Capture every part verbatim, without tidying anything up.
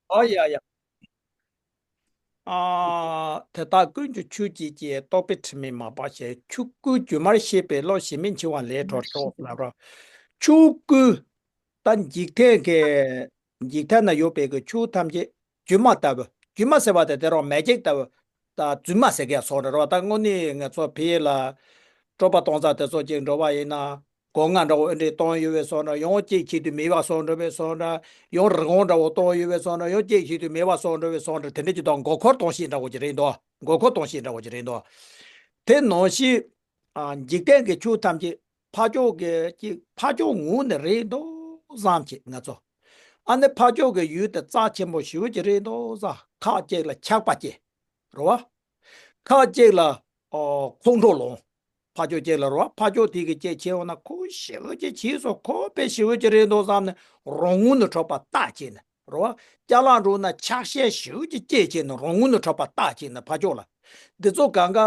ཨ་ཡ་ཡ། ཨ། དེ་དག་ཀུན་གྱི་ཆོས་ཀྱི་སྐྱེ། རྟོག་པའི་དྲི་མས་མ་སྦགས་ཤིང་། ཆོས་སྐུའི་སྒྱུ་མར་ཤེས་པའི་བློ། ཞེན་མེད་འཆིང་བ་ལས་གྲོལ་ཤོག་ལབ་རོ། ཆོས་སྐུ། ད་འཇིག་རྟེན་གྱི། འཇིག་རྟེན་ན་ཡོད་པའི་གི་ཆོས་ཐམས་ཅད་སྒྱུ་མ་ལྟ་བུ། སྒྱུ་མ་ཟེར་བ་དེ་དེ་རང་མེ་ལྕེ་ལྟ་བུ། ད་རྫུན་མ་ཟེར་གྱི་སོང་རེད་རོ། ད་དངོས་གནས་ང་ཚོ་ཕ་གི་ལ་སྤྲོ་པ་གཏོང་ས་དེ་ཚོ་ཅིག་འགྲོ་བ་ཡིན་ན། སྒོ་ང་འདྲ་བོ་ཨེ་འདྲས་གཏོང་ཡོད་པའི་སོང་འདྲ། ཡང་གཅིག་ཆེད་དུ་མེ་བ་སོང་འགྲོ་བའི་སོང་འདྲ། ཡང་རི་བོང་འདྲ་བོ་གཏོང་ཡོད་པའི་སོང་འདྲ། ཡང་གཅིག་ཆེད་དུ་མེ་བ་སོང་འགྲོ་བའི་སོང་འདྲ། དེ་འདྲས་ཀྱི་དང་མགོ་འཁོར་གཏོང་ཤེས་འདྲ་བོ་ཅིག་རེད་འདུག་མགོ་འཁོར་གཏོང་ཤེས་འདྲ་བོ་ཅིག་རེད་འདུག་དེ་ནང་བཞིན། ཨ། འཇིག་རྟེན་གྱི་ཆོས་ཐམས་ཅད་ཕ་ཕྱོགས་ཀྱི་ཅིག་ཕ་ཕྱོགས་ངོས་ནས་རེད་འདུག་བསམ་གྱི་ང་ཚོ། ཨ་ནི་ཕ་ཕྱོགས་ཀྱི་ཡུལ་དེ་རྩ་ཆེན་པོ་ཞེ་པོ་ཅིག་རེད་འདུག་བསམ། ཁ་ཅིག་ལ་ཆགས་པ་སྐྱེ། རེད་བ། ཁ་ཅིག་ལ། ཨོ། ཁོང་ཁྲོ་ལངས། ཕ་ཕྱོགས་ཅིག་ལ་རེད་བ། ཕ་ཕྱོགས་དེ་གི་སྐྱེ་ཆེ་བ་ན་ཁོ་ཞེ་པོ་ཅིག་བྱས་སོང་། ཁོ་དཔེ་ཞེ་པོ་ཅིག་རེད་འདུག་བསམ་ནས་རང་ངོས་ནས་འཕྲོག་པ་རྟགས་བྱས་ནས་རེད་བ། ཅ་ལག་འགྲོ་ན་ཆགས་ཞེན་ཞེ་པོ་ཅིག་སྐྱེ་བྱས་ནས་རང་ངོས་ནས་འཕྲོག་པ་རྟགས་བྱས་ནས་ཕ་ཕྱོགས་ལ། འདི་ཚོ་གང་ག་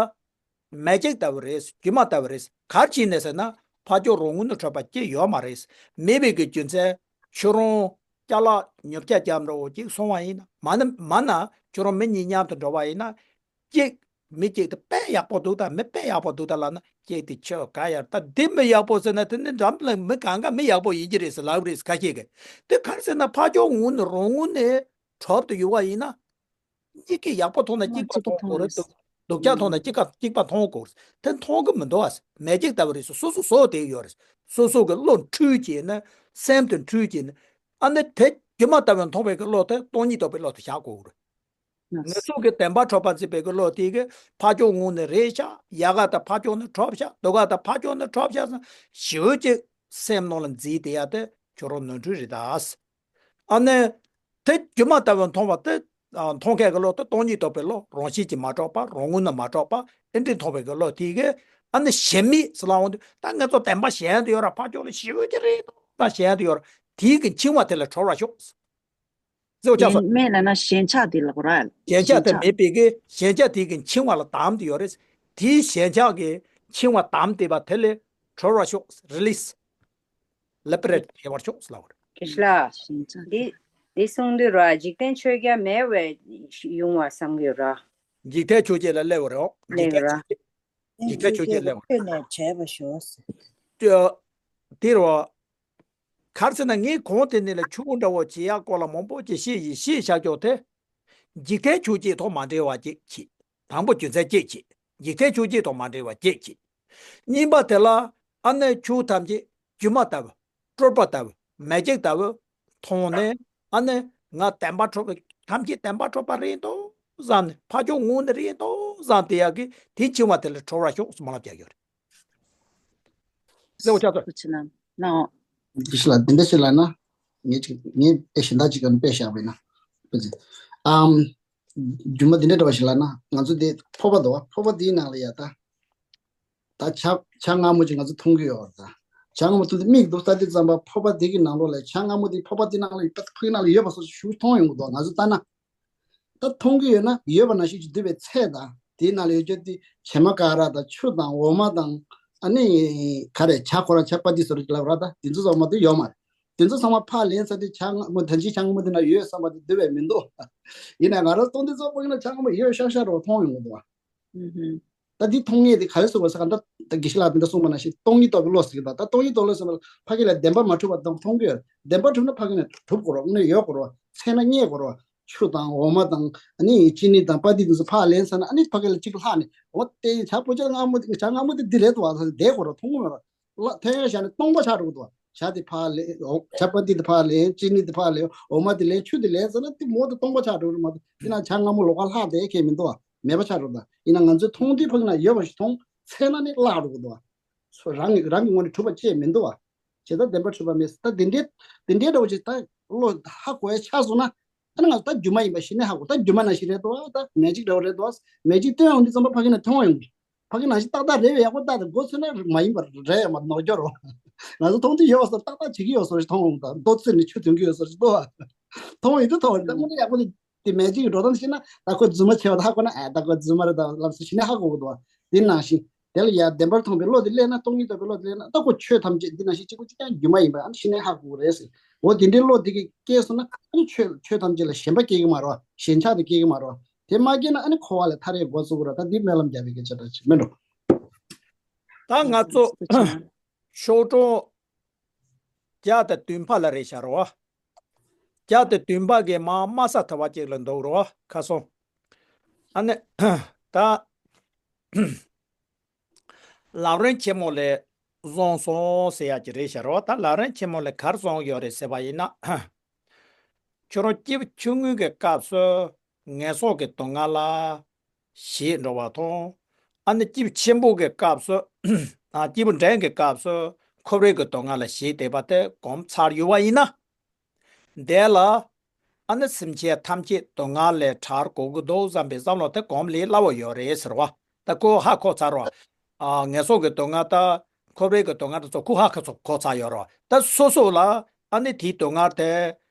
མེ་ལྕེ་ལྟ་བུ་རེད། སྒྱུ་མ་ལྟ་བུ་རེད། ག་རེ་བྱས་ནས་ཟེར་ན་ཕ་ཕྱོགས་རང་ངོས་ནས་འཕྲོག་པ་སྐྱེ་ཡོད་མ་རེད། མེད་པའི་གི་རྒྱུ་མཚན་ཁྱོད་རང་ཅ་ལག་ཉོ་ཆ་རྒྱབ་འདྲ་བོ་ཅིག་སོང་བ་ཡིན་ན། མ་ན་མ་ན་ཁྱོད་རང་མི་གཉིས་མཉམ་དུ་འགྲོ་བ་ཡིན་ན། གཅིག་མི་གཅིག་དེ་དཔེ་ཡག་པོ་འདུག་ད། མི་དཔེ་ཡག་པོ་འདུག་ད་ལབ་ན། གཅིག་དེ་ཁྱོད་ག་ཡར་ད་འདི་མི་ཡག་པོ་ཟེར་ན། དེ་ནི་འགྲམ་ལ་མི་གང་ག་མི་ཡག་པོ་ཡིན་གྱི་རེད་ཟེར་ལབ་རེད་ཁ་ཤས་ཀྱིས། དེ་ག་རེ་ཟེར་ན་ཕ་ཕྱོགས་ངོས་ནས་རང་ངོས་ནས་འཕྲོག་ཏུ་ཡོང་བ་ཡིན་ན། གཉིས་ཀས་ཡག་པོ་མཐོང་ན་གཅིག་པ་མཐོང་དགོས་རེད། སྡུག་སྡུག་ཅག་མཐོང་ན་གཅིག་ཀ་གཅིག་པ་མཐོང་དགོས་རེད། དེ་མཐོང་གི་མི་འདུག་ཨ། མེ་ལྕེ་ལྟ་བུ་རེད། སོ་སོ་བཟོ་བསྡད་ཡོད་རེད། སོ་སོ་གི་བློ་འཁྲུལ་བྱས་ན། སེམས་དེ་འཁྲུལ་བྱས་ན། ཨ་ནི་དེ་སྒྱུ་མ་ལྟ་བུ་མཐོང་བའི་གི་བློ་དེ་སྟོང་ཉིད་རྟོགས་པའི་བློ་དེ་བཞག་དགོས་རེད། ང་ཚོ་གི་བདེན་པ་འཕྲོག་པ་འཛིན་པའི་གི་བློ་དེ་གི་ཕ་ཕྱོགས་ངོས་ནས་རེད་ཤག་ཡག་ག་དང་ཕ་ཕྱོགས་ནས་འཕྲོག་ཤག་སྡུག་ག་དང་ཕ་ཕྱོགས་ནས་འཕྲོག་ཤག་བསམ་ཞེ་པོ་ཅིག་སེམས་ནང་ལ་འཛིན་བསྡད་ཡ་དེ་ཁྱོད་རང་ནོར་འཁྲུལ་རེད་ད། ཨ་ནི། དེ་སྒྱུ་མ་ལྟ་བུ་མཐོང་བ་དེ། ཨ། མཐོང་མཁན་གྱི་བློ་དེ་སྟོང་ཉིད་རྟོགས་པའི་བློ། རང་བཞིན་གྱིས་མ་གྲུབ་པ། རང་ངོས་ནས་མ་གྲུབ་པ། ཨེ་འདྲས་མཐོང་བའི་གི་བློ་དེ་གིས། ཨ་ནི་ཞེན་མེད་ཟེར་ལབ་འོང་དུས། ད་ང་ཚོ་བདེན་པ་གཞན་དུ་ཡོད་ར། ཕ་ཕྱོགས་ལ་ཞེ་པོ་ཅིག་རེད་འདུག་ད་གཞན་དུ་ཡོད་ར། དེ་གི་འཆིང་བ་དེ་ལས་གྲོལ་བར་ཤོག་ཟེར་བ་ཆགས་སོང་། ཞེན་མེད་ལབ་ན་ཞེན་ཆགས་དེ་ལ་གོ་ར། ཞེན་ཆགས་དེ་མེད་པའི་གི་ཞེན་ཆགས་དེ་གི་འཆིང་བ་ལ་བསྡམས་ཏེ་ཡོད་རེད། དེའི་ཞེན་ཆགས་ཀྱི་འཆིང་བ་བསྡམས་ཏེ་པ་དེ་ལས་གྲོལ་བར་ཤོག་རི་ལི་སི། ལེ་པ་རེ་ཊི་བྱེད་པར་ཤོག་ཟེར་ལབ་པ་རེད། ཞེན་ཆགས་འདི། འདི་གསུང་དུས་ར། འཇིག་རྟེན་ཆོས་བརྒྱད་མེད་པའི་ཡོང་བ་བསམ་གྱི་ཡོད་ར། འཇིག་རྟེན་ཆོས་བརྒྱད་ལ་སླེབས་པ་རེད། འཇིག་རྟེན་ཆོས་བརྒྱད། འཇིག་རྟེན་ཆོས་བརྒྱད་ལ་སླེབས་པ་རེད། ཆོས་ནས་བྲལ་བར་ཤོག་ཟེར། དེ་རེད་བ། ག་རེ་ཟེར་ན། ངས་གོང་དེ་ནས་ལ་ཆོས་འདྲ་བོ་བྱེད་ཡག་སྐོར་ལ་མང་པོ་ཅིག་བཤད་ཡིན། བཤད་བཞག་ཀྱོག་དེ། འཇིག་རྟེན་ཆོས་བརྒྱད་དང་མ་འབྲེལ་བ་ཅིག་བྱེད། དང་པོ་རྒྱུ་མཚན་གཅིག་བྱེད། འཇིག་རྟེན་ཆོས་བརྒྱད་དང་མ་འབྲེལ་བ་གཅིག་བྱེད། གཉིས་པ་དེ་ལ། ཨ་ནི་ཆོས་ཐམས་ཅད་སྒྱུ་མ་ལྟ་བུ། སྤྲོས་པ་ལྟ་བུ། མེ་ལྕེ་ལྟ་བུ་མཐོང་ནས། ཨ་ནི་ང་བདེན་པ་འཕྲོག་པའི་ཐམས་ཅད་བདེན་པ་འཕྲོག་པ་རེད་འདུག་བསམ་ནས། ཕ་ཕྱོགས་ངོས་ནས་རེད་འདུག་བསམ་བསྡད་ཡག་གི་དེ་འཆིང་བ་དེ་ལས་གྲོལ་བར་ཤོག་ཟེར་མ་ལབ་རྒྱག་ཡོད་རེད། གསལ་པོ་ཆགས་སོང་། ཁོ་ཅི་ལབ་ན། དགེ་བཤེས་ལགས། འདི་འདྲ་ཞིག་ལབ་ན། ངས་ཅིག་ངས་དཔེ་གཞན་དག་ཅིག་ག་ནས་དཔེ་བཞག་པ་ཡིན་ན། དཔེ་ཅིག་ཨམ། རྒྱུ་མ་འདི་འདྲ་འདྲ་བ་ཞིག་ལབ་ན། ང་ཚོ་འདི་ཕོར་པ་འདུག་བ། ཕོར་པ་འདིའི་ནང་ལ་ཡ་ད། ད་བྱ་བྱ་མངར་མོ་ཅིག་ང་ཚོ་མཐོང་གི་ཡོད་རེད་ད། བྱ་མངར་མོ་མཐོང་དུས་མིག་འདུག་ལྟ་དུས་ཙམ་པ་ཕོར་པ་འདི་གི་ནང་ལོགས་ལ་བྱ་མངར་མོ་འདི་ཕོར་པ་འདི་ནང་ལ་ཡོད་པ། ཕ་གི་ནང་ལ་ཡོད་པ་སོགས་ཞུ་མཐོང་ཡོང་གི་འདུག་ང་ཚོ་ལྟ་ན། ད་མཐོང་གི་ཡོད་ན་ཡོད་པ་ནང་བཞིན་གྱི་འདུས་པའི་ཚད་དང་། དེའི་ནང་ལ་ཡོད་རྒྱུ་དེ་བྱེ་མ་ཀ་ར་དང་ཆུ་དང་འོ་མ་དང་། ཨ་ནི་ག་རེ། བྱ་ཁོ་རང་བྱ་པ་ཏི་ཟེར་གྱི་ལབ་ར། ད་དེ་ཚོ་ཚང་མ་དེ་ཡོད་མ་རེད། དེ་ཚོ་ཚང་མ་ཕར་ལེན་ཚར་དུས་བྱ་མངར་མོ་ད་ཅི་བྱ་མངར་མོ་དེ་ན་ཡོད་བསམ་པ་དེ་འདུས་པའི་མི་འདུག་ཡིན་ན་ང་རང་མཐོང་དུས་ཚོད་པོ་ཡིན་ན་བྱ་མངར་མོ་ཡོད་ཤག་ཤག་རོ་མཐོང་ཡོང་གི་འདུག་བ། ད་འདི་མཐོང་མཁན་དེ་ག་རེ་ཟེར་བ་ཟེར་ག་ད་ད་དགེ་བཤེས་ལགས་དེ་འདྲ་གསུངས་པ་ནང་བཞིན་སྟོང་ཉིད་རྟོགས་པའི་བློ་ཟེར་གི་ད། ད་སྟོང་ཉིད་རྟོགས་བློ་ཟེར་བ་ལ་ཕ་གི་ལ་བདེན་པ་མ་གྲུབ་པ་དང་མཐོང་གི་ཡོད། བདེན་པ་གྲུབ་ན་ཕ་གི་ནས་གྲུབ་དགོས་རེད། དངོས་གནས་ཡོད་དགོས་རེད། ཚད་ན་རྙེད་དགོས་རེད། ཆུ་དང་འོ་མ་དང་ཨ་ནི་ཅི་ནི་དང་པ་ཏི་དེ་ཚོ་ཕར་ལེན་ཚར་ན། ཨ་ནི་ཕ་གི་ལ་གཅིག་ལྷག་ནས། འོ་དེ་བྱ་པོ་ཆ་མངར་མོ་དེ། བྱ་མངར་མོ་དེ་འདི་རེད་དོ་བ་ཟེར་བསྡད་དགོས་རེད། མཐོང་གི་མེད་རེད། ལ་ཐོན་ཡ་བཞག་ནས་སྟོང་པ་ཆགས་འགྲོ་གི་འདུག་བ། བྱ་དེ་ཕར་ལེན། འོ་བྱ་པ་ཏི་དེ་ཕར་ལེན། ཅི་ནི་དེ་ཕར་ལེན། འོ་མ་དེ་ལེན། ཆུ་དེ་ལེན་ཟེར་ན་དེ་མོ་དེ་སྟོང་པ་ཆགས་འགྲོ་གི་རེད་མ་གཏོགས། དེ་ན་བྱ་མངར་མོ་ལོགས་ཀ་ལྷག་བསྡད་མཁན་མི་འདུག་བ། མེད་པ་ཆགས་འགྲོ་གི་ད། ཡིན་ན་ང་ཚོས་མཐོང་དུས་ཕ་གི་ན་ཡོད་པ་ཞིག་མཐོང་། ཚད་ན་ནི་བརླག་འགྲོ་གི་འདུག་བ། སོ་རང་གི་རང་གི་ངོས་ནས་གྲུབ་པ་ཅིག་མི་འདུག་བ། བྱས་ཙང་བདེན་པ་གྲུབ་པ་མེད་ཟེར། ད་དེ་འདྲའི་དེ་འདྲའི་འདྲ་བོ་ཅིག་ད་བློ་ཧ་གོ་ཡ་ཆགས་སོང་ན། ཨ་ནི་ང་ཚོ་ད་སྒྱུ་མ་ཡིན་པ་གཞི་ནས་ཧ་གོ། ད་སྒྱུ་མ་ནང་བཞིན་རེད་དོ། ད་མེ་ལྕེ་འདྲ་བོ་རེད་དོ། མེ་ལྕེ་བཏོན་ཡོང་དུས་ཙམ་པ་ཕ་གི་ནས་མཐོང་ཡོང་གི། ཕ་གི་ནང་བཞིན་ཏག་ཏག་རེད་པས། ཡག་པོ་ཏག་ཏག་མགོ་ཚོས་ན་མ་ཡིན་པ་རེད་ཡ་མ་ནོར་འགྱོ་རོགས། ང་ཚོ་མཐོང་དུས་ཡོད་པ་བཟོ། ཏག་ཏག་བྱེད་ཀྱི་ཡོད་བཟོ་ཞིག་མཐོང་ཡོང་གི། ད་མདོ་ཚོས་ནས་ཆུ་འཐུང་གི་ཡོད་བཟོ་ཞིག་འདུག་བ། མཐོང་ཡོང་དུས་མཐོང་བ་རེད། ད་དངོས་གནས་ཡག་པོ་དེ་དེ་མེ་ལྕེ་གི་འགྲོ་སྟངས་ཤེས་ན། ད་ཁོ་རྫུན་མ་བྱས་པ་ད་ཧ་གོ་ན། ཨ་ད་ཁོ་རྫུན་མ་རེད་ད་ལབ་སོ་གཞི་ནས་ཧ་གོ་གི་འདུག་བ། དེ་ནང་བཞིན། དེ་ལ་ཡང་བདེན་པར་མཐོང་བའི་བློ་དེ་སླེབས་ན། སྟོང་ཉིད་རྟོགས་པའི་བློ་དེ་སླེབས་ན། ད་ཁོ་ཆོས་ཐམས་ཅད་འདི་ནང་བཞིན་གཅིག་པུ་གཅིག་རྐྱང་སྒྱུ་མ་ཡིན་པ་ཨ་ནི་གཞི་ནས་ཧ་གོ་གི་རེད་ཟེར། འོ་དེ་འདྲའི་བློ་དེ་གིས་སྐྱེས་སོང་ན་ཨ་ནི་ཆོས་ཆོས་ཐམས་ཅད་ལ་ཞེན་པ་སྐྱེ་གི་མ་རེད་བ། ཞེན་ཆགས་དེ་སྐྱེ་གི་མ་རེད་བ། དེ་མ་སྐྱེས་ན་ཨ་ནི་འཁོར་བ་ལས་ཐར་ཡས་འགོ་ཚུགས་ཀྱི་རེད། ད་འདི་སྨོན་ལམ་རྒྱག་པའི་སྐད་ཆ་འདྲ་ཅིག་མིན་འགྲོ། ད་ང་ཚོ་ཤོག་གྲངས་བརྒྱ་དང་བདུན་པ་ལ་རེད་ཤག་རོ། བརྒྱ་དང་བདུན་པ་གི་མ་དམའ་ས་དེ་བ་ཅིག་ལ་འདུག་རོ། ཁ་སང་ཨ་ནི་ད་ལམ་རིམ་ཆེན་མོ་ལས་བཟུང་སོང་ཟེར་ཡག་ཅིག་རེད་ཤག་རོ། ད་ལམ་རིམ་ཆེན་མོ་ལས་ག་རེ་བཟུང་ཡོད་རེད་ཟེར་བ་ཡིན་ན། ཁྱོད་རང་སྐྱེས་བུ་ཆུང་ངུ་གི་སྐབས་སུ་ངན་སོང་གི་སྡུག་བསྔལ་ལ་ཞེད་འགྲོ་བ་དང་། ཨ་ནི་སྐྱེས་བུ་ཆེན་པོ་གི་སྐབས་སུ་ཨ་སྐྱེས་བུ་འབྲིང་གི་སྐབས་སུ་འཁོར་བའི་གི་སྡུག་བསྔལ་ལ་ཞེད་བསྡད་པ་དེ་གོམས་ཚར་ཡོད་པ་ཡིན་ན། དེ་ལ་ཨ་ནི་སེམས་ཅན་ཐམས་ཅད་སྡུག་བསྔལ་ལས་ཐར་དགོས་ཀྱི་འདུག་བསམ་པའི་བསམ་བློ་དེ་གོམས་ལེན་སླ་བོ་ཡོད་རེད་ཟེར་བ། ད་ཁོ་ཧ་གོ་ཚར་བ། ཨ་ངན་སོང་གི་སྡུག་བསྔལ་དང་འཁོར་བའི་གི་སྡུག་བསྔལ་དེ་ཚོ་ཁོ་ཧ་གོ་ཚར་ཡོད་རེད་བ། ད་སོ་སོ་ལ་ཨ་ནི་དེའི་སྡུག་བསྔལ་དེ་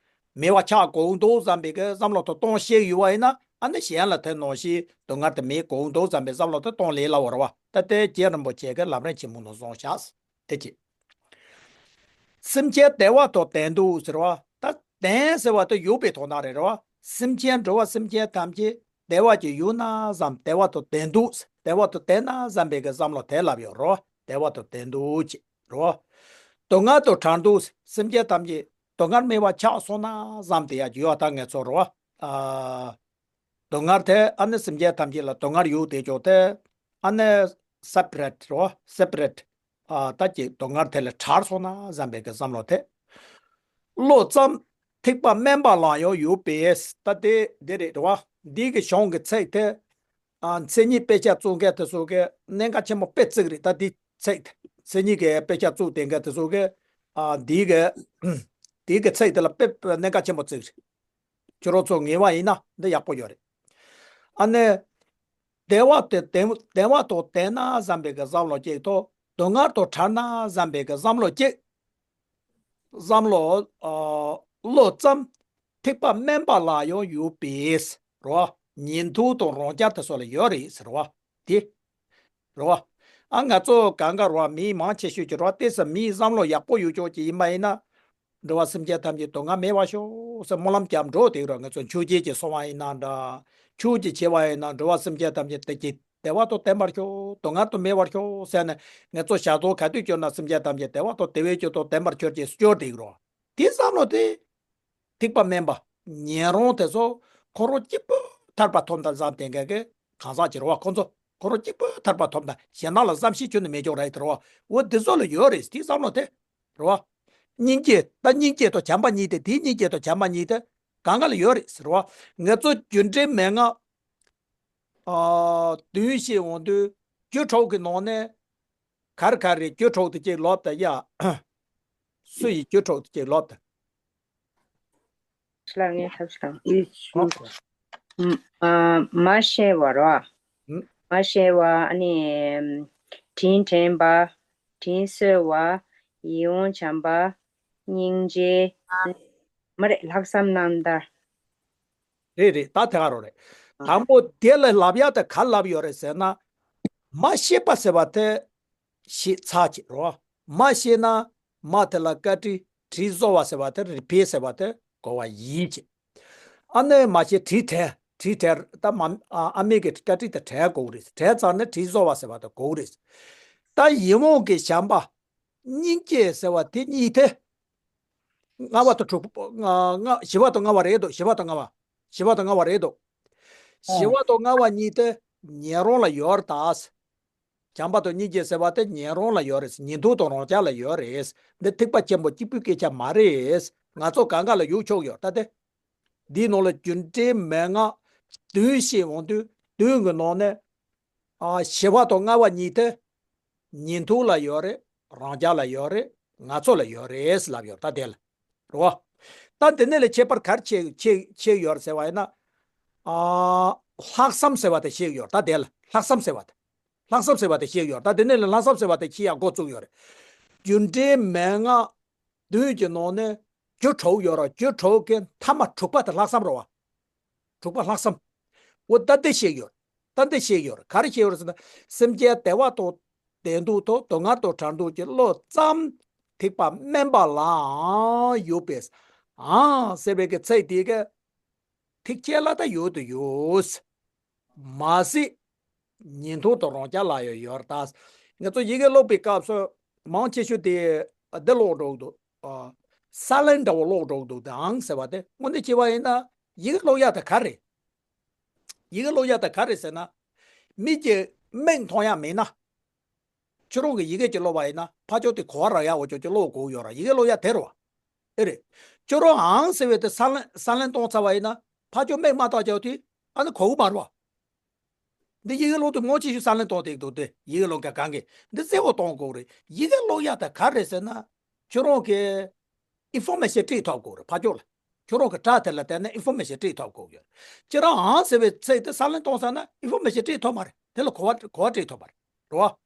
མེད་པ་ཆགས་དགོས་འདུག་བསམ་པའི་གི་བསམ་བློ་དེ་གཏོང་ཤེས་ཡོད་པ་ཡིན་ན། ཨ་ནི་གཞན་ལ་དེ་ནང་བཞིན་སྡུག་བསྔལ་དེ་མེད་དགོས་འདུག་བསམ་པའི་བསམ་བློ་དེ་གཏོང་ལེན་སླ་བོ་རེད་བ། ད་དེ་རྗེ་རིན་པོ་ཆེ་གི་ལམ་རིམ་ཆེན་མོ་ནང་བཟུང་བཞག་དེ་གཅིག་སེམས་ཅན་བདེ་བ་དང་ལྡན་འདུག་ཟེར་བ། ད་ལྡན་ཟེར་བ་དེ་ཡོད་པའི་དོན་དག་རེད་རེད་བ། སེམས་ཅན་འགྲོ་བ་སེམས་ཅན་ཐམས་ཅད་བདེ་བ་ཅིག་ཡོད་ན་བསམ། བདེ་བ་དང་ལྡན་འདུག་བདེ་བ་དང་ལྡན་ན་བསམ་པའི་གི་བསམ་བློ་དེ་ལབ་ཡོད་རེད་བ། བདེ་བ་དང་ལྡན་འདུག་ཅེས་རེད་བ། སྡུག་བསྔལ་དང་བྲལ་འདུག་སེམས་ཅན་ཐམས་ཅད་སྡུག་བསྔལ་མེད་པ་ཆགས་སོང་ན་བསམ་དེ་ཡག་ཡོད་ད་ངས་ཚོར་རེད་བ། ཨ། སྡུག་བསྔལ་དེ་ཨ་ནི་སེམས་ཅན་ཐམས་ཅད་ལ་སྡུག་བསྔལ་ཡོད་དེ་ཅོག་དེ་ཨ་ནི་སེ་པ་རེ་ཊི་རོ། སེ་པ་རེ་ཊི། ཨ་ད་ཀྱི་སྡུག་བསྔལ་དེ་ལས་བྲལ་སོང་ན་བསམ་པའི་གི་བསམ་བློ་དེ། བློ་ཙམ་ཐེག་པ་དམན་པ་ལ་ཡང་ཡོད་པས། ད་དེ་དེ་རེད་རེད་བ། འདི་གི་གཞུང་གི་ཚིག་དེ། ཨ་མཚན་ཉིད་དཔེ་ཆ་བཙུགས་མཁན་དེ་ཚོ་གི་གནད་འགག་ཆེན་པོ་དཔེ་བརྩེགས་རེད། ད་འདི་ཚིག་དེ་མཚན་ཉིད་ཀྱི་དཔེ་ཆ་བཙུགས་བསྡད་མཁན་དེ་ཚོ་གི་ཨ་འདི་གི་འདི་གི་ཚིག་དེ་ལ་དཔེ་གནད་འགག་ཆེན་པོ་བརྩེགས་རེད། ཁྱོད་རང་ཚོ་ངེས་པ་ཡིན་ན་འདི་ཡག་པོ་ཡོད་རེད། ཨ་ནི། བདེ་བ་དེ་བདེ་བདེ་བ་དང་ལྡན་ན་བསམ་པའི་གི་བསམ་བློ་གཅིག་དང་། སྡུག་བསྔལ་དང་བྲལ་ན་བསམ་པའི་གི་བསམ་བློ་གཅིག་བསམ་བློ། ཨ་བློ་ཙམ་ཐེག་པ་དམན་པ་ལ་ཡང་ཡོད་པས་རོ། ཉན་ཐོས་དང་རང་རྒྱལ་དེ་ཚོ་ལ་ཡོད་རེད་ཟེར་བ། དེ། རེད་བ། ཨ་ང་ཚོ་གང་ག་རེད་བ། མི་མང་ཆེ་ཤོས་ཀྱི་རེད་བ། ཏོག་ཙམ་མིའི་བསམ་བློ་ཡག་པོ་ཡོད་ཅོག་ཅིག་ཡིན་པ་ཡིན་ན། འགྲོ་བ་སེམས་ཅན་ཐམས་ཅད་སྡུག་བསྔལ་མེད་པར་ཤོག་ཟེར་སྨོན་ལམ་རྒྱབ་འགྲོ་དེ་རེད། ང་ཚོ་ཆོས་བརྒྱད་ཀྱི་གསོལ་བ་ཡིན་ན་འདྲ། ཆོས་ཀྱི་ཆེ་བ་ཡིན་ན། འགྲོ་བ་སེམས་ཅན་ཐམས་ཅད་བདེ་སྐྱིད་བདེ་བ་དང་ལྡན་པར་ཤོག་སྡུག་བསྔལ་དུ་མེད་པར་ཤོག་ཟེར་ནས། ང་ཚོ་ཞག་ཚོགས་ག་དུས་སྐྱོར་ན་སེམས་ཅན་ཐམས་ཅད་བདེ་བ་དང་བདེ་བའི་རྒྱུ་དང་ལྡན་པར་གྱུར་ཅིག་སྐྱོར་དེ་རེད། དེ་བསམ་བློ་དེ། ཐེག་པ་དམན་པ། ཉན་རང་དེ་ཚོ་ཁོ་རང་གཅིག་པུ་ཐར་པ་ཐོབ་ད་བསམ་དེ་འགའ་གི་གང་ཟག་ཅིག་རེད་བ། ཁོ་ཚོ་ཁོ་རང་གཅིག་པུ་ཐར་པ་ཐོབ་ད་གཞན་དག་ལ་བསམ་ཤེས་ཁྱོན་ནས་མེད་ཅོག་རེད་དེ་རེད་བ། འོ་དེ་ཚོ་ལ་ཡོད་རེད་དེ་བསམ་བློ་དེ། རེད་བ། སྙིང་རྗེ་ད་སྙིང་རྗེ་དང་བྱམས་པ་གཉིས་དེ། དེའི་སྙིང་རྗེ་དང་བྱམས་པ་གཉིས་དེ་གང་ག་ལ་ཡོད་རེད་ཟེར་བ། ང་ཚོ་རྒྱུ་འབྲས་མན་ངག་ཨ་བདུན་བཤད་འོང་དུས་རྒྱུ་དྲུག་གི་ནང་ནས་ག་རེ་ག་རེ། རྒྱུ་དྲུག་དེ་གཅིག་ལབ་དང་ཡ། སུ་ཡིས་རྒྱུ་དྲུག་དེ་གཅིག་ལབ་དང་། ལ་ངས་ཐབས་ཤེས་དང་། ཨ་མ་ཤེས་པ་རོ། མ་ཤེས་པ། ཨ་ནི། དྲིན་དྲན་པ། དྲིན་གཟོ་བ། ཡིད་འོང་བྱམས་པ། སྙིང་རྗེ། མ་རེད། ལྷག་བསམ་རྣམ་དག་རེད་རེད། ད་དེ་ག་རོ་རེད། དང་པོ་དེ་ལ་ལབ་ཡག་དེ་ག་ལབ་ཡོད་རེད་ཟེར་ན། མ་ཤེས་པ་ཟེར་བ་དེ་ཤེས་ཚར་ཅིག་རོ། མ་ཤེས་ན་མ་དེ་ལ་བཀའ་དྲིན་དྲིན་གཟོ་བ་ཟེར་བ་དེ། རེ་ཕེ་ཟེར་བ་དེ་གོ་བ་ཡིན་ཅིག་ཨ་ནི་མ་ཤེས་དྲིན་དྲན། དྲིན་དྲན། ད་མ་ཨ་མའི་གི་བཀའ་དྲིན་དེ་དྲན་དགོས་རེད། དྲན་ཚར་ནས་དྲིན་གཟོ་བ་ཟེར་བ་དེ་དགོས་རེད། ད་ཡིད་འོང་གི་བྱམས་པ། སྙིང་རྗེ་ཟེར་བ་དེ་གཉིས་དེ། ལྔ་པ་དང་དྲུག་པ། ལྔ་ལྔ་བཞི་པ་དང་ལྔ་པ་རེད་འདུག་བཞི་པ་དང་ལྔ་པ། བཞི་པ་དང་ལྔ་པ་རེད་འདུག་བཞི་པ་དང་ལྔ་པ་གཉིས་དེ་ཉན་རང་ལ་ཡོད་རེད་ད། བྱམས་པ་དང་སྙིང་རྗེ་ཟེར་བ་དེ་ཉན་རང་ལ་ཡོད་རེད། ཉན་ཐོས་དང་རང་རྒྱལ་ལ་ཡོད་རེད། འདི་ཐེག་པ་ཆེན་པོ་གཅིག་པུའི་སྐད་ཆ་མ་རེད། ང་ཚོ་གང་ག་ལ་ཡོད་ཆོག་ཡོད་ད་དེ། འདིའི་ནང་ལ་རྒྱུ་འབྲས་མན་ངག་བདུན་བཤད་འོང་དུས་བདུན་གྱི་ནང་ནས། ཨ་བཞི་པ་དང་ལྔ་པ་གཉིས་དེ། ཉན་ཐོས་ལ་ཡོད་རེད། རང་རྒྱལ་ལ་ཡོད་རེད། ང་ཚོ་ལ་ཡོད་རེད་ལབ་ཡོད་ད་དེ་ལ། རེད་བ། ད་དེ་ནས་ལས་ཁྱད་པར་ག་རེ་ཕྱེ་ཕྱེ་ཕྱེ་ཡོད་རེད་ཟེར་བ་ཡིན་ན། ཨ་ལྷག་བསམ་ཟེར་བ་དེ་ཕྱེ་ཡོད་ད་དེ་ལ། ལྷག་བསམ་ཟེར་བ་དེ། ལྷག་བསམ་ཟེར་བ་དེ་ཕྱེ་ཡོད་ད། དེ་ནས་ལས་ལྷག་བསམ་ཟེར་བ་དེ་ཕྱེ་ཡག་འགོ་བཙུགས་ཡོད་རེད། རྒྱུ་འབྲས་མན་ངག་བདུན་གྱི་ནང་ནས་རྒྱུ་དྲུག་ཡོད་རེད། རྒྱུ་དྲུག་གི་མཐའ་མ་དྲུག་པ་དེ་ལྷག་བསམ་རེད་བ། དྲུག་པ་ལྷག་བསམ། འོ་ད་འདི་བཤད་ཡོད། ད་འདི་བཤད་ཡོད། ག་རེ་བཤད་ཡོད་ཟེར་ན། སེམས་ཅན་བདེ་བ་དང་ བདེ་སྡུག་དང་སྡུག་བསྔལ་དང་བྲལ་འདུག་གི་བློ་ཙམ་ཐེག་པ་དམན་པ་ལའང་ཡོད་པས། ཨང་ཟེར་བའི་གི་ཚིག་དེ་གི་ཐེག་ཆེན་ལ་ད་ཡོད་དུ་ཡོད། མ་ཟད་ཉན་ཐོས་དང་རང་རྒྱལ་ལ་ཡང་ཡོད་རེད་ད། ང་ཚོ་ཡི་གེ་ཀློག་པའི་སྐབས་སུ་མང་ཆེ་ཤོས་དེ་འདི་ཀློག་འགྲོ་གི་འདུག་ཨ། ས་ལན་འདྲ་བོ་ཀློག་འགྲོ་གི་འདུག་དེའང་ཟེར་བ་དེ་དངོས་གནས་བྱས་པ་ཡིན་ན་ཡི་གེ་ཀློག་ཡ་དེ་ག་རེ། ཡི་གེ་ཀློག་ཡ་དེ་ག་རེ་ཟེར་ན། མིག་གིས་མིག་མཐོང་ཡ་མེད་ན། ཁྱོད་རང་གིས་ཡི་གེ་ཅིག་ཀློག་པ་ཡིན་ན་ཕར་ཕྱོགས་དེ་གོ་བ་རག་ཡ་འོ་ཅོག་ཅིག་ཀློག་དགོས་ཡོད་ར། ཡི་གེ་ཀློག་ཡ་དེ་རེད་བ། ཨེ་རེད། ཁྱོད་རང་ཨང་ཟེར་བའི་དེ་ས་ལན་ས་ལན་གཏོང་ཚར་བ་ཡིན་ན་ཕར་ཕྱོགས་མིག་མ་བལྟ་ཅོག་དེ་ཨ་ནི་གོ་གི་མ་རེད་བ། འདི་ཡི་གེ་ཀློག་དུས་མང་ཆེ་ཤོས་ས་ལན་གཏོང་བསྡད་འདུག་སྟེ། ཡི་གེ་ཀློག་མཁན་གང་གིས་འདི་གསལ་བོ་གཏོང་དགོས་རེད། ཡི་གེ་ཀློག་ཡ་དེ་ག་རེ་ཟེར་ན། ཁྱོད་རང་གི་ཨིན་ཕོར་མེ་ཤན་སྤྲད་ཐུབ་དགོས་རེད་ཕར་ཕྱོགས་ལ། ཁྱོད་རང་གི་སྒྲ་དེ་ལ་བལྟས་ན་ཨིན་ཕོར་མེ་ཤན་སྤྲད་ཐུབ་དགོས་ཡོད། ཁྱེད་རང་ཨང་ཟེར་བའི་ཚིག་དེ་ས་ལན་གཏོང་ཚར་ན་ཨིན་ཕོར་མེ་ཤན་སྤྲད་ཐུབ་མ་རེད། དེ་ལ་གོ་བ་གོ་བ་སྤྲད་ཐུབ་མ་རེད། རེད་བ།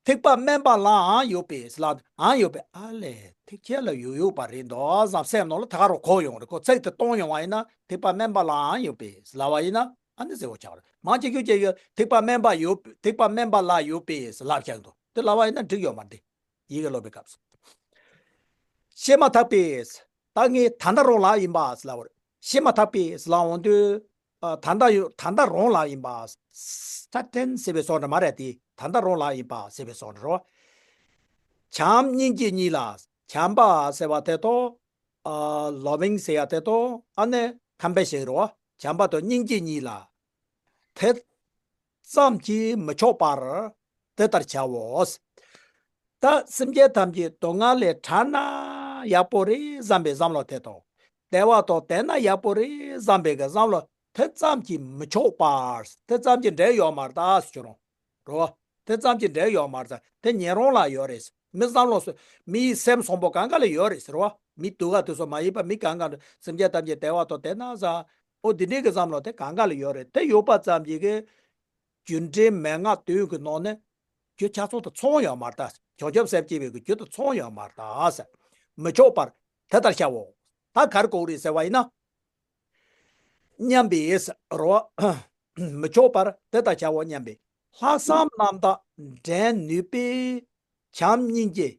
ཐེག་པ་དམན་པ་ལའང་ཡོད་པས་ལ་ཨང་ཡོད་པས། ཨ་ལས་ཐེག་ཆེན་ལ་ཡོད་ཡོད་པ་རེད་འདུག་བསམ་སེམས་ནང་ལ་ད་ག་རུ་གོ་ཡོང་རེད། ཁོ་ཚིག་དེ་གཏོང་ཡོང་བ་ཡིན་ན་ཐེག་པ་དམན་པ་ལའང་ཡོད་པས་ལབ་པ་ཡིན་ན་ཨ་ནི་གསལ་བོ་ཆགས་རེད། མང་ཆེ་ཤོས་ཀྱིས་ཐེག་པ་དམན་པ་ཡོད་ཐེག་པ་དམན་པ་ལ་ཡོད་པས་ལབ་ཀྱང་འདུག་དེ་ལབ་པ་ཡིན་ན་འགྲིག་ཡོད་མ་རེད། ཡི་གེ་ཀློག་པའི་སྐབས་སུ། བཤད་མ་ཐག་པས། ད་ངས་ད་ལྟ་རང་ལ་ཡིན་པ་ལབ་པ་རེད། བཤད་མ་ཐག་པས་ལབ་འོང་དུས། ཨ། ད་ལྟ་ཡོད་ད་ལྟ་རང་ལ་ཡིན་པ། སར་ཊེན་ཟེར་བའི་བཟོ་འདྲ་མ་རེད་དེ། ད་ལྟ་རང་ལ་ཡིན་པ་ཟེར་བའི་བཟོ་འདྲ་རོ། བྱམས་སྙིང་རྗེ་གཉིས་ལ། བྱམས་པ་ཟེར་བ་དེ་དང་། ཨ། ལོ་བིང་ཟེར་ཡ་དེ་དང་ཨ་ནི་ཁམ་པེ་ཤན་རོ། བྱམས་པ་དང་སྙིང་རྗེ་གཉིས་ལ། དེ་ཙམ་གྱིས་མི་ཆོག་པར་དེ་ལྟར་བྱའོ། ད་སེམས་ཅན་ཐམས་ཅད་སྡུག་བསྔལ་ལས་ཐར་ན་ཡག་པོ་རེད་བསམ་པའི་བསམ་བློ་དེ་དང་། བདེ་བ་དང་ལྡན་ན་ཡག་པོ་རེད་བསམ་པའི་གི་བསམ་བློ་དེ་ཙམ་གྱིས་མི་ཆོག་པར་དེ་ཙམ་གྱིས་འབྲེལ་ཡོད་མ་རེད་ད་ཟེར་གྱི་རུང་། རོ། དེ་ཙམ་གྱིས་འབྲེལ་ཡོད་མ་རེད་ད། དེ་ཉན་རང་ལ་ཡོད་རེད། མི་བསམ་བློ་སོ་མི་ཡི་སེམས་བཟང་པོ་གང་ག་ལ་ཡོད་རེད་ཟེར་བ། མི་སྡུག་ག་དེ་ཚོ་མ་ཡིན་པ་མི་གང་ག་ལ་སེམས་ཅན་ཐམས་ཅད་བདེ་བ་དང་ལྡན་ན་ཟ། ཨོ་དེ་འདྲའི་གི་བསམ་བློ་དེ་གང་ག་ལ་ཡོད་རེད། དེ་ཡོད་པ་ཙམ་གྱིས་གི་རྒྱུ་འབྲས་མན་ངག་བདུན་གྱི་ནང་ནས་རྒྱུ་ཆ་ཚང་དུ་ཚང་ཡོད་མ་རེད་ད། བྱང་ཆུབ་སེམས་སྐྱེ་བའི་གི་རྒྱུ་དུ་ཚང་ཡོད་མ་རེད་ད་ཟེར། མི་ཆོག་པར་དེ་ལྟར་བྱའོ། ད་གར་གོ་རེད་ཟེར་བ་ཡིན་ན། སྙམ་པའི་རོ། མི་ཆོག་པར་དེ་ལྟར་བྱའོ་སྙམ་པའི། ལྷག་བསམ་རྣམ་དག་འགྲན་ནུས་པའི། བྱམས་སྙིང་རྗེ་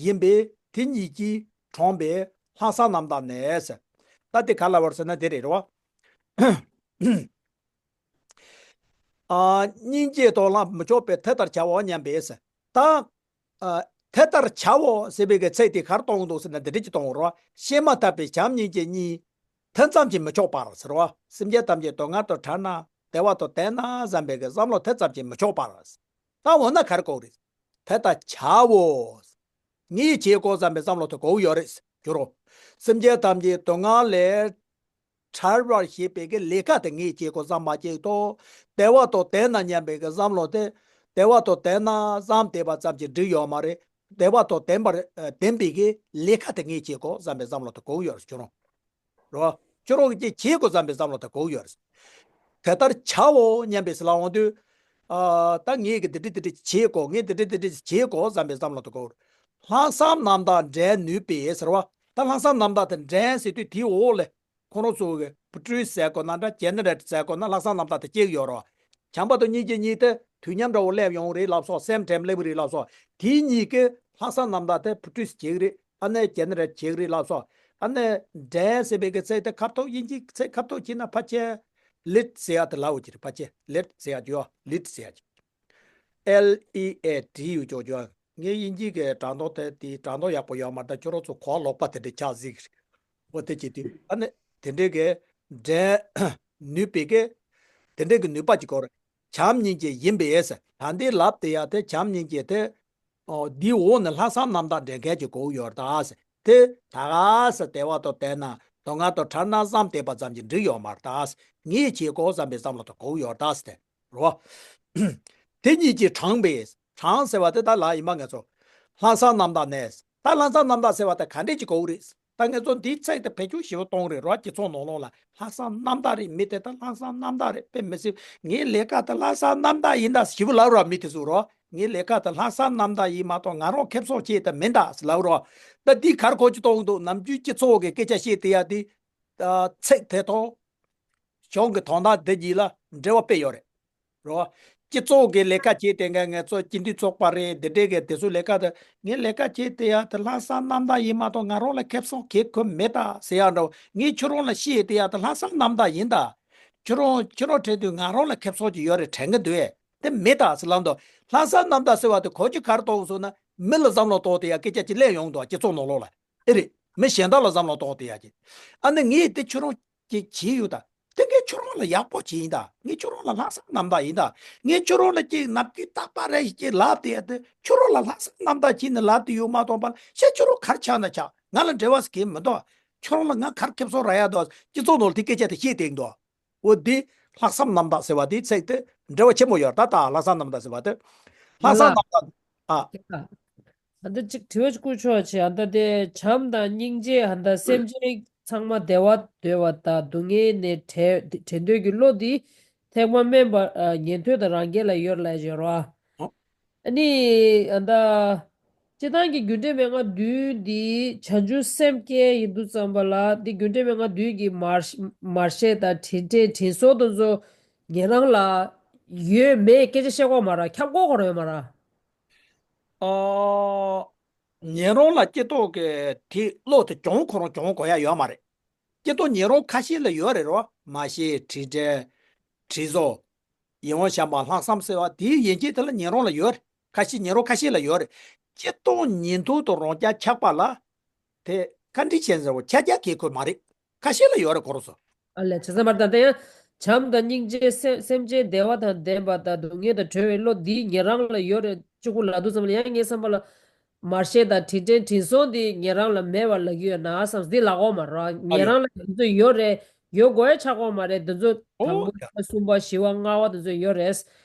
ཡིན་པས་དེ་གཉིས་ཀྱིས་དྲངས་པའི་ལྷག་བསམ་རྣམ་དག་ནས། ད་དེ་ག་ལ་བར་ཟེར་ན་དེ་རེད་རོ། ཨ། སྙིང་རྗེ་དང་ལ་མི་ཆོག་པས་དེ་ལྟར་བྱའོ་སྙམ་པས། ད། ཨ། དེ་ལྟར་བྱའོ་ཟེར་བའི་གི་ཚིག་དེ་གར་གཏོང་འདུག་ཟེར་ན་འདི་འདྲ་ཅིག་གཏོང་རོ། བཤད་མ་ཐག་པའི་བྱམས་སྙིང་རྗེ་གཉིས། དེ་ཙམ་གྱིས་མི་ཆོག་པར་ཟེར་རོ། སེམས་ཅན་ཐམས་ཅད་སྡུག་བསྔལ་དུ་ཐར་ན་བདེ་བ་དང་ལྡན་ན་བསམ་པའི་གི་བསམ་བློ་དེ་ཙམ་གྱིས་མི་ཆོག་པར། ད་འོ་ན་གར་གོ་རེད། དེ་ལྟར་བྱའོ། ངས་བྱེད་དགོས་བསམ་པའི་བསམ་བློ་དེ་གོ་ཡོད་རེད་ཟེར་རོ། སེམས་ཅན་ཐམས་ཅད་སྡུག་བསྔལ་ལས། ཐར་བར་བྱེད་པའི་གི་ལས་ཀ་དེ་ངས་བྱེད་དགོས་བསམ་པ་གཅིག་དང་། བདེ་བ་དང་ལྡན་ན་སྙམ་པའི་གི་བསམ་བློ་དེ། བདེ་བ་དང་ལྡན་ན་བསམ་བསྡད་པ་ཙམ་གྱིས་འགྲིག་ཡོད་མ་རེད། བདེ་བ་དང་ལྡན་པར་ལྡན་པའི་གི་ལས་ཀ་དེ་ངས་བྱེད་དགོས་བསམ་པའི་བསམ་བློ་དེ་གོ་གི་ཡོད་རེད་ཁྱོད་རང་། རོ། ཁྱོད་རང་གིས་ཅིག་བྱེད་དགོས་བསམ་པའི་བསམ་བློ་དེ་གོ་གི་ཡོད་རེད། དེ་ལྟར་བྱའོ་སྙམ་པའི་ཟེར་ལ་འོང་དུས། ཨ། ད་ངས་གི་འདི་འདྲ་འདི་འདྲ་བྱེད་དགོས། ངས་འདི་འདྲ་འདི་འདྲ་བྱེད་དགོས་བསམ་པའི་བསམ་བློ་དེ་གོ། ལྷག་བསམ་རྣམ་དག་འགྲན་ནུས་པས་ཟེར་བ། ད་ལྷག་བསམ་རྣམ་དག་དེ་འགྲན་ཟེར་དུས་དེའི་འོག་ལ། ཁོ་རང་ཚོ་གི་པུ་ཀྲུས་ཟེར་དགོས་ན་འདྲ་ཇེ་ནེ་རེཊ་ཟེར་དགོས་ན་ལྷག་བསམ་རྣམ་དག་དེ་སྐྱེ་གི་ཡོད་རེད་བ། བྱམས་པ་དང་སྙིང་རྗེ་གཉིས་དེ་དུས་མཉམ་འདྲ་བོ་སླེབས་ཡོང་རེད་ལབ་སོང་། སེམ་ཊེམ་སླེབས་རེད་ལབ་སོང་། དེ་གཉིས་ཀྱི་ལྷག་བསམ་རྣམ་དག་དེ་པུ་ཀྲུས་བྱེད་གི་རེད། ཨ་ནི་ཇེ་ནེ་རེཊ་བྱེད་གི་རེད་ལབ་སོང་། ཨ་ནི་འགྲན་ཟེར་བའི་གི་ཚིག་དེ་ཁ་ཐོག་དབྱིན་ཇིའི་ཚིག་ཁ་ཐོག་བྱས་ན་ཕལ་ཆེར་ལིཌ་ཟེར་ཡ་དེ་ལབ་ཀྱི་རེད། ཕལ་ཆེར་ལིཌ་ཟེར་ཡ་ཅིག་ཡོད། ལིཌ་ཟེར་ཡ་ཅིག L E A D ཡོད་ཅོག་ཅོག་ངའི་དབྱིན་ཇིའི་གི་སྒྲ་གདངས་དེ་དེའི་སྒྲ་གདངས་ཡག་པོ་ཡོད་མ་རེད། ད་ཁྱོད་རང་ཚོ་གོ་བ་ལོག་པ་དེ་འདྲ་ཆགས་སྲིད་གི་རེད། འོ་དེ་བྱེད་དུས་ཨ་ནི་དེ་འདྲའི་གི་འགྲན་ནུས་པའི་གི་དེ་འདྲའི་གི་ནུས་པ་ཅིག་གོ་རེད། བྱམས་སྙིང་རྗེ་ཡིན་པས་ཟེར། ད་འདི་ལབ་དེ་ཡ་དེ་བྱམས་སྙིང་རྗེ་དེ། ཨོ། འདིའི་འོག་ནས་ལྷག་བསམ་རྣམ་དག་འགྲན་མཁན་གྱི་གོ་ཡོད་ད་ཟེར། དེ་ད་ག་ས་བདེ་བ་དང་ལྡན་ན་སྡུག་བསྔལ་དང་བྲལ་ན་བསམ་བསྡད་པ་ཙམ་གྱིས་འགྲིག་ཡོད་མ་རེད་ད་ཟེར། ངས་བྱེད་དགོས་བསམ་པའི་བསམ་བློ་དེ་གོ་ཡོད་ད་ཟེར་ཏེ། རོ། དེ་གཉིས་ཀྱིས་དྲངས་པས། དྲངས་ཟེར་བ་དེ་ད་ལ་ཡིན་པ་ང་ཚོ། ལྷག་བསམ་རྣམ་དག་ནས། ད་ལྷག་བསམ་རྣམ་དག་ཟེར་བ་དེ་ག་འདྲས་ཀྱི་གོ་གི་རེད། ད་ང་ཚོ་འདིའི་ཚིག་དེ་བེད་སྤྱོད་ཞིབ་པོ་གཏོང་རེད་རོ། སྤྱི་ཚོགས་ནང་ལོགས་ལ་ལྷག་བསམ་རྣམ་དག་རེད། མི་དེ་ད་ལྷག་བསམ་རྣམ་དག་རེད། དཔེ་མི་སྲིད་ངའི་ལས་ཀ་དེ་ལྷག་བསམ་རྣམ་དག་ཡིན་ད་ཞིབ་པོ་ལབ་རོ། མི་དེ་ཚོ་རོ། ངའི་ལས་ཀ་དེ་ལྷག་བསམ་རྣམ་དག་ཡིན་མ་གཏོགས་ང་རང་ཁེ་བཟང་ཆེད་དུ་མིན་ད་ལབ་རོ། ད་འདི་གར་གོ་ཅི་གཏོང་འདུག་ནམ་རྒྱུན་སྤྱི་ཚོགས་ཀྱི་སྐད་ཆ་བཤད་དེ་ཡ་དེ། ཚིག་དེ་དང་། གཞུང་གི་དོན་དག་འདི་གཉིས་ལ་འབྲེལ་བ་དཔེ་ཡོད་རེད། རོ། སྤྱི་ཚོགས་ཀྱི་ལས་ཀ་བྱེད་དེ་འགའ་ངལ་རྩོལ་སྤྱི་འཐུས་ཚོགས་པ་རེད། འདི་འདྲའི་གི་དེ་ཚོ་ལས་ཀ་དེ་ངས་ལས་ཀ་བྱེད་དེ་ཡ་དེ་ལྷག་བསམ་རྣམ་དག་ཡིན་མ་གཏོགས་ང་རང་ལ་ཁེ་བཟང་གང་ཡང་མེད་ད་ཟེར་ཡ་འདྲ་བོ། ངས་ཁྱོད་རང་ལ་བཤད་དེ་ཡ་དེ་ལྷག་བསམ་རྣམ་དག་ཡིན་ད། ཁྱོད་རང་ཁྱོད་རང་དྲན་དུས་ང་རང་ལ་ཁེ་བཟང་ཅིག་ཡོད་རེད་དྲན་གི་འདུག་ཨེ། དེ་མེད་ད་ཟེར་ལབ་འདུག་ལྷག་བསམ་རྣམ་དག་ཟེར་བ་དེ་གོ་རྒྱུ་ག་རེ་གཏོགས་སོང་ན་མི་ལ་བསམ་བློ་གཏོང་དེ་ཡ་སྐད་ཆ་ཅིག་སླེབས་ཡོང་འདུག་སྤྱི་ཚོགས་ནང་ལོགས་ལ། ཨེ་རེད། མི་གཞན་དག་ལ་བསམ་བློ་གཏོང་དེ་ཡ་ཅིག་ཨ་ནི་ངས་དེ་ཁྱོད་རང་ཅིག་བྱས་ཡོད་ད། དེ་ངས་ཁྱོད་རང་ལ་ཡག་པོ་བྱས་ཡིན་ད། ངས་ཁྱོད་རང་ལ་ལྷག་བསམ་རྣམ་དག་ཡིན་ད། ངས་ཁྱོད་རང་ལ་ཅིག་ནམ་རྒྱུན་རྟག་པར་རེ་ཞིག་ཅིག་ལབ་དེ་ཡ་དེ་ཁྱོད་རང་ལ་ལྷག་བསམ་རྣམ་དག་བྱས་ནས་ལབ་དེ་ཡོད་མ་གཏོགས་པ་ལ་ཤ་ཁྱོད་རང་ག་རེ་ཆགས་ན་ཆགས། ང་ལ་འབྲེལ་བ་ཟེར་གྱི་མི་འདུག་ཁྱོད་རང་ལ་ང་ག་རེ་ཁེ་བཟང་རག་ཡ་འདུག་སྤྱི་ཚོགས་ནང་ལ་དེ་སྐད་ཆ་དེ་བཤད་དེ་འདུག་འོ་འདི་ལྷག་བསམ་རྣམ་དག་ཟེར་བ་དེའི་ཚིག་དེ་འབྲེལ་བ་ཆེན་པོ་ཡོད་རེད། ད་ལྟ་ལྷག་བསམ་རྣམ་དག་ཟེར་བ་དེ། ལྷག་བསམ་རྣམ་དག་ཨ། ད་ལྟ་ཅིག་དྲི་བ་ཅིག་བསྐུར་ཆོག་བྱས། ཨ་ད་དེ་བྱམས་དང་སྙིང་རྗེ་ཨ་ད་སེམས་ཅན་ཚང་མ་བདེ་བ་འདོད་པ་དང་སྡུག་བསྔལ་ནས་བྲལ་བྲལ་འདོད་ཀྱི་བློ་འདི་ཐེག་པ་དམན་པ་ཉན་ཐོས་དང་རང་རྒྱལ་ལ་ཡོད་ལབ་ཡོད་རེད་བ། ཨ་ནི་ཨ་ད། སྤྱིར་བཏང་གི་རྒྱུ་འབྲས་མན་ངག་བདུན་འདི་བྱང་ཆུབ་སེམས་བསྐྱེད་ཡིན་དུས་ཙམ་པ་ལ་འདི་རྒྱུ་འབྲས་མན་ངག་བདུན་གྱི་མར་མར་ཤེས་དང་དྲིན་དྲན་དྲིན་གཟོ་དེ་ཚོ་ཉན་རང་ལ་ཡོད་མེད་སྐད་ཆ་བཤད་དགོས་མ་རེད། ཁྱབ་དགོས་ཁོ་རང་ཡོད་མ་རེད། ཨོ། ཉན་རང་ལ་སྐྱེ་ཐོག་གི་དེ་བློ་དེ་གྱོང་ཁོ་རང་གྱོང་དགོས་ཡ་ཡོད་མ་རེད། སྐྱེ་ཐོག་ཉན་རང་ཁ་ཤས་ལ་ཡོད་རེད་རོ། མར་ཤེས་དྲིན་དྲན་དྲིན་གཟོ། ཡིད་དབང་བྱམས་པ་ལྷག་བསམ་ཟེར་བ་དེའི་ཡན་ཆད་དེ་ལ་ཉན་རང་ལ་ཡོད་རེད། ཁ་ཤས་ཉན་རང་ཁ་ཤས་ལ་ཡོད་རེད། སྤྱིར་བཏང་ཉན་ཐོས་དང་རང་རྒྱལ་ཆགས་པ་ལ་དེ་བཀའ་དྲིན་ཆེ་ཟེར་བ་ཁྱབ་རྒྱ་གལ་ཁོ་མ་རེད། ཁ་ཤས་ལ་ཡོད་རེད་ཁོ་རང་ཚོ། ཨ་ལས་བྱས་ཙང་མར་ད་ལྟ་ཡང་བྱམས་དང་སྙིང་རྗེ་སེམས་སེམས་ཅན་བདེ་བ་དང་ལྡན་པ་དང་སྡུག་བསྔལ་དང་བྲལ་བའི་བློ་འདི་ཉན་རང་ལ་ཡོད་རེད་གཅིག་པུ་ལབ་དུས་ཙམ་ལ་ཡང་ངའི་བསམ་པ་ལ། མར་ཤེས་དང་དྲིན་དྲན་དྲིན་གཟོ་འདི་ཉན་རང་ལ་མེད་པ་ལབ་ཀྱི་ཡོད་ན་བསམ། འདི་ལབ་དགོས་མ་རེད། ཨ་ཉན་ཡོད་རང་ལ་འདི་ཚོ་ཡོད་རེད། ཡོད་དགོས་ཡ་ཆགས་དགོས་མ་རེད། འདི་ཚོ་ཨོ་དང་པོ་ཡ་གསུམ་པ་བཞི་པ་ལྔ་པ་འདི་ཚོ་ཡོད་རེད།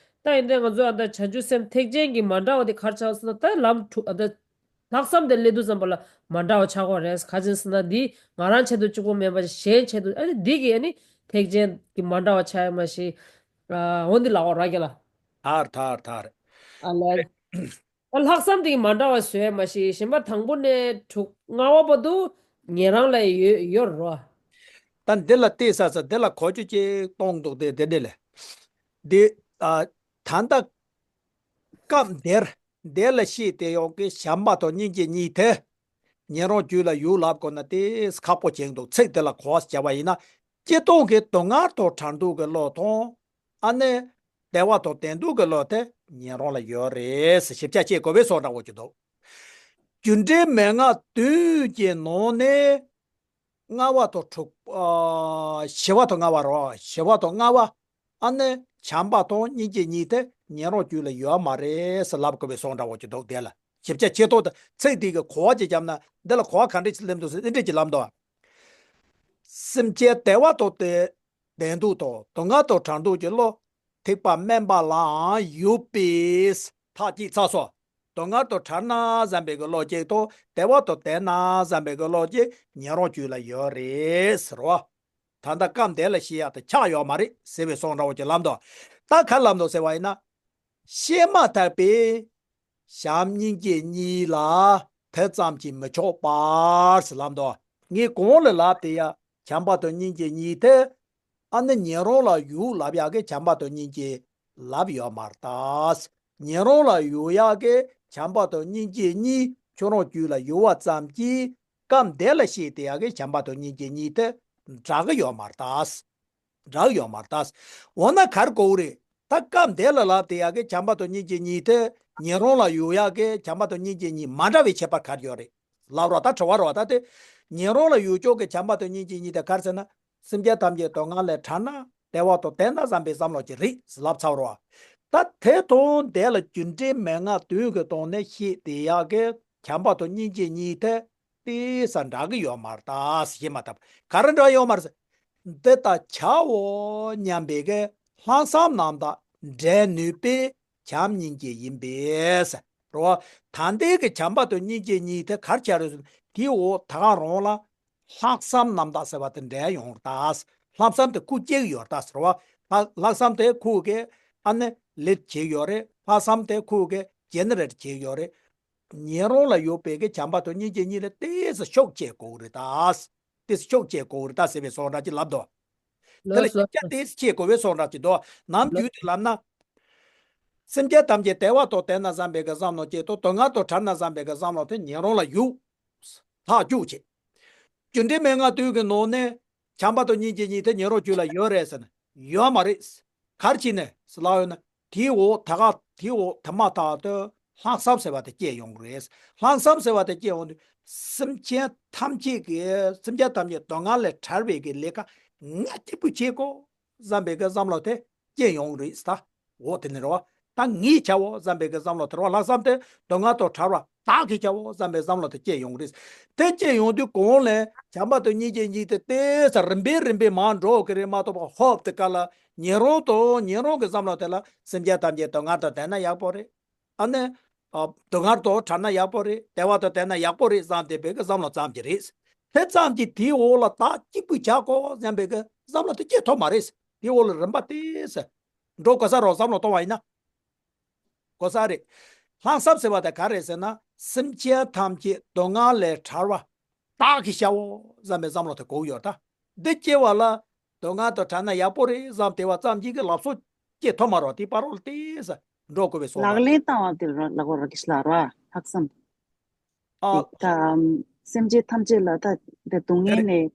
ད་ཡིན་དུས་ང་ཚོ་ཨ་ད་བྱང་ཆུབ་སེམས་ཐེག་ཆེན་གྱི་མ་འདྲ་བ་འདི་ག་རེ་ཆགས་སོང་ན་ད་ལམ་དྲུག་ཨ་ད་ལྷག་བསམ་དེ་སླེབས་དུས་ཙམ་པ་ལ་མ་འདྲ་བ་ཆགས་དགོས་རེད། ག་ཅི་ཟེར་ན་འདི་ང་རང་ཆེད་དུ་གཅིག་པོ་མེད་པ་གཞན་ཆེད་དུ་ཨ་ནི་འདི་གི་ཨ་ནི་ཐེག་ཆེན་གྱི་མ་འདྲ་བ་ཆགས་ཡ་མ་ཤེས། ཨ་འོ་འདི་ལབ་དགོས་ར་རྒྱ་ལ། ཐར་ཐར་ཐར། ཨ་ལ། ད་ལྷག་བསམ་དེ་གི་མ་འདྲ་བ་བཟོས་མ་ཤེས། གཞན་པ་དང་པོ་ནས་དྲུག་ལྔ་པ་བར་དུ་ཉན་རང་ལ་ཡོད་ཡོད་རོ། ད་འདི་ལ་བལྟས་ས་ས་འདི་ལ་གོ་ཆོད་ཅིག་གཏོང་འདུག་སྟེ་དེ་འདྲ་ལས། འདི་ཨ་ད་ལྟ་སྐབས་འདིར་འདི་ལ་བཤད་དེ་ཡོང་གི་བྱམས་པ་དང་སྙིང་རྗེ་གཉིས་དེ་ཉན་རང་རྒྱུད་ལ་ཡོད་ལབ་དགོས་ན་དེ་ཁག་པོ་ཅིག་འདུག་ཚིག་འདི་ལ་གོ་བ་བྱ་བ་ཡིན་ན་སྤྱིར་བཏང་གི་སྡུག་བསྔལ་དང་བྲལ་འདུག་གི་བློ་དང་། ཨ་ནི། བདེ་བ་དང་ལྡན་འདུག་གི་བློ་དེ་ཉན་རང་ལ་ཡོད་རེད་ཟེར་ཞིབ་ཆ་བྱེད་དགོས་པའི་བཟོ་འདྲ་བོ་ཅིག་འདུག་རྒྱུ་འབྲས་མན་ངག་བདུན་གྱི་ནང་ནས་ལྔ་པ་དང་དྲུག་ཨ་བཞི་པ་དང་ལྔ་པ་རོ། བཞི་པ་དང་ལྔ་པ། ཨ་ནི་བྱམས་པ་དང་སྙིང་རྗེ་གཉིས་དེ་ཉན་རང་རྒྱུད་ལ་ཡོད་མ་རེད་ཟེར་ལབ་དགོས་པའི་བཟོ་འདྲ་བོ་ཅིག་འདུག་དེ་ལ་ཞིབ་ཆ་བྱེད་ཐོག་ཏུ་ཚིག་དེ་གི་གོ་བ་ཅིག་བརྒྱབ་ན་འདི་ལ་གོ་བ་ག་འདྲ་ཅིག་སླེབས་འདུག་ཟེར་འདི་འདྲ་ཅིག་ལབ་འདུག་སེམས་ཅན་བདེ་བ་དང་དེ། ལྡན་འདུག་དང་སྡུག་བསྔལ་དང་བྲལ་འདུག་གི་བློ། ཐེག་པ་དམན་པ་ལའང་ཡོད་པས། ཐག་བཅད་ཚར་སོང་། སྡུག་བསྔལ་དང་བྲལ་ན་བསམ་པའི་གི་བློ་གཅིག་དང་བདེ་བ་དང་ལྡན་ན་བསམ་པའི་གི་བློ་གཅིག་ཉན་རང་རྒྱུད་ལ་ཡོད་རེད་ཟེར་བ། ད་ལྟ་སྐབས་འདི་ལ་བཤད་ཡག་དེ་ཆགས་ཡོད་མ་རེད་ཟེར་བའི་བཟོ་འདྲ་བོ་ཅིག་ལབ་འདུག་ད་ག་ལབ་འདུག་ཟེར་བ་ཡིན་ན། བཤད་མ་ཐག་པའི་བྱམས་སྙིང་རྗེ་གཉིས་ལ་དེ་ཙམ་གྱིས་མི་ཆོག་པར་ཟེར་ལབ་འདུག་ངས་གོང་ལ་ལབ་དེ་ཡ་བྱམས་པ་དང་སྙིང་རྗེ་གཉིས་དེ། ཨ་ནི་ཉན་རང་ལ་ཡོད་ལབ་ཡག་གི་བྱམས་པ་དང་སྙིང་རྗེ་ལབ་ཡོད་མ་རེད་ད། ཉན་རང་ལ་ཡོད་ཡག་གི་བྱམས་པ་དང་སྙིང་རྗེ་གཉིས་ཁྱོད་རང་རྒྱུད་ལ་ཡོད་པ་ཙམ་གྱིས་སྐབས་འདི་ལ་བཤད་དེ་ཡག་གི་བྱམས་པ་དང་སྙིང་རྗེ་གཉིས་དེ་འདྲ་གི་ཡོད་མ་རེད་ད། འདྲ་གི་ཡོད་མ་རེད་ད། འོ་ན་ག་རེ་དགོས་རེད། ད་སྐབས་འདི་ལ་ལབ་དེ་ཡག་གི་བྱམས་པ་དང་སྙིང་རྗེ་གཉིས་དེ་ཉན་རང་ལ་ཡོད་ཡག་གི་བྱམས་པ་དང་སྙིང་རྗེ་གཉིས་མ་འདྲ་བའི་ཁྱད་པར་ག་རེ་ཡོད་རེད། ལབ་རོགས། ད་དྲི་བ་རོགས། ད་དེ་ཉན་རང་ལ་ཡོད་ཆོག་གི་བྱམས་པ་དང་སྙིང་རྗེ་གཉིས་དེ་ག་རེ་ཟེར་ན། སེམས་ཅན་ཐམས་ཅད་སྡུག་བསྔལ་ལས་བྲལ་ན་བདེ་བ་དང་ལྡན་ན་བསམ་པའི་བསམ་བློ་ཅིག་རེད་ལབ་ཚར་རོགས། ད་དེ་དང་དེ་ལ་རྒྱུ་འབྲས་མན་ངག་བདུན་གྱི་སྟེང་ནས་བཤད་དེ་ཡག་གི་བྱམས་པ་དང་སྙིང་རྗེ་གཉིས་དེ་དེ་ས་འདྲ་གི་ཡོད་མ་རེད་ད་ཟེར། ཤེས་མ་ཐུབ། ག་རེ་འདྲ་ཡོད་མ་རེད་ཟེར། འདི་ལྟར་བྱའོ་སྙམ་པའི་གི་ལྷག་བསམ་རྣམ་དག་འབྲས་ནུས་པའི་བྱམས་སྙིང་རྗེ་ཡིན་པས། རོ། ད་ལྟའི་གི་བྱམས་པ་དང་སྙིང་རྗེ་གཉིས་དེ་ག་རེ་བྱ་རེད་ཟེར་ན། དེའི་འོག་ད་ག་རང་ལ་ལྷག་བསམ་རྣམ་དག་ཟེར་བ་དེ་འདྲ་ཡོང་རེད་ད། ལྷག་བསམ་དེ་ཁུག་སྐྱེ་གི་ཡོད་རེད་ད་ཟེར་བ། ལྷག་ལྷག་བསམ་དེ་ཁུག་གི་ཨ་ནི་ལེད་བྱེད་ཡོད་རེད། ལྷག་བསམ་དེ་ཁུག་གི་ཇེ་ནེ་རེ་ཊི་བྱེད་ཡོད་རེད། ཉན་རང་ལ་ཡོད་པའི་གི་བྱམས་པ་དང་སྙིང་རྗེ་གཉིས་ལ་ཏོག་ཙམ་ཤུགས་སྐྱེད་དགོས་རེད་ད། ཏོག་ཙམ་ཤུགས་སྐྱེད་དགོས་རེད་ད་ཟེར་བའི་བཟོ་འདྲ་ཅིག་ལབ་འདུག་དེ་ལ་ལགས་སོ། ཤུགས་རྐྱེན་ཏོག་ཙམ་སྐྱེད་དགོས་པའི་བཟོ་འདྲ་ཅིག་འདུག་ནམ་ལགས་རྒྱུན་དུ་ལབ་ན། སེམས་ཅན་ཐམས་ཅད་བདེ་བ་དང་ལྡན་ན་བསམ་པའི་གི་བསམ་བློ་སྐྱེ་དང་སྡུག་བསྔལ་དང་བྲལ་ན་བསམ་པའི་གི་བསམ་བློ་དེ་ཉན་རང་ལ་ཡོད། ཐག་གཅོད་བྱེད། རྒྱུ་འབྲས་མན་ངག་བདུན་གྱི་ནང་ནས་བྱམས་པ་དང་སྙིང་རྗེ་གཉིས་དེ་ཉན་རང་རྒྱུད་ལ་ཡོད་རེད་ཟེར་ན་ཡོད་མ་རེད། ག་རེ་བྱས་ནས་ཟེར་ལབ་ཡོད་ན་དེའི་འོག་ད་ག་དེའི་འོག་དེ་མ་ཐག་ཏུ་ལྷག་བསམ་ཟེར་བ་དེ་སྐྱེ་ཡོང་གི་རེད། ལྷག་བསམ་ཟེར་བ་དེ་སྐྱེ་ཡོང་དུས་སེམས་ཅན་ཐམས་ཅད་ཀྱི་སེམས་ཅན་ཐམས་ཅད་སྡུག་བསྔལ་ལས་བྲལ་བའི་གི་ལས་ཀ་ང་གཅིག་པུ་བྱེད་དགོས་བསམ་པའི་གི་བསམ་བློ་དེ་སྐྱེ་ཡོང་གི་རེད་ད། འོ་དེ་ནི་རེད་བ། ད་ངས་བྱའོ་བསམ་པའི་གི་བསམ་བློ་དེ་རེད་བ། ལྷག་བསམ་དེ་སྡུག་བསྔལ་དང་བྲལ་བ་བདག་གིས་བྱའོ་བསམ་པའི་བསམ་བློ་དེ་སྐྱེ་ཡོང་གི་རེད། དེ་སྐྱེ་ཡོང་དུས་གོང་ལས་བྱམས་པ་དང་སྙིང་རྗེ་གཉིས་དེ་ཏོག་ཙམ་རིམ་པས་རིམ་པས་མར་འགྲོ་གི་རེད་མ་གཏོགས་པ་ཧོབ་དེ་ག་ལ་ཉན་རང་དང་ཉན་རང་གི་བསམ་བློ་དེ་ལ་སེམས་ཅན་ཐམས་ཅད་སྡུག་བསྔལ་དང་ལྡན་ན་ཡག་པོ་རེད། ཨ་ནི། ཨ། སྡུག་བསྔལ་དང་བྲལ་ན་ཡག་པོ་རེད། བདེ་བ་དང་ལྡན་ན་ཡག་པོ་རེད་བསམ་བསྡད་པའི་གི་བསམ་བློ་ཙམ་གྱི་རེད། དེ་ཙམ་གྱིས་དེའི་འོག་ལ་བདག་གཅིག་པུས་བྱ་དགོས་བསམ་པའི་གི་བསམ་བློ་དེ་སྐྱེ་ཐུབ་མ་རེད། དེའི་འོག་ལ་རིམ་པ་ཏོག་ཙམ་འགྲོ་དགོས་ས་རེད་བསམ་བློ་གཏོང་བ་ཡིན་ན། དགོས་ས་རེད། ལྷག་བསམ་ཟེར་བ་དེ་ག་རེད་ཟེར་ན་སེམས་ཅན་ཐམས་ཅད་སྡུག་བསྔལ་ལས་བྲལ་བ་བདག་གིས་བྱའོ་བསམ་པའི་བསམ་བློ་དེ་དགོས་ཡོད་ད། འདི་སྐྱེ་བ་ལ་སྡུག་བསྔལ་དང་བྲལ་ན་ཡག་པོ་རེད་བསམ་བསྡད་པ་ཙམ་གྱིས་ཀྱི་ལབ་སོ་སྐྱེ་ཐུབ་མ་རེད། དེ་བར་རོལ་ཏེ་ས་འགྲོ་དགོས་པའི་བཟོ་ལག་ལ་ལེན་བཏང་བ་དེ་ར་ལ་གོ་ར་གིས་ལ་ར་ལྷག་བསམ། ཨ། དེ་ད་སེམས་ཅན་ཐམས་ཅད་ལ་ད་དེ་སྡུག་བསྔལ་ནས་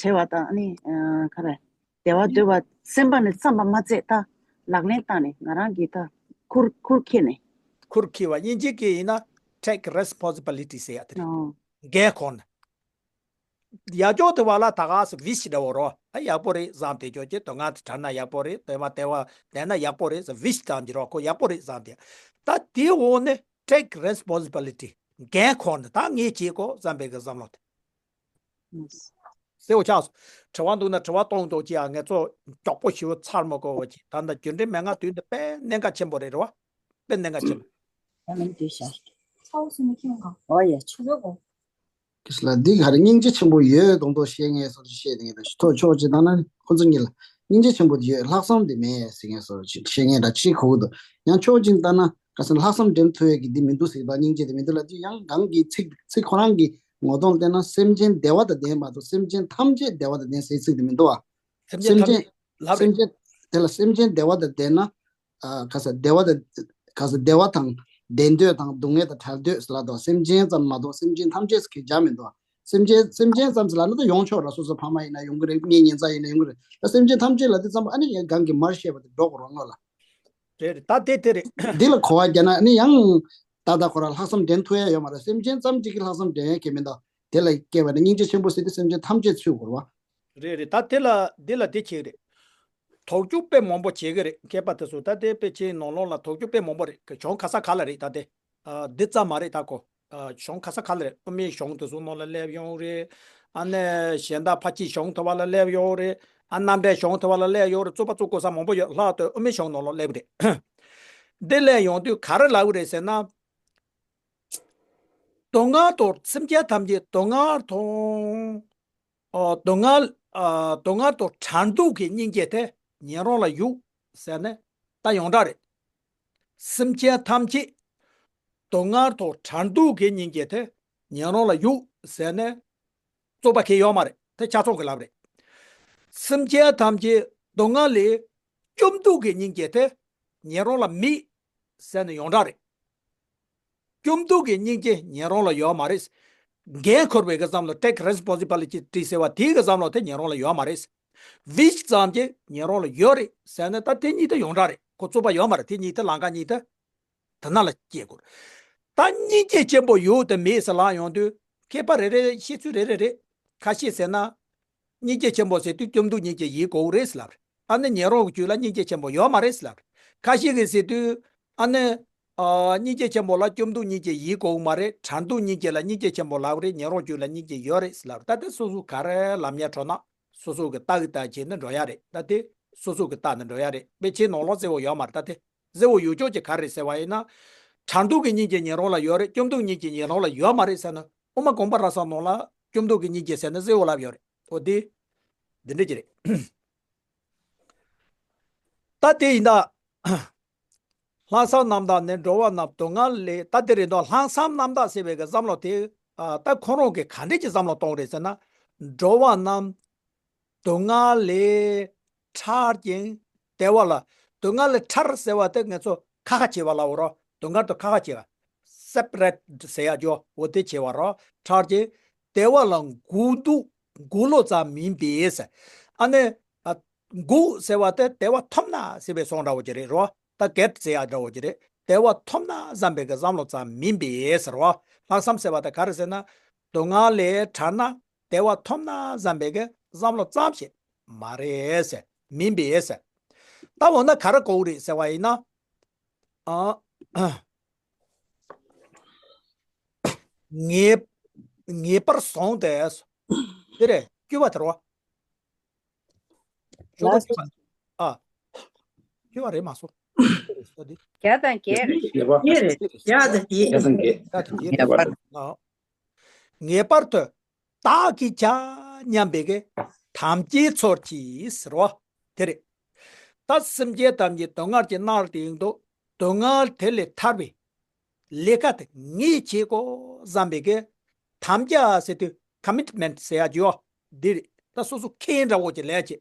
བྲལ་བ་དང་ནི་ཨ་ག་རེ་བདེ་བ་འདོད་པ་སེམས་པ་ནས་བསམ་པ་མ་བརྩད་ད་ལག་ལེན་བཏང་ནས་ང་རང་གིས་ད་ཁུར་ཁུར་ཁྱེར་ནས། ཁུར་ཁྱེར་བ་དབྱིན་ཇི་སྐད་ཡིན་ན་take responsibility ཟེར་ཡ་དེ་རེད། ཨོ། འགན་ཁུར་ནས། ཡ་ཅོག་དེ་བ་ལ་ད་ག་སེ་ཝིཤ་འདྲ་བོ་རོ། ཨ་ཡག་པོ་རེད་བསམ་དེ་ཅོག་ཅེ་དོན་ལྔ་དེ་དྲན་ན་ཡག་པོ་རེད། དོན་མ་དེ་བ་དེ་ན་ཡག་པོ་རེད་ཟེར་ཝིཤ་བཏང་གི་རོ། ཁོ་ཡག་པོ་རེད་བསམ་དེ། ད་དེའི་འོག་ནས་take responsibility འགན་ཁུར་ནས་ད་ངས་བྱེད་དགོས་བསམ་པའི་གི་བསམ་བློ་དེ། གསལ་བོ་ཆགས་སོང་། དྲི་བ་འདུག་ན་དྲི་བ་གཏོང་འདུག་ཅེ་ཡང་ངས་ཚོ་མགྱོགས་པོ་ཞིག་ཚར་མ་དགོས་པ་ཅིག་ད་ལྟ་རྒྱུ་འབྲས་མན་ངག་བདུན་དེ་དཔེ་གནད་འགག་ཆེན་པོ་རེད་རོ། དཔེ་གནད་འགག་ཆེན་པོ། ཨོ་ཡ། ཁྱོད་ལ་འདི་ག་རེ་སྙིང་རྗེ་ཆེན་པོ་ཡོད་མདོག་མདོག་བཤད་མཁན་བཟོ་ཅིག་བཤད་དེ་ངས་ད་ཐོག་ཕྱོགས་གཅིག་ལྟ་ན་ཁོ་ཚོ་གཉིས་ལ་སྙིང་རྗེ་ཆེན་པོ་ཡོད་ལྷག་བསམ་དེ་མེད་ཟེར་མཁན་བཟོ་ཅིག་བཤད་མཁན་འདྲ་ཅིག་གོ་གི་འདུག་ཡང་ཕྱོགས་གཅིག་ལྟ་ན་ག་ས་ལྷག་བསམ་འགྲན་ཐུབ་ཡས་ཀྱི་འདི་མི་འདུག་ཟེར་གི་འདུག་སྙིང་རྗེ་དེ་མི་འདུག་ལབ་དུས་ཡང་གང་གི་ཚིག་ཚིག་ཁོ་རང་གི་ངོ་གདོང་བལྟས་ན་སེམས་ཅན་བདེ་བ་དང་ལྡན་མ་གཏོགས་སེམས་ཅན་ཐམས་ཅད་བདེ་བ་དང་ལྡན་ཟེར་ཚིག་དེ་མི་འདུག་བ། སེམས་ཅན་ཐམས་ཅད་ལབ་རེད། སེམས་ཅན་དེ་ལ་སེམས་ཅན་བདེ་བ་དང་ལྡན་ན། ཨ་ག་ས་བདེ་བ་དང་ག་ས་བདེ་བ་དང་ལྡན་འདོད་དང་སྡུག་བསྔལ་དང་བྲལ་འདོད་ཟེར་ལ་དོ། སེམས་ཅན་ཙམ་མ་གཏོགས་སེམས་ཅན་ཐམས་ཅད་ཟེར་གི་བྱ་མི་འདུག་སེམས་ཅན་སེམས་ཅན་ཙམ་ཟེར་ལ་ནི་ད་ཡོང་ཆོག་ར། སོ་སོ་ཕ་མ་ཡིན་ན་ཡོང་གི་རེད། གཉེན་ཉེ་ཚ་ཡིན་ན་ཡོང་གི་རེད། ད་སེམས་ཅན་ཐམས་ཅད་ལ་དེ་ཙམ་པ་ཨ་ནི་ཡང་གང་གི་མར་བཤད་པ་དེ་འགྲོ་དགོས་རོགས་ངོ་ལ། རེད་རེད། ད་དེ་དེ་རེད། འདི་ལ་གོ་བ་རྒྱག་ན་ཨ་ནི་ཡང་ད་ད་ཁོ་རང་ལྷག་བསམ་འདྲེན་ཐུབ་ཡ་ཡོད་མ་རེད། སེམས་ཅན་ཙམ་གཅིག་གི་ལྷག་བསམ་འདྲེན་ཡ་གལ་མི་འདུག་དེ་ལ་སྐྱེས་པ་ནི་སྙིང་རྗེ་ཆེན་པོ་ཟེར་དུས་སེམས་ཅན་ཐམས་ཅད་ཚུད་དགོས་རེད་བ། རེད་རེད། ད་དེ་ལ་འདི་ལ་དེ་བྱེད་རེད། དོགས་གཅོད་དཔེ་མང་པོ་བྱེད་ཀྱི་རེད། མཁས་པ་དེ་ཚོ་ད་དེ་དཔེ་ཆའི་ནང་ལོགས་ལ་དོགས་གཅོད་དཔེ་མང་པོ་རེད། གཞུང་ག་ས་ག་ལ་རེད་ད་དེ། ཨ་འདི་ཙམ་མ་རེད་ད་ཁོ། ཨ་གཞུང་ག་ས་ག་ལ་རེད། དབུ་མའི་གཞུང་དེ་ཚོ་ནང་ལ་སླེབས་ཡོང་རེད། ཨ་ནི་གཞན་དག་ཕར་ཕྱིའི་གཞུང་དེ་བ་ལ་སླེབས་ཡོང་རེད། ཨ་རྣམ་འགྲེལ་གཞུང་དེ་བ་ལ་སླེབས་ཡོང་རེད། རྩོད་པ་རྩོད་དགོས་ས་མང་པོ་ཡོད། ལྷག་ཏུ་དབུ་མའི་གཞུང་ནང་ལ་སླེབས་རེད། འདི་སླེབས་ཡོང་དུས་ག་རེ་ལབ་ཀྱི་རེད་ཟེར་ན། སྡུག་བསྔལ་དང་སེམས་ཅན་ཐམས་ཅད་སྡུག་བསྔལ་དང་། ཨོ། སྡུག་བསྔལ། ཨ། སྡུག་བསྔལ་དང་བྲལ་འདུག་གི་སྙིང་རྗེ་དེ་ཉན་རང་ལ་ཡོད་ཟེར་ནས་ད་ཡོངས་གྲགས་རེད། སེམས་ཅན་ཐམས་ཅད་སྡུག་བསྔལ་དང་བྲལ་འདུག་གི་སྙིང་རྗེ་དེ་ཉན་རང་ལ་ཡོད་ཟེར་ནས་རྩོད་པ་གང་ཡོད་མ་རེད། དེ་ཆ་ཚང་གི་ལབ་རེད། སེམས་ཅན་ཐམས་ཅད་སྡུག་བསྔལ་ལས་སྐྱོབ་འདུག་གི་སྙིང་རྗེ་དེ་ཉན་རང་ལ་མེད་ཟེར་ནས་ཡོངས་གྲགས་རེད། སྐྱོབ་འདུག་གི་སྙིང་རྗེ་ཉན་རང་ལ་ཡོད་མ་རེད། འགན་འཁུར་བའི་གི་བསམ་བློ། take responsibility ཟེར་བ་དེའི་གི་བསམ་བློ་དེ་ཉན་རང་ལ་ཡོད་མ་རེད། ཝིཤ་ཙམ་གྱིས་ཉན་རང་ལ་ཡོད་རེད་ཟེར་ན་ད་དེ་གཉིས་དེ་ཡོངས་གྲགས་རེད། ཁོ་རྩོད་པ་ཡོད་མ་རེད། དེ་གཉིས་དེ་ལམ་ཁ་གཉིས་དེ་དེ་ན་ལ་སྐྱེལ་དགོས། ད་སྙིང་རྗེ་ཆེན་པོ་ཡོད་དེ་མེད་ཟེར་ལབ་ཡོང་དུས་མཁས་པ་རེ་རེ་བཤད་ཚུལ་རེ་རེ་རེད། ཁ་ཤས་ཟེར་ན། སྙིང་རྗེ་ཆེན་པོ་ཟེར་དུས་སྐྱོབ་འདུག་སྙིང་རྗེ་ཡིན་དགོས་རེད་ཟེར་ལབ་རེད། ཨ་ནི་ཉན་རང་གི་རྒྱུད་ལ་སྙིང་རྗེ་ཆེན་པོ་ཡོད་མ་རེད་ཟེར་ལབ་རེད། ཁ་ཤས་ཀྱིས་ཟེར་དུས་ཨ་ནི། ཨ། སྙིང་རྗེ་ཆེན་པོ་ལ་སྐྱོབ་འདུག་སྙིང་རྗེ་ཡིན་དགོས་མ་རེད། བྲལ་འདུག་སྙིང་རྗེ་ལ་སྙིང་རྗེ་ཆེན་པོ་ལབ་རེད། ཉན་རང་རྒྱུད་ལ་སྙིང་རྗེ་ཡོད་རེད་ཟེར་ལབ་རེད། ད་དེ་སོ་སོ་ག་རེ་ལབ་ཉན་འགྲོ་ན་སོ་སོ་གི་རྟགས་ཀྱི་རྟགས་བྱས་ནས་འགྲོ་ཡ་རེད། ད་དེ་སོ་སོ་གི་རྟགས་ནས་འགྲོ་ཡ་རེད། དཔེ་ཆའི་ནང་ལོགས་གསལ་བོ་ཡོད་མ་རེད། ད་དེ་གསལ་བོ་ཡོད་ཅོག་ཅིག་ག་རེ་ཟེར་བ་ཡིན་ན། བྲལ་འདུག་གི་སྙིང་རྗེ་ཉན་རང་ལ་ཡོད་རེད། སྐྱོབ་འདུག་སྙིང་རྗེ་ཉན་རང་ལ་ཡོད་མ་རེད་ཟེར་ན། དབུ་མ་དགོངས་པ་རབ་གསལ་ནང་ལ་སྐྱོབ་འདུག་གི་སྙིང་རྗེ་ཟེར་ནས་གསལ་བོ་ལབ་ཡོད་རེད། འོ་དེ། འདི་འདྲ་ཅིག་རེད། ད་དེ་ཡིན་ད། ལྷག་བསམ་རྣམ་དག་ནི་འགྲོ་བ་རྣམས་སྡུག་བསྔལ་ལས། ད་དེ་རེད་དོ། ལྷག་བསམ་རྣམ་དག་ཟེར་བའི་གི་བསམ་བློ་དེ། ཨ། ད་ཁོ་རང་གིས་ག་འདྲས་ཀྱི་བསམ་བློ་གཏོང་རེད་ཟེར་ན། འགྲོ་བ་རྣམས་སྡུག་བསྔལ་ལས་ཐར་ཞིང་བདེ་བ་ལ། སྡུག་བསྔལ་ལས་ཐར་ཟེར་བ་དེ་ང་ཚོ་ ཁ་ཁ་བྱེད་པ་ལབ་རོ། དུང་དཀར་དུ་ཁ་ཁ་བྱེད་པ། སེ་པ་རེ་ཊི་ཟེར་ཡ་ཅོ་འོ་དེ་བྱེད་པ་རོ། ཁྲར་གྱི་དལ་བ་ལ་འགུག་འདུག་འགུག་བློ་ཙམ་མིན་པས། ཨ་ནི་ཨ་འགུག་ཟེར་བ་དེ་དལ་བ་ཐོབ་ན་ཟེར་བའི་སོང་འདྲ་བོ་ཅིག་རེད་རོ། ད་གེ་ཊི་ཟེར་ཡ་འདྲ་བོ་ཅིག་རེད། དལ་བ་ཐོབ་ན་བསམ་པའི་གི་བསམ་བློ་ཙམ་མིན་པས་ཟེར་བ། ལྷག་བསམ་ཟེར་བ་དེ་ག་རེ་ཟེར་ན། སྡུག་བསྔལ་ལས་ཐར་ན་བདེ་བ་ཐོབ་ན་བསམ་པའི་གི་བསམ་བློ་ཙམ་ཞིག་མ་རེད་ཟེར། མིན་པས་ཟེར། ད་འོ་ན་ག་རེ་གོ་གི་རེད་ཟེར་བ་ཡིན་ན། ཨ། ངེས་ངེས་པར་བཟུང་སྟེ། དེ་རེད། དཀྱུས་པ་དེ་རེད་བ། ཞོགས་པ་ལ་དཀྱུས་པ། ཨ། དཀྱུས་པ་རེད་མ་སོང་། བརྒྱ་དང་བརྒྱད་རེད། བརྒྱད་རེད། བརྒྱ་དང་བརྒྱད། བརྒྱ་དང་བརྒྱད། ཨ། ངེས་པར་དུ་བདག་གིས་བྱ་སྙམ་པའི་གི་དམ་བཅའི་ཚོར་གྱིས་ཟེར་བ། དེ་རེད། ད་སེམས་ཅན་ཐམས་ཅད་སྡུག་བསྔལ་གྱིས་མནར་ཏེ་ཡོང་དུས་སྡུག་བསྔལ་དེ་ལས་ཐར་བའི་ལས་ཀ་དེ་ངས་བྱེད་དགོས་བསམ་པའི་གི་དམ་བཅའ་ཟེར་དུས་ཀོ་མིཊ་མེན་ཊི་ཟེར་ཡ་ཅིག་ཡོད། འདི་རེད། ད་སོ་སོ་ཁེངས་འདྲ་བོ་ཅིག་ལས་བྱེད།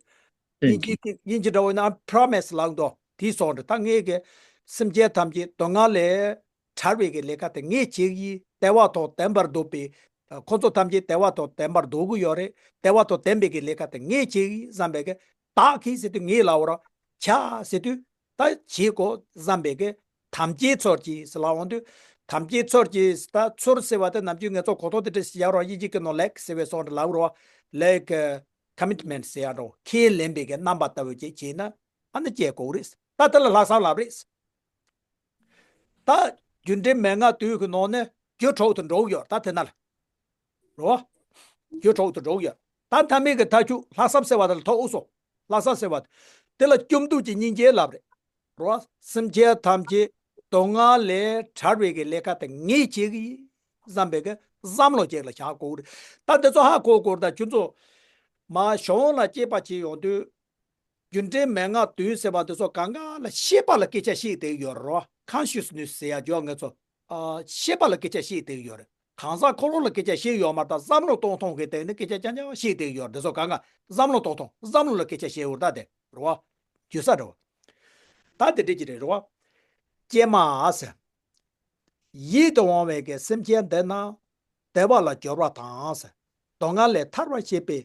དབྱིན་ཇི་དབྱིན་ཇི་འདྲ་བོ་ན་པོ་རོ་མི་སི་ལབ་འདུག་དེའི་སོགས་རེད། ད་ངས་གི་སེམས་ཅན་ཐམས་ཅད་སྡུག་བསྔལ་ལས་ཐར་བའི་གི་ལས་ཀ་དེ་ངས་བྱེད་ཀྱི་ཡིན། བདེ་བ་དང་ལྡན་པར་འདོད་པའི། ཁོ་ཚོ་ཐམས་ཅད་བདེ་བ་དང་ལྡན་པར་འདོད་ཀྱི་ཡོད་རེད། བདེ་བ་དང་ལྡན་པའི་གི་ལས་ཀ་དེ་ངས་བྱེད་ཀྱི་ཡིན་བསམ་པའི་གི་བདག་གིས་ཟེར་དུས་ངས་ལབ་པ་རེད། བྱ་ཟེར་དུས་ད་བྱེད་དགོས་བསམ་པའི་གི་དམ་བཅའི་ཚོར་གྱིས་ཟེར་ལབ་འོང་དུས། དམ་བཅའི་ཚོར་གྱིས། ད་ཚོར་ཟེར་བ་དེ་ནམ་རྒྱུན་ངས་ཚོ་གོ་ཐོག་དེ་འདྲ་ཞིག་ཡག་རོགས་དབྱིན་ཇི་སྐད་ནང་ལེག་ཟེར་བའི་སོགས་འདྲ་ལབ་རོགས། ལེག་ཀོ་མིཊ་མེན་ཊི་ཟེར་ཡ་འདྲ་བོ། ཁས་ལེན་པའི་གི་རྣམ་པ་ལྟ་བུ་ཅིག་བྱས་ན་ཨ་ནི་བྱེད་དགོས་རེད། ད་དེ་ལ་ལྷག་བསམ་ལབ་རེད། ད་རྒྱུ་འབྲས་མན་ངག་བདུན་གྱི་ནང་ནས་རྒྱུ་དྲུག་ཏུ་འགྲོ་གི་ཡོད། ད་དེ་ན་ལ་རོ། རྒྱུ་དྲུག་ཏུ་འགྲོ་གི་ཡོད། ད་མཐའ་མའི་གི་མཐའ་མཇུག་ལྷག་བསམ་ཟེར་བ་དེ་ལ་ཐོགས་སོ། ལྷག་བསམ་ཟེར་བ་དེ་ལ་སྐྱོབ་འདོད་ཀྱི་སྙིང་རྗེ་ལབ་རེད་རོ། སེམས་ཅན་ཐམས་ཅད་སྡུག་བསྔལ་ལས་ཐར་བའི་གི་ལས་ཀ་དེ་ངས་བྱེད་ཀྱི་ཡིན་བསམ་པའི་གི་བསམ་བློ་ཅིག་ལ་བཞག་དགོས་རེད། ད་འདི་ཚོ་ཧ་གོ་དགོས་རེད། ད་ཁྱོད་ཚོ་མ་གཞུང་ལ་དཔྱད་པ་བྱེད་ཡོང་དུས། རྒྱུ་འབྲས་མན་ངག་བདུན་ཟེར་བ་འདི་ཚོ་གང་ག་ལ་ཤེས་པ་ལ་སྐད་ཆ་བཤད་བསྡད་ཡོད་རེད་རོ། ཀོན་ཤི་ཡས་ནེ་སི་ཟེར་ཡ་ཅིག་ཡོད། ངེད་ཚོ་ཨ་ཤེས་པ་ལ་སྐད་ཆ་བཤད་བསྡད་ཡོད་རེད། གང་ཟག་ཁོ་རང་ལ་སྐད་ཆ་བཤད་ཡོད་མ་རེད། ད་བསམ་བློ་གཏོང་སྟངས་ཀྱི་སྟེང་ནས་སྐད་ཆ་རྐྱང་རྐྱང་བཤད་བསྡད་ཡོད་རེད། འདི་ཚོ་གང་ག་བསམ་བློ་གཏོང་སྟངས། བསམ་བློ་ལ་སྐད་ཆ་བཤད་ཡོད་རེད། ད་དེ་རེད་བ། རྒྱུ་ས་རེད་བ། ད་དེ་འདྲ་ཅིག་རེད་རེད་བ། ཀྱེ་མ་ཟེར། ཡིད་དུ་འོང་བའི་གི་སེམས་ཅན་འདི་རྣམས་བདེ་བ་ལ་སྦྱོར་བ་དང་ཟེར། སྡུག་བསྔལ་ལས་ཐར་བར་བྱེད་པའི་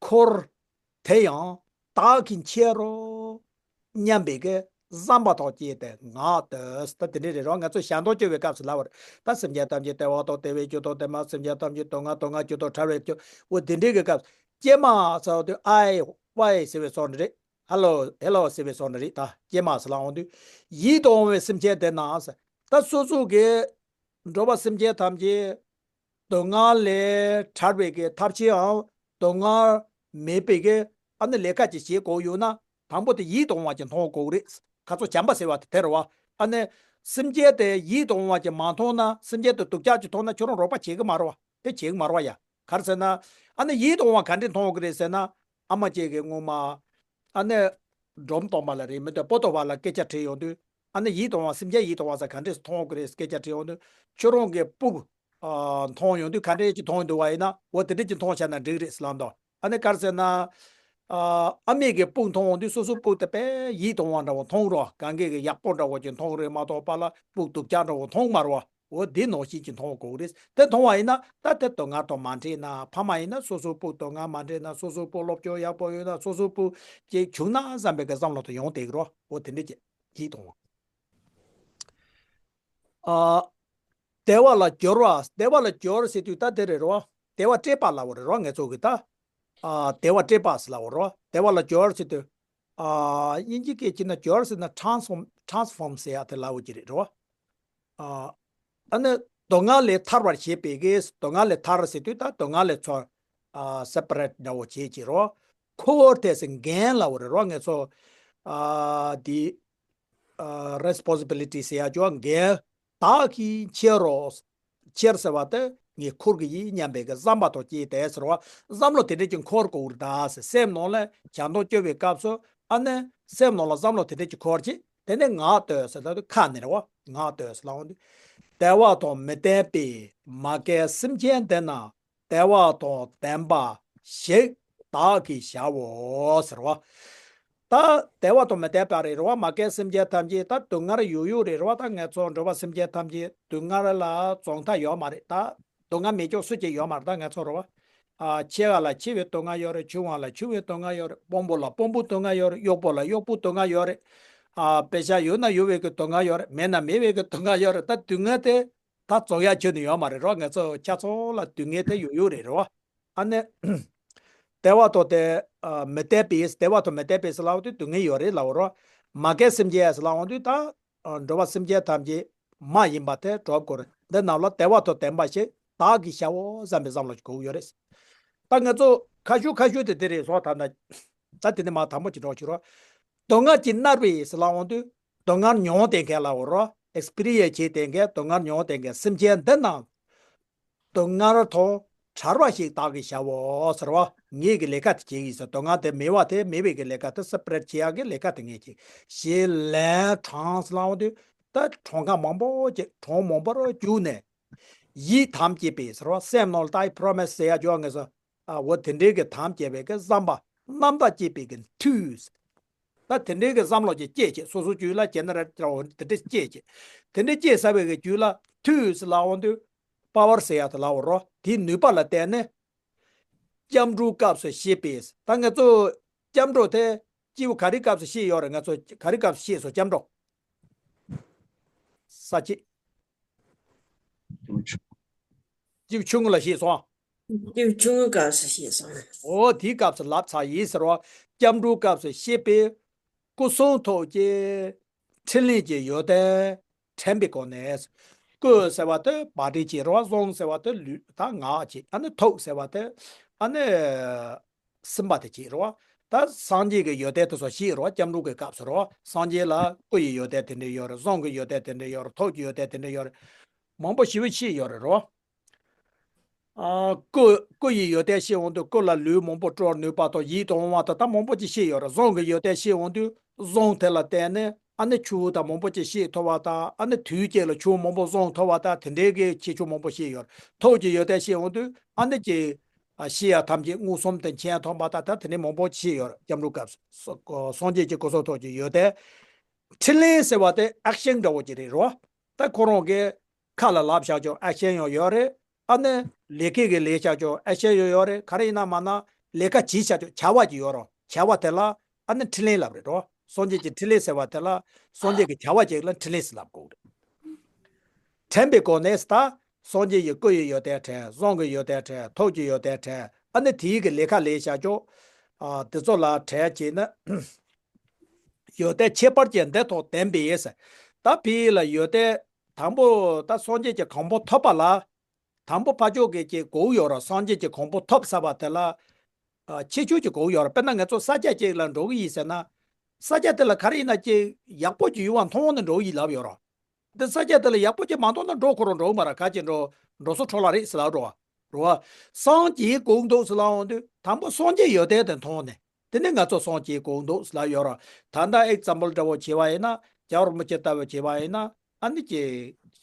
འཁོར་དེ་ཡང་བདག་གིས་འཁྱེར་རོ་སྙམ་པའི་གི་བསམ་པ་དང་བཅས་ཏེ་ངག་བཏོན། ད་དེ་འདྲ་རེད་རོ། ང་ཚོ་ཞལ་མདོག་བཅོས་པའི་སྐབས་སུ་ལབ་པ་རེད། ད་སེམས་ཅན་ཐམས་ཅད་བདེ་བ་དང་བདེ་བའི་རྒྱུ་དང་བདེ་མ། སེམས་ཅན་ཐམས་ཅད་སྡུག་བསྔལ་སྡུག་བསྔལ་རྒྱུ་དང་ཐར་བའི་རྒྱུ། འོ་དེ་འདྲའི་གི་སྐབས་ཀྱེ་མ་ཟེར་བ་དེ་ཨའི་ཝའི་ཟེར་བའི་སོགས་འདྲ་རེད། ཧེ་ལོ་ཧེ་ལོ་ཟེར་བའི་སོགས་འདྲ་རེད། ད་ཀྱེ་མ་ཟེར་ལབ་འོང་དུས་ཡིད་དུ་འོང་བའི་སེམས་ཅན་དེ་རྣམས་ཟེར། ད་སོ་སོ་གི་འགྲོ་བ་སེམས་ཅན་ཐམས་ཅད་སྡུག་བསྔལ་ལས་ཐར་བའི་གི་ཐབས་ཤེས་འམ་སྡུག་བསྔལ་མེད་པའི་གི་ཨ་ནི་ལས་ཀ་ཅིག་བྱེད་དགོས་ཡོད་ན་དང་པོ་དེ་ཡིད་དུ་འོང་བ་ཅིག་མཐོང་དགོས་རེད། ཁ་ཚོ་བྱམས་པ་ཟེར་བ་དེ་དེ་རེད་བ། ཨ་ནི་སེམས་ཅན་དེ་ཡིད་དུ་འོང་བ་ཅིག་མ་མཐོང་ན། སེམས་ཅན་དེ་སྡུག་ཅག་ཅིག་མཐོང་ན་ཁྱོད་རང་རོགས་པ་བྱེད་གི་མ་རེད་བ། དེ་བྱེད་གི་མ་རེད་བ་ཡ། ག་རེ་ཟེར་ན། ཨ་ནི་ཡིད་དུ་འོང་བ་ག་འདྲས་མཐོང་གི་རེད་ཟེར་ན། ཨ་མ་ཅིག་གིས་སྔོན་མ་ཨ་ནི་འབྲོམ་སྟོན་པ་ལ་རེད་མི་འདུག་སྤོ་ཏོ་བ་ལ་སྐད་ཆ་དྲིས་ཡོང་དུས། ཨ་ནི་ཡིད་དུ་འོང་བ་སེམས་ཅན་ཡིད་དུ་འོང་ས་ག་འདྲས་མཐོང་གི་རེད་སྐད་ཆ་དྲིས་ཡོང་དུས། ཁྱོད་རང་གི་སྤུ་གུ་ཨ་མཐོང་ཡོང་དུས་ག་འདྲས་ཅིག་མཐོང་འདུག་བ་ཡིན་ན། འོ་དེ་འདྲས་ཅིག་མཐོང་བྱས་ན་འགྲིག་རེད་ཟེར་ལབ་འདུག་ཨ་ནི་ག་རེ་ཟེར་ན། ཨ་ཨ་མས་གི་སྤུ་གུ་མཐོང་འོང་དུས་སོ་སོའི་སྤུ་གུ་དེ་དཔེ་ཡིད་དུ་འོང་བ་འདྲ་བོ་མཐོང་རོགས། གང་གས་གི་ཡག་པོ་འདྲ་བོ་ཅིག་མཐོང་རེད་མ་གཏོགས་པ་ལ་སྤུ་གུ་སྡུག་ཅག་འདྲ་བོ་མཐོང་མ་རེད་བ། འོ་འདི་ནང་བཞིན་གྱི་མཐོང་དགོས་རེད། དེ་མཐོང་བ་ཡིན་ན་ད་དེ་སྡུག་བསྔལ་དང་མ་འཕྲད་ན། ཕ་མ་ཡིན་ན་སོ་སོའི་སྤུ་གུ་སྡུག་བསྔལ་མ་འཕྲད་ན། སོ་སོའི་སྤུ་གུ་སློབ་སྦྱོང་ཡག་པོ་ཡོད་ན། སོ་སོའི་སྤུ་གུ་ཅིག་བྱུང་ན་བསམ་པའི་གི་བསམ་བློ་དེ་ཡོང་བསྡད་ཀྱི་རོ། འོ་དེ་འདྲ་ཅིག་ཡིད་དུ་འོང་། ཨ་བདེ་བ་ལ་སྦྱོར་བ། བདེ་བ་ལ་སྦྱོར་ཟེར་དུས་ད་དེ་རེད་རོ། བདེ་བ་སྤྲད་པ་ལབ་པ་རེད་རོ། ངེད་ཚོ་གི་ད་ཨ་བདེ་བ་སྤྲད་པ་ཟེར་ལབ་པ་རོ། བདེ་བ་ལ་སྦྱོར་ཟེར་དུས། ཨ་དབྱིན་ཇི་སྐད་བྱས་ན་སྦྱོར་ཟེར་ན་ཊྲན་སི་ཕོམ། ཊྲན་སི་ཕོམ་ཟེར་ཡ་དེ་ལབ་པ་ཅིག་རེད་རོ། ཨ་ཨ་ནི་སྡུག་བསྔལ་ལས་ཐར་བར་བྱེད་པའི་གི། སྡུག་བསྔལ་ལས་ཐར་ཟེར་དུས་ད་སྡུག་བསྔལ་ལས་ཚུར་ཨ་སེ་པ་རེ་ཊི་འདྲ་བོ་བྱེད་ཀྱི་རོ། འཁོར་དེ་ཟེར་འགན་ལབ་པ་རེད་རོ། ངེད་ཚོ་ཨ་དེ་ཨ་རེ་སི་པོན་སི་བི་ལི་ཊི་ཟེར་ཡ་ཅོ་འགན་བདག་གིས་འཁྱེར་རོ། འཁྱེར་ཟེར་བ་དེ་ངས་འཁུར་གི་ཡིན་སྙམ་པའི་གི་བསམ་པ་དང་བཅས་ཏེ་ཟེར་བ། བསམ་བློ་དེ་འདྲ་ཅིག་འཁོར་དགོས་རེད་ད་ཟེར། སེམས་ནང་ལ་བྱམས་སྡོམ་སྐྱོར་བའི་སྐབས་སུ་ཨ་ནི་སེམས་ནང་ལ་བསམ་བློ་དེ་འདྲ་ཅིག་འཁོར་ཅིག་དེ་ནས་ངག་བཏོན་ཟེར་ད་དུས་ཁ་ནས་རེད་བ། ངག་བཏོན་ཟེར་ལབ་འོང་དུས། བདེ་བ་དང་མི་ལྡན་པའི་མ་རྒན་སེམས་ཅན་འདི་རྣམས་བདེ་བ་དང་ལྡན་པ་ཞིག་བདག་གིས་བྱའོ་ཟེར་བ། ད་དད་པ་དང་མི་དད་པ་རེད་རེད་བ། མ་སྐྱེས་སེམས་ཅན་ཐམས་ཅད་ད་སྡུག་བསྔལ་ཡོད་ཡོད་རེད་རེད་བ། ད་ང་ཚོ་འགྲོ་བ་སེམས་ཅན་ཐམས་ཅད་སྡུག་བསྔལ་ལ་རྫོགས་མཐའ་ཡོད་མ་རེད། ད་སྡུག་བསྔལ་མེད་ཀྱང་སུ་གཅིག་ཡོད་མ་རེད། ད་ང་ཚོ་རེད་བ། ཨ། ཆེ་བ་ལ་ཆེ་བའི་སྡུག་བསྔལ་ཡོད་རེད། ཆུང་བ་ལ་ཆུང་བའི་སྡུག་བསྔལ་ཡོད་རེད། དཔོན་པོ་ལ་དཔོན་པོའི་སྡུག་བསྔལ་ཡོད་རེད། གཡོག་པོ་ལ་གཡོག་པོའི་སྡུག་བསྔལ་ཡོད་རེད། ཨ། དཔེ་ཆ་ཡོད་ན་ཡོད་པའི་གི་སྡུག་བསྔལ་ཡོད་རེད། མེད་ན་མེད་པའི་གི་སྡུག་བསྔལ་ཡོད་རེད། ད་སྡུག་བསྔལ་དེ་ད་རྫོགས་ཡ་ཁྱོན་ནས་ཡོད་མ་རེད་རོ། ང་ཚོ་ཆ་ཚང་ལ་སྡུག་བསྔལ་དེ་ཡོད་ཡོད་རེད་རོ། ཨ་ནི། དད་པ་དང་དེ། ཨ། མི་དད་པས། དད་པ་དང་མི་དད་པས་ཟེར་ལབ་དུས་སྡུག་བསྔལ་ཡོད་རེད་ལབ་རོ། མ་སྐྱེས་སེམས་ཅན་ཟེར་ལབ་དུས་ད། ཨ། འགྲོ་བ་སེམས་ཅན་ཐམས་ཅད་མ་ཡིན་པ་དེ་གྲུབ་དགོས་རེད། འདི་རྣམས་ལ་དད་པ་དང་ལྡན་པ་ཞིག་བདག་གིས་བྱའོ་བསམ་པའི་བསམ་བློ་ཞིག་དགོས་ཡོད་རེད། ད་ང་ཚོ་ཁ་ཤུ་ཁ་ཤུ་དེ་དེ་རེད་སོ། ད་ད་ད་དེ་ནི་མ་དང་པོ་ཅིག་འགྲོ་ཕྱིར་རོ། སྡུག་བསྔལ་གྱིས་མནར་བས་ཟེར་ལབ་དུས་སྡུག་བསྔལ་མྱོང་བསྡད་མཁན་ལབ་རོ། ཨེགས་པི་རི་ཡན་སི་བྱས་བསྡད་མཁན་སྡུག་བསྔལ་མྱོང་བསྡད་མཁན་སེམས་ཅན་འདི་རྣམས་སྡུག་བསྔལ་དང་བྲལ་བ་ཞིག་བདག་གིས་བྱའོ་ཟེར་བ། ངེད་ཀྱི་ལས་ཀ་དེ་བྱེད་ཀྱི་ཡིན་ཟེར། སྡུག་བསྔལ་དེ་མེད་པ་དེ་མེད་པའི་གི་ལས་ཀ་དེ་སི་པི་རེ་ཊི་བྱེད་ཡག་གི་ལས་ཀ་དེ་ངེད་ཀྱིས་ཞེས་ལན་གྲངས་ལངས་དུས་ད་གྲངས་ཀ་མང་པོ་ཅིག་གྲངས་མང་པོ་རུ་བརྒྱུགས་ནས། ཡིད་དམ་བཅས་པས་ཟེར་བ། སེམས་ནང་ལ་ད་ཨི་པི་རོ་མེ་སི་ཟེར་ཡག་ཅོ་ངེས་སོ། ཨ། འོ་དེ་འདྲའི་གི་དམ་བཅས་པའི་གི་བསམ་པ་རྣམ་དག་བསྐྱེད་པའི་གི་མཐུས། ད་དེ་འདྲའི་གི་བསམ་བློ་ཅིག་སྐྱེས་བྱས། སོ་སོ་རྒྱུད་ལ་ཇེ་ནེ་རེ་ཊི་འདྲ་བོ་དེ་འདྲ་སྐྱེས་བྱས། དེ་འདྲ་སྐྱེས་ཚར་བའི་གི་རྒྱུད་ལ་མཐུས་ལབ་འོང་དུས་པ་ཝར་ཟེར་ཡག་དེ་ལབ་རོ། དེའི་ནུས་པ་ལ་བརྟེན་ནས་སྐྱབས་འགྲོའི་སྐབས་སུ་བཤད་པས། ད་ང་ཚོ་སྐྱབས་འགྲོ་དེ་སྐྱེས་བུ་ག་རེའི་སྐབས་སུ་བཤད་ཡོད་རེད། ང་ཚོ་ག་རེའི་སྐབས་སུ་བཤད་སོང་སྐྱབས་འགྲོ། ས་བཅད། སྐྱེས་བུ་ཆུང་ངུ་ལ་བཤད་སོང་། སྐྱེས་བུ་ཆུང་ངུའི་སྐབས་སུ་བཤད་སོང་། འོ་དེའི་སྐབས་སུ་ལབ་ཚར་ཡིན་ཟེར་བ། སྐྱབས་འགྲོའི་སྐབས་སུ་བཤད་པས། སྐུ་གསུང་ཐུགས་ཀྱི་ཕྲིན་ལས་ཀྱི་ཡོན་ཏན་དྲན་པའི་སྒོ་ནས། སྐུ་ཟེར་བ་དེ་བ་དྲིན་ཅིག་རེད་བ། གསུང་ཟེར་བ་དེ་ལུས་དང་ངག་ཅིག་ཨ་ནི་ཐུགས་ཟེར་བ་དེ་ཨ་ནི་སེམས་པ་དེ་ཅིག་རེད་བ། ད་སངས་རྒྱས་ཀྱི་ཡོན་ཏན་དེ་ཚོ་བཤད་རེད་བ། སྐྱབས་འགྲོ་གི་སྐབས་སུ་རེད་བ། སངས་རྒྱས་ལ་སྐུ་ཡི་ཡོན་ཏན་དེ་འདྲ་ཡོད་རེད། གསུང་གི་ཡོན་ཏན་དེ་འདྲ་ཡོད་རེད། ཐུགས་ཀྱི་ཡོན་ཏན་དེ་འདྲ་ཡོད་རེད། མང་པོ་ཞེ་པོ་བཤད་ཡོད་རེད་རེད་བ། ཨ། སྐུ་སྐུ་ཡི་ཡོན་ཏན་བཤད་འོང་དུས་སྐུ་ལ་ལུས་མང་པོ་སྤྲོ་ནུས་པ་དང་ཡིད་དུ་འོང་བ་དང་ད་མང་པོ་ཅིག་བཤད་ཡོད་རེད། གསུང་གི་ཡོན་ཏན་བཤད་འོང་དུས་གསུང་དེ་ལ་བརྟེན་ནས་ཨ་ནི་ཆོས་དང་མང་པོ་ཅིག་བཤད་ཐུབ་པ་དང་། ཨ་ནི་དུས་གཅིག་ལ་ཆོས་མང་པོ་གསུང་ཐུབ་པ་དང་དེ་འདྲའི་གི་ཁྱད་ཆོས་མང་པོ་བཤད་ཡོད་རེད། ཐུགས་ཀྱི་ཡོན་ཏན་བཤད་འོང་དུས་ཨ་ནི་ཀྱི་ཨ་ཤེས་ཡ་ཐམས་ཅད་མངོན་སུམ་དུ་མཁྱེན་ཐུབ་པ་དང་ད་དེ་འདྲའི་མང་པོ་བཤད་ཡོད་རེད། སྐྱབས་འགྲོའི་སྐབས་སུ། སངས་རྒྱས་ཀྱི་སྐུ་གསུང་ཐུགས་ཀྱི་ཡོན་ཏན། ཕྲིན་ལས་ཟེར་བ་དེ་ཨེག་ཤན་འདྲ་བོ་ཅིག་རེད་རོ། ད་ཁོ་རང་གི་ཁ་ལ་ལབ་བཞག་ཀྱང་ཨེག་ཤན་ཡང་ཡོད་རེད། ཨ་ནི་ལས་ཀའི་གི་ལས་བཞག་ཀྱང་ཨེག་ཤན་ཡང་ཡོད་རེད། ག་རེ་ཡིན་ན་མ་ན་ལས་ཀ་བྱེད་བཞག་ཀྱང་བྱ་བ་ཅིག་ཡོད་རོ། བྱ་བ་དེ་ལ་ཨ་ནི་ཕྲིན་ལས་ལབ་རེད་རོ། སངས་རྒྱས་ཀྱི་ཕྲིན་ལས་ཟེར་བ་དེ་ལ་སངས་རྒྱས་ཀྱི་བྱ་བ་ཅིག་ལ་ཕྲིན་ལས་ཟེར་ལབ་དགོས་རེད། དྲན་པའི་སྒོ་ནས་ད་སངས་རྒྱས་ཀྱི་སྐུ་ཡི་ཡོན་ཏན་དྲན། གསུང་གི་ཡོན་ཏན་དྲན། ཐུགས་ཀྱི་ཡོན་ཏན་དྲན། ཨ་ནི་དེའི་གི་ལས་ཀ་ལས་བཞག་ཀྱང་ཨ་དེ་ཚོ་ལ་དྲན་བྱས་ན། ཡོན་ཏན་ཁྱད་པར་ཅན་འདི་དང་ལྡན་པས། ད་ཕི་ལ་ཡོན་ཏན་དང་པོ་ད་སངས་རྒྱས་ཀྱི་གོ་འཕང་ཐོབ་པ་ལ་དང་པོ་ཕར་ཕྱོགས་ཀྱི་ཅིག་དགོས་ཡོད་རེད། སངས་རྒྱས་ཀྱི་གོ་འཕང་ཐོབ་ཚར་བ་དེ་ལ་ཨ་ཁྱད་ཆོས་ཅིག་དགོས་ཡོད་རེད། དཔེར་ན་ང་ཚོ་ས་ཆ་ཅིག་ལ་འགྲོ་གི་ཡིན་ཟེར་ན། ས་ཆ་དེ་ལ་ག་རེ་ཡིན་ན་ཅིག་ཡག་པོ་ཅིག་ཡོད་པ་མཐོང་ནས་འགྲོ་གི་ཡིན་ལབ་ཡོད་རེད། འདི་ས་ཆ་དེ་ལ་ཡག་པོ་ཅིག་མ་མཐོང་ན་འགྲོ་ཁོ་རང་འགྲོ་གི་མ་རེད། ག་ཅིག་འགྲོ་འགྲོ་སོང་འཕྲོ་བརླག་རེད་ཟེར་ལབ་འགྲོ་བ་རེད་བ། སངས་རྒྱས་དགོངས་འདུག་ཟེར་ལབ་འོང་དུས་དང་པོ་སངས་རྒྱས་ཡོན་ཏན་དེ་མཐོང་ནས་དེ་ནས་ང་ཚོ་སངས་རྒྱས་དགོངས་འདུག་ཟེར་ལབ་ཡོད་རེད། ད་ལྟ་ཨེག་ཛམ་པལ་འདྲ་བོ་བྱས་པ་ཡིན་ན་རྒྱལ་བ་རིན་པོ་ཆེ་ལྟ་བུ་བྱས་པ་ཡིན་ན་ཨ་ནི་ཀྱི་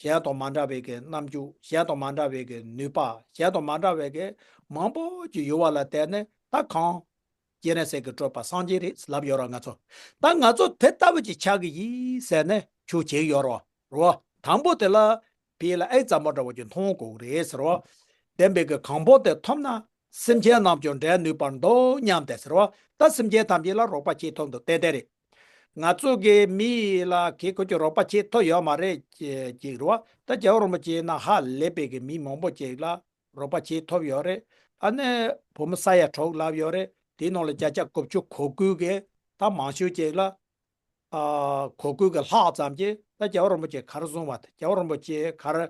གཞན་དང་མ་འདྲ་བའི་གི་རྣམ་འགྱུར། གཞན་དང་མ་འདྲ་བའི་གི་ནུས་པ། གཞན་དང་མ་འདྲ་བའི་གི་མང་པོ་ཅིག་ཡོད་པ་ལ་བརྟེན་ནས་ད་གང་སྤྱན་རས་གཟིགས་ཀྱི་སྤྲུལ་པ་སངས་རྒྱས་རེད་ལབ་ཡོད་རེད་ང་ཚོ། ད་ང་ཚོ་དེ་ལྟ་བུ་ཅིག་ཆགས་ཀྱི་ཡིན་ཟེར་ནས་ཆོས་བྱེད་ཀྱི་ཡོད་རེད་བ། དང་པོ་དེ་ལ་ཕི་ལ་ཨེག་ཛམ་པལ་འདྲ་བོ་ཅིག་མཐོང་དགོས་ཀྱི་རེད་ཟེར་བ། ལྡན་པའི་གི་གོ་འཕང་དེ་ཐོབ་ན་སེམས་ཅན་རྣམས་ཀྱང་འདྲེན་ནུས་པར་འདུག་སྙམ་སྟེ་ཟེར་བ། ད་སེམས་ཅན་ཐམས་ཅད་ལ་རོགས་པ་བྱེད་ཐུབ་འདུག་ཏན་ཏན་རེད། ང་ཚོ་གི་མི་ལ་གི་ཁོ་ཚོས་རོགས་པ་བྱེད་ཐུབ་ཡོད་མ་རེད་ཅེས་ཅིག་རེད་བ། ད་རྒྱལ་བ་རིན་པོ་ཆེ་ན་ཧ་ལས་པའི་གི་མི་མང་པོ་ཅིག་ལ་རོགས་པ་བྱེད་ཐུབ་ཡོད་རེད། ཨ་ནི་བུ་མོ་ས་ཡ་དྲུག་ལབ་ཡོད་རེད། དེའི་ནང་ལ་བརྒྱ་ཆ་དགུ་བཅུ་གོ་དགུ་གི་ད་མང་ཤོས་ཅིག་ལ་ཨ་གོ་དགུ་གི་ལྷག་ཙམ་གྱིས་ད་རྒྱལ་བ་རིན་པོ་ཆེ་ག་རེ་གསུངས་པ་དེ། རྒྱལ་བ་རིན་པོ་ཆེ་ག་རེ་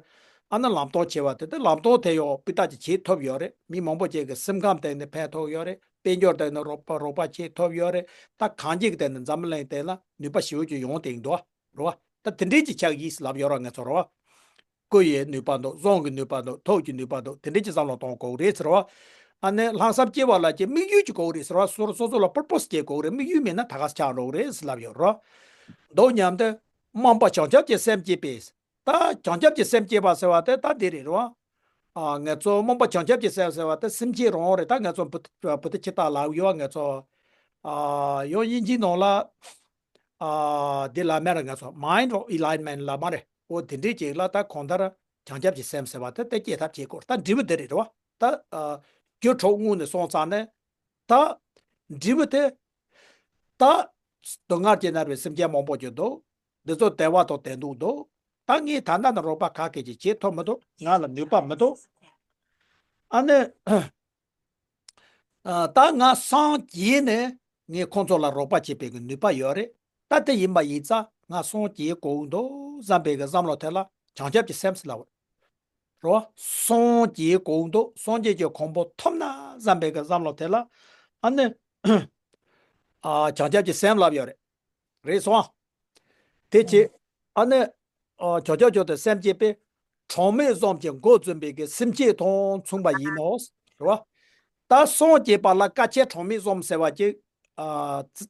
ཨ་ནི་ལམ་སྟོན་བྱས་པ་དེ། དེ་ལམ་སྟོན་དེ་ཡང་སྤུས་དག་ཅིག་བྱེད་ཐུབ་ཡོད་རེད། མི་མང་པོ་ཅིག་གི་སེམས་ཁམས་སྟེང་ནས་ཕན་ཐོགས་ཡོད་རེད། དཔལ་འབྱོར་སྟེང་ནས་རོགས་པ་རོགས་པ་བྱེད་ཐུབ་ཡོད་རེད། ད་གང་ཅིའི་སྟེང་ནས་འཛམ་གླིང་སྟེང་ལ་ནུས་པ་ཞེ་པོ་ཅིག་ཡོང་བསྡད་འདུག་རེད་བ། ད་དེ་འདྲའི་ཅིག་ཆགས་ཡིན་ལབ་ཡོད་ར་ང་ཚོ་རེད་བ། སྐུ་ཡི་ནུས་པ་འདུག། གསུང་གི་ནུས་པ་འདུག། ཐུགས་ཀྱི་ནུས་པ་འདུག། དེ་འདྲའི་ཅིག་བསམ་བློ་གཏོང་དགོས་རེད་ཟེར་བ། ཨ་ནི་ལྷག་བསམ་སྐྱེ་བ་ལ་ཀྱི་དམིགས་ཡུལ་ཅིག་དགོས་རེད་ཟེར་བ། སོ་སོ་སོ་ལ་པར་པོས་སྐྱེ་དགོས་རེད། དམིགས་ཡུལ་མེད་ན་ད་ག་ཆགས་འགྲོ་གི་རེད་ཟེར་ལབ་ཡོད་རེད། མདོ་མཉམ་དུ། རྨོངས་པ་བྱང་ཆུབ་ཀྱི་སེམས་བསྐྱེད་པས། ད་བྱང་ཆུབ་ཀྱི་སེམས་བསྐྱེད་པ་ཟེར་བ་དེ་ད་འདི་རེད་རོ། ཨ། ང་ཚོ་རྨོངས་པ་བྱང་ཆུབ་ཀྱི་སེམས་ཟེར་བ་དེ་སེམས་བསྐྱེད་རང་རེད། ད་ང་ཚོ་བུ་བུ་ཏི་ཁྱི་དག་ལབ་ཡོད། ང་ཚོ་ ཨ་ཡང་དབྱིན་ཇིའི་ནང་ལ་ཨ་འདི་ལབ་མེད་ར། ང་ཚོ་mind of enlightenment ལབ་མ་རེད། འོ་དེ་འདྲའི་ཅིག་ལ་ད་གང་ལྟར་བྱང་ཆུབ་ཀྱི་སེམས་ཟེར་བ་དེ་ད་སྐྱེ་ཐབས་བྱེད་དགོས། ད་འབྲས་བུ་དེ་རེད་རེད་བ། ད་ཨ་རྒྱུ་གྲོགས་དངོས་ནས་སོང་ཙང་ནས་ད་འབྲས་བུ་དེ་ད་སྡུག་བསྔལ་གྱིས་མནར་བའི་སེམས་ཅན་མང་པོ་ཅིག་འདུག་འདི་ཚོ་བདེ་བ་དང་ལྡན་འདུག་འདུག་ད་ངས་ད་ལྟ་ནས་རོགས་པ་ག་གེ་ཅིག་བྱེད་ཐུབ་མི་འདུག་ང་ལ་ནུས་པ་མི་འདུག་ཨ་ནི། ཨ་ད་ང་སངས་རྒྱས་ནས་ངས་ཁོང་ཚོ་ལ་རོགས་པ་བྱེད་པའི་གི་ནུས་པ་ཡོད་རེད། ད་དེ་ཡིན་པ་ཡིན་ཙང་ང་སངས་རྒྱས་དགོས་འདུག་བསམ་པའི་གི་བསམ་བློ་དེ་ལ་བྱང་ཆུབ་ཀྱི་སེམས་ཟེར་ལབ་པ་རེད། རོ། སངས་རྒྱས་དགོས་འདུག་སངས་རྒྱས་ཀྱི་གོ་འཕང་ཐོབ་ན་བསམ་པའི་གི་བསམ་བློ་དེ་ལ་ཨ་ནི། ཨ་བྱང་ཆུབ་ཀྱི་སེམས་ལབ་ཡོད་རེད། རེད་སོང་། དེ་ཆེ། ཨ་ནི། ཨ་བྱང་ཆུབ་མཆོག་ཏུ་སེམས་བསྐྱེད་པས། གྲངས་མེད་གསུམ་གྱིས་མགོ་འཛིན་པའི་གི་སེམས་བསྐྱེད་དང་མཚུངས་པ་ཡིན་ནོ། རེད་བ། ད་སངས་རྒྱས་པ་ལ་དཀའ་ཆེན་གྲངས་མེད་གསུམ་ཟེར་བ་ཅིག་ཨ་ཙི་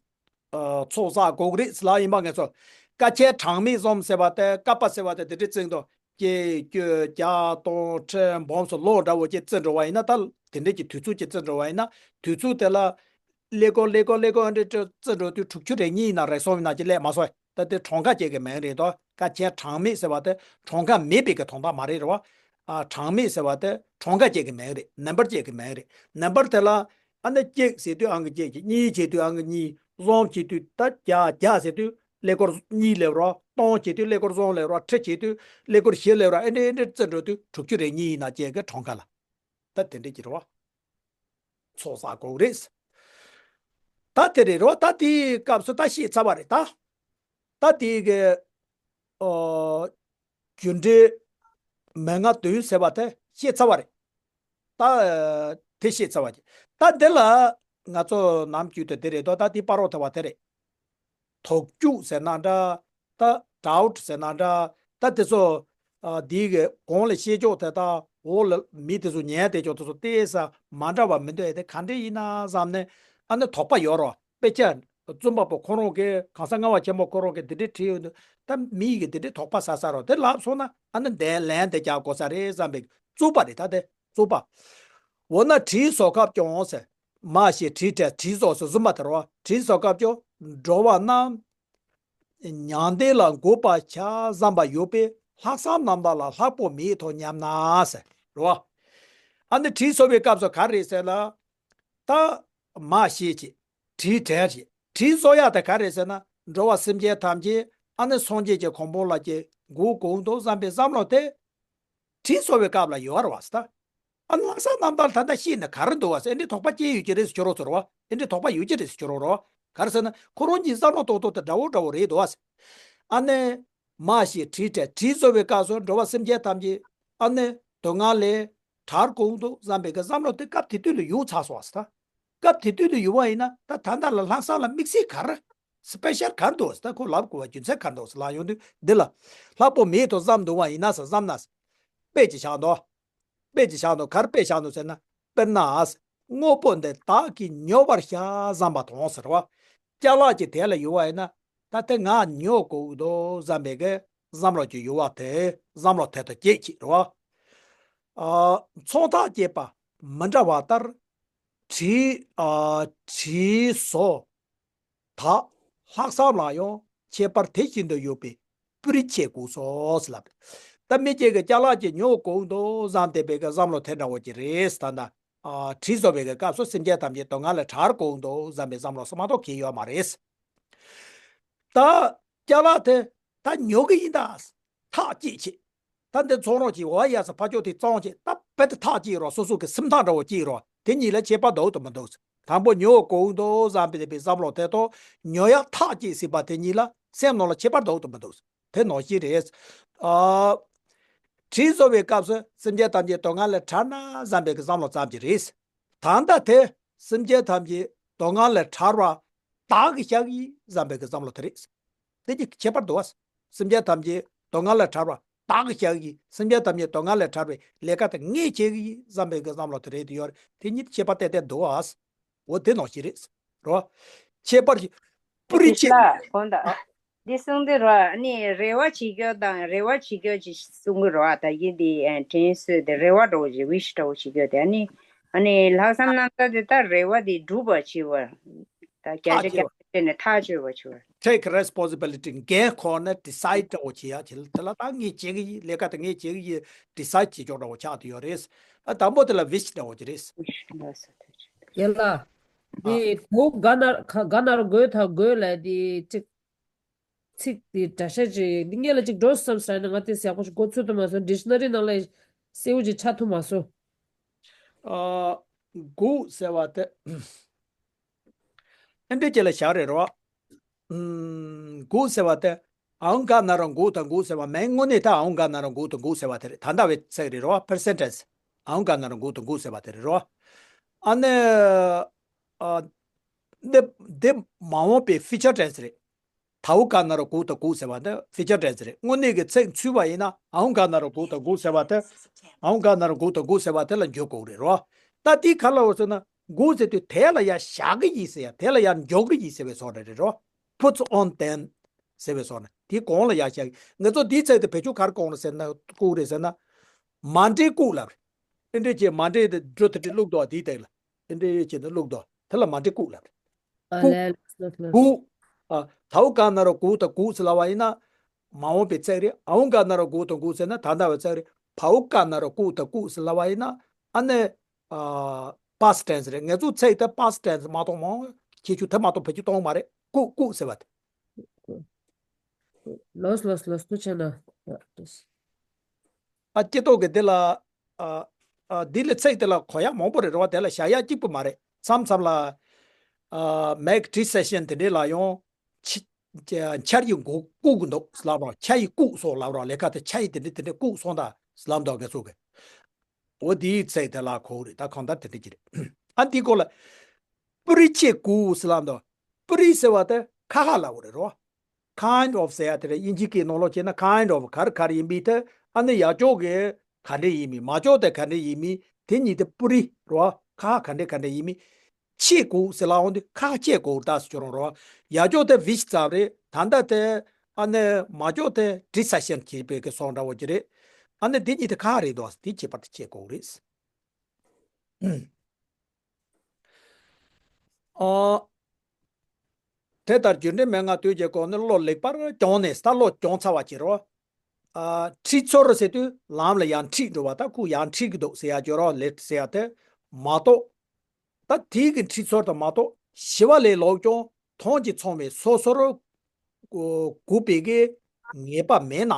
ཨ་ཚོགས་བསགས་དགོས་ཀྱི་རེད་ཟེར་ལབ་ཡིན་པ། ངས་ཚོ་དཀའ་ཆེན་གྲངས་མེད་གསུམ་ཟེར་བ་དེ་བསྐལ་པ་ཟེར་བ་དེ་དེ་འདྲའི་བརྩིས་འདུག་སྐྱེ་རྒྱུ་རྒྱགས་གཏོང་ཁྲི་འབུམ་སོགས་ལོ་འདྲ་བོ་ཅིག་བརྩིས་འགྲོ་བ་ཡིན་ན། ད་དེ་འདྲའི་གི་དུས་ཚོད་ཅིག་བརྩིས་འགྲོ་བ་ཡིན་ན། དུས་ཚོད་དེ་ལ། ཀླད་ཀོར་ཀླད་ཀོར་ཀླད་ཀོར་ཨ་འདྲ་བརྩི་འགྲོ་དུས་དྲུག་ཅུ་རེ་གཉིས་ཡིན་ན་རེག་སོང་ཡིན་ན་ཅི་ལས་མ་སོང་། ད་དེ་གྲངས་ཀ་བྱེད་ཀྱི་མིང་རེད་དོ། དཀའ་ཆེན་གྲངས་མེད་ཟེར་བ་དེ་གྲངས་ཀ་མེད་པའི་གི་དོན་དག་མ་རེད་རེད་བ། ཨ་གྲངས་མེད་ཟེར་བ་དེ་གྲངས་ཀ་བྱེད་ཀྱི་མིང་རེད། ནམ་བར་བྱེད་ཀྱི་མིང་རེད། ནམ་བར་དེ་ལ་ཨ་ནི་གཅིག་ཟེར་དུས་ཨང་ཀི་གཅིག་བྱེད། གཉིས་བྱེད་དུས་ཨང་ཀི་གཉིས། གསུམ་བྱེད་དུས་ད་བརྒྱ། བརྒྱ་ཟེར་དུས་ཀླད་ཀོར་གཉིས་སླེབས་རོགས། སྟོང་བྱེད་དུས་ཀླད་ཀོར་གསུམ་སླེབས་རོགས། ཁྲི་བྱེད་དུས་ཀླད་ཀོར་བཞི་སླེབས་རོགས། ཨེ་འདྲ་ཨེ་འདྲ་བརྩི་འགྲོ་དུས་དྲུག་ཅུ་རེ་གཉིས་ཡིན་ན་བྱེད་ཀྱི་གྲངས་ཀ་ལ། ད་དེ་འདྲ་གྱི་རེད་བ། ཚོགས་བསགས་དགོས་རེད། ད་དེ་རེད་རོ། ད་དེའི་སྐབས་སུ་ད་ཤེས་ཚར་བ་རེད་ད། ད་དེའི་གི་ཨོ་རྒྱུ་འབྲས་མན་ངག་བདུན་ཟེར་བ་དེ་ཤེས་ཚར་བ་རེད། ད་དེ་ཤེས་ཚར་བ་རེད། ད་འདི་ལ་ང་ཚོ་ནམ་རྒྱུན་དུ་དེ་རེད་དོ། ད་དེ་སྤ་རོ་ཐེ་བ་དེ་རེད། དོགས་འཇུག་ཟེར་ན་འདྲ། ད་ཌའུ་ཊི་ཟེར་ན་འདྲ། ད་དེ་ཚོ་ཨ་འདིའི་གི་གོང་ལ་བཤད་ཕྱོགས་དེ་དག་འོག་ལ་མི་དེ་ཚོ་ཉན་བསྡད་ཕྱོགས་དེ་ཚོ་ཏོག་ཙམ་མ་འདྲ་བ་མི་འདུག་ཨེ། དེ་ག་འདྲ་ཡིན་ན་བསམ་ནས་ཨ་ནི་དོགས་པ་ཡོད་རོ། དཔེ་ཆ་རྩོམ་པ་པོ་ཁོ་རང་གིས་གང་ཟག་ལྔ་པ་ཆེན་པོ་ཁོ་རང་གིས་འདི་འདྲའི་བྲིས་ཡོད་འདུག་ད་མི་ཡི་གི་འདི་འདྲའི་དོགས་པ་ཟ་ས་རོ། དེ་ལབ་སོང་ན་ཨ་ནི་འདས་ལན་དེ་རྒྱག་དགོས་ས་རེད་བསམ་པའི་རྩོད་པ་རེད། ད་དེ་རྩོད་པ། འོ་ན་དྲིས་སོ་སྐབས་ཀྱང་ཟེར། མ་ཤེས་དྲིས་དྲན་དྲིས་སོ་ཟེར་གསུམ་པ་དེ་རོ། དྲིས་སོ་སྐབས་ཀྱང་འགྲོ་བ་རྣམས་མྱང་འདས་ལ་འགོད་པར་བྱ་བསམ་པ་ཡོད་པས་ལྷག་བསམ་རྣམ་དག་ལ་ལྷག་པོ་མེད་དོ་སྙམ་ན་ཟེར་རོ། ཨ་ནི་དྲིས་སོ་བའི་སྐབས་སུ་ག་རེ་ཟེར་ལ། ད་མ་ཤེས་ཀྱི་དྲིས་དྲན་ཀྱི་དྲིས་སོ་ཡ་དེ་ག་རེ་ཟེར་ན། འགྲོ་བ་སེམས་ཅན་ཐམས་ཅད་ཨ་ནི་སངས་རྒྱས་ཀྱི་གོ་འཕང་ལ་ཀྱི་འགོད་དགོས་འདུག་བསམ་པའི་བསམ་བློ་དེ། དྲིས་སོ་བའི་སྐབས་ལ་ཡོད་རེད་བ་ཟེར་ད། ཨ་ནི་ལྷག་བསམ་རྣམ་དག་ད་ལྟ་ཤེས་ནས་ག་རེ་འདུག་བ་ཟེར། ཨེ་འདྲའི་དོགས་པ་སྐྱེ་ཡོད་ཀྱི་རེད་ཟེར་ཁྱོད་རང་ཚོར་བ། ཨེ་འདྲའི་དོགས་པ་ཡོད་ཀྱི་རེད་ཟེར་ཁྱོད་རང་རོ། ག་རེ་ཟེར་ན་ཁོ་རང་གཉིས་བསམ་བློ་ཏོག་ཏོག་དེ་འདྲ་བོ་འདྲ་བོ་རེད་འདུག་བ་ཟེར། ཨ་ནི། མ་ཤེས་དྲིས་དྲན་དྲིས་སོ་བའི་སྐབས་སུ་འགྲོ་བ་སེམས་ཅན་ཐམས་ཅད་ཨ་ནི་སྡུག་བསྔལ་ལས་ཐར་དགོས་འདུག་བསམ་པའི་གི་བསམ་བློ་དེ་སྐབས་དེ་དུས་ལ་ཡོང་ཚར་སོང་བ་ཟེར་ད། སྐབས་དེ་དུས་ལ་ཡོང་བ་ཡིན་ན་ད་ད་ལྟ་ལ་ལྷག་བསམ་ལ་དམིགས་བསལ་ག་རེ། སི་པེ་ཤལ་ག་རེ་འདུག་ཟེར་ད། ཁོ་ལབ་དགོས་པ་རྒྱུ་མཚན་ག་རེ་འདུག་ཟེར་ལབ་ཡོང་དུས་འདི་ལ་ལྷག་པོ་མེད་དོ་བསམ་འདུག་བ་ཡིན་ན་ཟེར་བསམ་ན་ཟེར། དཔེ་ཅིག་བཞག་འདུག་དཔེ་ཅིག་བཞག་འདུག་ག་རེ་དཔེ་བཞག་འདུག་ཟེར་ན། དཔེར་ན། དངོས་པོ་འདི་བདག་གིས་ཉོ་བར་བྱ་བསམ་པ་དང་ཟེར་བ། ཅ་ལག་ཅིག་དེ་ལ་ཡོད་པ་ཡིན་ན་ད་དེ་ང་ཉོ་དགོས་འདུག་བསམ་པའི་གི་བསམ་བློ་ཅིག་ཡོད་པ་དེ་བསམ་བློ་དེ་དང་བཅས་ཀྱི་རེད་བ། ཨ་མཚོན་རྟགས་བཅས་པ་མི་འདྲ་བ་ལྟར། དྲིས་ཨ་དྲིས་སོ། དག་ལྷག་བསམ་ལ་ཡང་ཁྱད་པར་དེ་བཞིན་དུ་ཡོད་པས་སྤུ་རིས་ཕྱེ་དགོས་སོ་ཟེར་ལབ། ད་མི་གཅིག་གིས་ཅ་ལག་ཅིག་ཉོ་དགོས་འདུག་བསམ་བསྡད་པའི་གི་བསམ་བློ་དེ་འདྲ་བོ་ཅིག་རེད། ད་ལྟ་ཨ་དྲིས་སོ་བའི་གི་སྐབས་སུ་སེམས་ཅན་ཐམས་ཅད་སྡུག་བསྔལ་ལས་ཐར་དགོས་འདུག་བསམ་པའི་བསམ་བློ་སུ་མ་གཏོགས་གང་ཡོད་མ་རེད། ད་ཅ་ལག་དེ་ད་ཉོ་གི་ཡིན་ད། ཐག་བཅད་བྱས། ད་འདི་ཚོང་རོགས་ཀྱིས་འོ་ཡ་ས་ཕ་ཅོག་དེ་བཙོང་བྱས་ད་རྦད་དེ་ཐག་བཅད་རོགས། སོ་སོ་གི་སེམས་ཐག་འདྲ་བོ་བཅད་རོགས། དེ་གཉིས་ལ་ཁྱད་པར་འདུག་དང་མི་འདུག་དང་པོ་ཉོ་དགོས་འདུག་བསམ་པའི་བསམ་བློ་དེ་དང་ཉོ་ཡག་ཐག་བཅད་ཟིན་པ་དེ་གཉིས་ལ་སེམས་ནང་ལ་ཁྱད་པར་འདུག་དང་མི་འདུག་དེ་ནང་བཞིན་རེད། ཨ་དྲིས་སོ་བའི་སྐབས་སུ་སེམས་ཅན་ཐམས་ཅད་སྡུག་བསྔལ་ལས་ཐར་ན་བསམ་པའི་གི་བསམ་བློ་ཙམ་གྱིས་རེད། ད་ལྟ་དེ་སེམས་ཅན་ཐམས་ཅད་སྡུག་བསྔལ་ལས་ཐར་བ་བདག་གིས་བྱ་གི་ཡིན་བསམ་པའི་གི་བསམ་བློ་དེ་རེད། དེ་གཉིས་ཁྱད་པར་འདུག་བ། སེམས་ཅན་ཐམས་ཅད་སྡུག་བསྔལ་ལས་ཐར་བ་བདག་གིས་བྱ་གི་ཡིན། སེམས་ཅན་ཐམས་ཅད་སྡུག་བསྔལ་ལས་ཐར་བའི་ལས་ཀ་དེ་ངས་བྱེད་ཀྱི་ཡིན་བསམ་པའི་གི་བསམ་བློ་དེ་རེད། དེ་ཡོད་རེད། དེ་གཉིས་ཁྱད་པར་ཏན་ཏན་འདུག་བ། འོ་དེ་ནང་བཞིན་རེད། རོ། ཁྱད་པར་གྱི་པུ་རི་ཁྱད། ལ་གོང་དུ་འདི་གསུངས་དེ་རོ། ཨ་ནི་རེ་བ་བྱེད་རྒྱུ་དང་རེ་བ་བྱེད་རྒྱུ་ཅིག་གསུང་གི་རོ། ཨ་ད་ཡིན་དེ་དྲན་གསོས་དེ་རེ་བ་འདྲ་བོ་ཅིག་ཝིཤ་འདྲ་བོ་བྱེད་རྒྱུ་དེ། ཨ་ནི་ཨ་ནི་ལྷག་བསམ་རྣམ་དག་དེ་ད་རེ་བ་དེ་འགྲུབ་པ་བྱེད་པ། ད་བརྒྱ་ཆ་བརྒྱ་བྱས་ནས་ཐག་གཅོད་པ་བྱུང་བ། Take responsibility. འགན་ཁུར་ནས་decide འདྲ་བོ་བྱེད་ཡ་བྱེད། དེ་ལ་ད་ངས་བྱེད་ཀྱི་ཡིན། ལས་ཀ་དེ་ངས་བྱེད་ཀྱི་ཡིན། Decide བྱེད་ཕྱོགས་འདྲ་བོ་ཆགས་བསྡད་ཡོད་རེད། ཨ་དང་པོ་དེ་ལ་wish འདྲ་བོ་ཅིག་རེད། ཡ་ལ། ཨ། འདི་གོ་ག་ན་ག་ན་རོ་དགོས་ད་དགོས་ལ་འདི་ཅིག་ཚིག་འདི་འདྲ་ཤ་ཅིག་འདི་སྔོན་ལ་ཅིག་འགྲོ་བསམ་ས་ཡིན་ན། ང་དེ་ཡག་པོ་ཞིག་མགོ་ཚོད་ཐུབ་མ་སོང་། ཌིག་ཤ་ན་རི་ནང་ལ་གསལ་བོ་ཅིག་ཆགས་ཐུབ་མ་སོང་། ཨ། དགོས་ཟེར་བ་དེ། ཨེ་འདྲས་ཅིག་ལ་བཞག་རེད་རོ། ཨུམ། དགོས་ཟེར་བ་དེ། ཨའུ་ག་ན་རོ་དགོས་དང་དགོས་ཟེར་བ་མིན། དངོས་གནས་ད་ཨའུ་ག་ན་རོ་དགོས་དང་དགོས་ཟེར་བ་དེ་རེད། ད་ལྟ་བའི་ཚིག་རེད་རོ། པར་སེན་ཊེ་ཇི། ཨའུ་ག་ན་རོ་དགོས་དང་དགོས་ཟེར་བ་དེ་རེད་རོ། ཨ་ནི། ཨ། འདི་འདི་མ་འོངས་པའི་ཕིའུ་ཅར་ཊེན་སི་རེད། དའུ་ག་ན་རོ་དགོས་དང་དགོས་ཟེར་བ་འདི་ཕིའུ་ཅར་ཊེན་སི་རེད། དངོས་གནས་ཀྱི་ཚིག་འཚོལ་བ་ཡིན་ན་ཨའུ་ག་ན་རོ་དགོས་དང་དགོས་ཟེར་བ་དེ། ཨའུ་ག་ན་རོ་དགོས་དང་དགོས་ཟེར་བ་དེ་ལ་འཇུག་དགོས་རེད་རོ། ད་དེ་ག་ལ་འོ་ཟེར་ན། དགོས་ཟེར་དུས་དེ་ལ་ཡར་བཞག་གི་ཡིན་ཟེར་ཡ། དེ་ལ་ཡར་འཇོག་གི་ཡིན་ཟེར་བའི་བཟོ་འདྲ་རེད་རོ། Puts on them ཟེར་བའི་བཟོ་འདྲ། དེ་གོང་ལ་ཡར་བཞག་གི། ང་ཚོ་དེའི་ཚིག་དེ་བེད་སྤྱོད་ག་རེ་གོང་ལ་ཟེར་ན། བཀུག་རེད་ཟེར་ན། མ་འདྲེས་བཀུག་ལབ་རེད། ཨེ་འདྲས་ཀྱི་མ་འདྲེས་དེ་འགྲོ་དེ་འདྲས་བླུགས་འདུག་དེའི་སྟེང་ལ། ཨེ་འདྲས་ཀྱི་ནི་བླུགས་འདུག་དེ་ལ་མ་འདྲེས་བཀུག་ལབ་རེད། ཨ་བཀུག་ལས་ལགས་ལགས་ལགས། བཀུག་ཨ། དའུ་ག་ན་རོ་དགོས་དང་དགོས་ཟེར་ལབ་པ་ཡིན་ན། མ་འོངས་པའི་ཚིག་རེད། ཨའུ་ག་ན་རོ་དགོས་དང་དགོས་ཟེར་ན་ད་ལྟ་བའི་ཚིག་རེད། བའུ་ག་ན་རོ་བཀུག་དང་བཀུག་ཟེར་ལབ་པ་ཡིན་ན། ཨ་ནི། ཨ། past tense རེད། ང་ཚོ་ཚིག་དེ་past tense མ་གཏོགས་མང་ཁྱད་ཆོས་དེ་མ་གཏོགས་བེད་སྤྱོད་གཏོང་གི་མ་རེད། བཀུག་བཀུག་ཟེར་བ་དེ། ལགས་ལགས་ལགས། ཐུགས་རྗེ་གནང་། ཨ། སྐྱེ་ཐོག་གི་འདི་ལ། ཨ། ཨ། འདི་ལ་ཚིག་དེ་ལ་གོ་ཡག་མང་པོ་རེད་རོ། དེ་ལ་བཞག་ཡག་གཅིག་པུ་མ་རེད། མཚམས་མཚམས་ལ། ཨ། make decision དེ་འདྲས་ལ་ཡང་། ཆ། ཆར་གྱིས་མགོ་བཀུག་གི་འདུག་ལབ་རོགས། ཆ་ཡིས་བཀུག་སོང་ལབ་རོགས། ལས་ཀ་དེ་ཆ་ཡིས་དེ་འདྲས་དེ་འདྲས་བཀུག་སོང་ད་ལབ་འདུག་ང་ཚོ་གི། འོ་དེའི་ཚིག་དེ་ལ་གོ་རེད། ད་གང་ལྟར་དེ་འདྲས་ཅིག་རེད། ཨ། འདི་སྐོར་ལ། པུ་རི་ཆེ་གུ་ཟེར་ལབ་འདུག་པུ་རི་ཟེར་བ་དེ་ཁ་ཁ་ལབ་པ་རེད་རོ། kind of ཟེར་ཡ་དེ་རེད། དབྱིན་ཇིའི་སྐད་ནང་ལོགས་བྱས་ན་kind of ག་རེ་ག་རེ་ཡིན་པའི་དེ། ཨ་ནི་ཡག་ཕྱོགས་ཀྱི་ག་འདྲ་ཡིན་མིན། མ་ཕྱོགས་དེ་ག་འདྲ་ཡིན་མིན། དེ་གཉིས་དེ་པུ་རི་རོ། ཁ་ཁ་ག་འདྲ་ག་འདྲ་ཡིན་མིན། ཆེ་གུ་ཟེར་ལབ་འོང་དུས་ཁ་ཁ་ཆེ་གུ་ད་ཟེར་ཁྱོད་རང་རོ། ཡག་ཕྱོགས་དེ་ཝིཤ་ཙམ་རེད། ད་ལྟ་དེ། ཨ་ནི་མ་ཕྱོགས་དེ་ཌི་སི་ཤན་བྱེད་པའི་གི་སོང་འདྲ་བོ་ཅིག་རེད། ཨ་ནི་དེ་གཉིས་དེ་ཁ་ཁ་རེད་འདུག་དེ་ཁྱད་པར་དེ་ཆེ་གུ་རེད། ཨ། དེ་ལྟར་རྒྱུ་འབྲས་མན་ངག་དོན་གྱི་སྒོ་ནས་བློ་ལེགས་པར་སྦྱོང་ནས། ད་བློ་སྦྱོང་ཚར་བ་བྱེད་རོགས། ཨ། ཁྲིད་ཚོར་ཟེར་དུས་ལམ་ལ་ཡར་ཁྲིད་འགྲོ་བ། ད་ཁོ་ཡར་ཁྲིད་ཀྱི་འདུག་ཟེར་ཡ་བརྗོད་རོགས། ལེགས་ཟེར་ཡ་དེ་མ་གཏོགས། ད་དེའི་གི་ཁྲིད་ཚོར་དང་མ་གཏོགས་ཞི་བ་ལྷས་ལོག་ཀྱང་མཐོང་ཅིང་ཚོར་བས་སོ་སོར་གོ་གོ་བའི་གི་ངེས་པ་མེད་ན།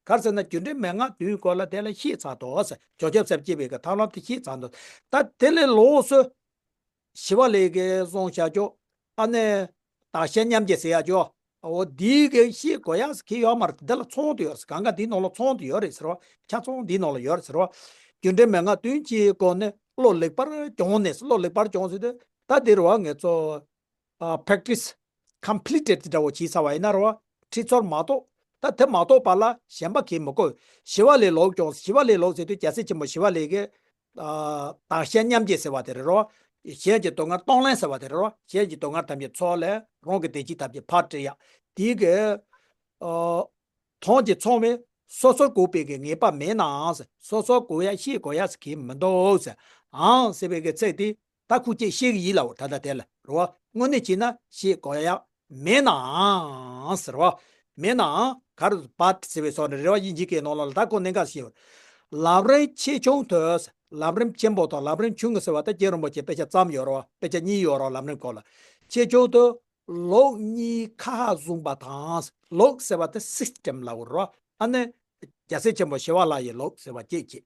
ག་རེ་ཟེར་ན་རྒྱུ་འབྲས་མན་ངག་བདུན་སྐོར་ལ་དེ་ལ་བཤད་ཚར་འདུག་ཟེར། བྱང་ཆུབ་སེམས་བསྐྱེད་པའི་གི་ཐབས་ལམ་དེ་བཤད་ཚར་འདུག་ད་དེ་ལས་ལོགས་སུ་ཞི་བ་ལྷས་གི་གསུངས་བཞག་ཅོག་ཨ་ནི་བདག་གཞན་མཉམ་བརྗེ་ཟེར་ཡ་ཅོག་འོ་འདིའི་གི་བཤད་དགོས་ཡག་གི་ཡོད་མ་རེད། འདི་ལ་ཚོང་དུ་ཡོད་རེད། གང་ག་འདིའི་ནང་ལ་ཚོང་དུ་ཡོད་རེད་ཟེར་བ། ཆ་ཚང་འདིའི་ནང་ལ་ཡོད་རེད་ཟེར་བ། རྒྱུ་འབྲས་མན་ངག་བདུན་གྱི་སྒོ་ནས་བློ་ལེགས་པར་སྦྱོང་ནས། བློ་ལེགས་པར་སྦྱོང་ཟེར་དུས་ད་འདི་རེད་བ། ང་ཚོ་ཨ་practice completed འདྲ་བོ་བྱས་ཚར་བ་ཡིན་ན་རེད་བ། ཁྲིད་ཚོར་མ་གཏོགས། ད་དེ་མ་གཏོགས་པ་ལ་གཞན་པ་གིས་མི་དགོས། ཞི་བ་ལྷས་ལོག་ཀྱང་། ཞི་བ་ལྷས་ལོག་ཟེར་དུས་རྒྱལ་སྲས་ཆེན་པོ་ཞི་བ་ལྷས་ཀྱིས་ཨ་བདག་གཞན་མཉམ་བརྗེ་ཟེར་བ་དེ་རེད་རོ། གཞན་གྱི་སྡུག་བསྔལ་གཏོང་ལེན་ཟེར་བ་དེ་རེད་རོ། གཞན་གྱི་སྡུག་བསྔལ་ཐམས་ཅད་ཚོར་ལས་རང་གི་བདེ་སྐྱིད་ཐམས་ཅད་ཕར་སྤྲད་ཡག་དེའི་གི། ཨ། མཐོང་ཅིང་ཚོར་བས་སོ་སོར་གོ་བའི་གི་ངེས་པ་མེད་ནའང་། སོ་སོར་གོ་ཡག་ཤེས་དགོས་ཡག་ཟེར་གྱི་མི་འདུག་ཟེར། ཨང་ཟེར་བའི་གི་ཚིག་དེ་ད་ཁོ་ཅིག་ཤེས་ཀྱི་ཡིན་ལབ། ད་ལྟ་དེ་ལ་རེད་བ། དངོས་གནས་བྱས་ན་ཤེས་དགོས་ཡག་མེད་ནའང་ཟེར་བ། མེད་ནའང་ག་རེ་but ཟེར་བའི་སོགས་ནི་རེད་བ། དབྱིན་ཇིའི་སྐད་ནང་ལ་ད་ཁོ་གནད་འགག་ཤེས་པ། ལམ་རིམ་ཆེ་ཆུང་དུ། ལམ་རིམ་ཆེན་པོ་དང་ལམ་རིམ་ཆུང་ངུ་ཟེར་བ་ད་རྗེ་རིན་པོ་ཆེ་དཔེ་ཆ་བརྩམས་ཡོད་རེད་བ། དཔེ་ཆ་གཉིས་ཡོད་རེད་བ། ལམ་རིམ་སྐོར་ལ། ཆེ་ཆུང་དུ་ལོག་གཉིས་ཁ་ཁ་བཟུང་བ་དང་། ལོག་ཟེར་བ་དེ་སིས་ཊེམ་ལབ་རོ། ཨ་ནི་རྒྱལ་སྲས་ཆེན་པོ་ཞི་བ་ལྷ་ཡི་ལོག་ཟེར་བ་སྐྱེད་བྱེད།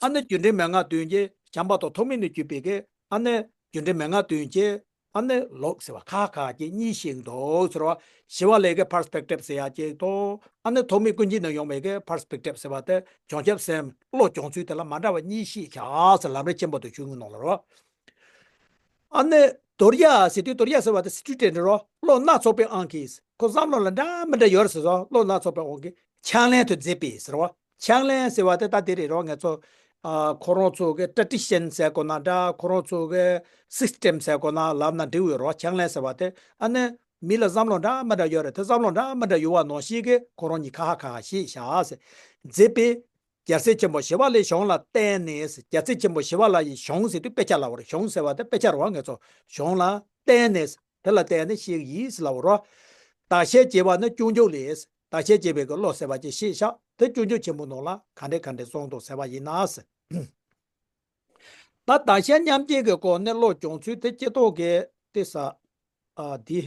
ཨ་ནི་རྒྱུ་འབྲས་མན་ངག་བདུན་གྱི་བྱམས་པ་དང་ཐོགས་མེད་ནས་གྱུར་པའི་གི། ཨ་ནི་རྒྱུ་འབྲས་མན་ངག་བདུན་གྱི། ཨ་ནི་ལོག་ཟེར་བ་ཁ་ཁ་གྱེས་གཉིས་ཤིག་འདུག་ཟེར་བ། ཞི་བ་ལྷས་ཀྱི་པར་སི་པེག་ཊིབ་ཟེར་ཡ་གཅིག་དང་། ཨ་ནི་ཐོགས་མེད་ཀུན་གྱི་ནང་ཡོད་པའི་གི་པར་སི་པེག་ཊིབ་ཟེར་བ་དེ་བྱང་ཆུབ་སེམས་བློ་སྦྱོང་ཚུལ་དེ་ལ་མ་འདྲ་བ་གཉིས་ཤིག་བཞག་ཟེར། ལམ་རིམ་ཆེན་པོ་དང་ཆུང་ངུའི་ནང་ལ་རོ། ཨ་ནི་དོར་ཡ་ཟེར་དུས། དོར་ཡ་ཟེར་བ་དེ་སི་ཊུ་ཌེན་ཊི་རོ། བློ་སྣ་ཚོགས་པའི་དབང་གིས། ཁོ་བསམ་བློ་ལ་འདྲ་མི་འདྲ་ཡོད་རེད་ཟེར་སོང་། བློ་སྣ་ཚོགས་པའི་དབང་གིས་ཕྱག་ལེན་དུ་མཛད་པས་ཟེར་བ། ཕྱག་ལེན་ཟེར་བ་དེ་ད་དེ་རེད་རོ། ང་ཚོ་ཨ་ཁོ་རང་ཚོ་གི་ཊེ་རེ་ཌི་ཤན་ཟེར་དགོས་ན་འདྲ། ཁོ་རང་ཚོ་གི་སིས་ཊེམ་ཟེར་དགོས་ན་ལབ་ན་འགྲིག་ཡོད་རོ། ཕྱག་ལེན་ཟེར་བ་དེ་ཨ་ནི་མི་ལ་བསམ་བློ་འདྲ་མི་འདྲ་ཡོད་རེད། དེ་བསམ་བློ་འདྲ་མི་འདྲ་ཡོད་པ་ནང་བཞིན་གི་ཁོ་རང་གཉིས་ཁ་ཁ་ཁ་ཤས་བཞག་ཟེར། མཛད་པས་རྒྱལ་སྲས་ཆེན་པོ་ཞི་བ་ལྷའི་གཞུང་ལ་བརྟེན་ནས། རྒྱལ་སྲས་ཆེན་པོ་ཞི་བ་ལྷ་ཡི་གཞུང་ཟེར་དུས་དཔེ་ཆ་ལབ་པ་རེད། གཞུང་ཟེར་བ་དེ་དཔེ་ཆ་རེད་བ། ང་ཚོ་གཞུང་ལ་བརྟེན་ནས། དེ་ལ་བརྟེན་ནས་ཤེས་ཀྱི་ཡིན་ཟེར་ལབ་རོ། བདག་གཞན་བརྗེ་བ་ནི་སྐྱོན་བརྗོད་ལས། བདག་གཞན་བརྗེ་བའི་གི་བློ་ཟེར་བ་ཅིག་ཤེས་ཤག་དེ་སྐྱོན་བརྗོད་ཆེན་པོ་ནང་ལ་ག་འདྲ་ག་འདྲ་གསུངས་འདུག་ཟེར་བ་ཡིན་ན་ཟེར། ད་བདག་གཞན་མཉམ་བརྗེ་གི་སྐོར་ནས་བློ་སྦྱོང་ཚུལ་དེ་སྤྱི་ཐོག་གི་དེ་ས། ཨ་འདི།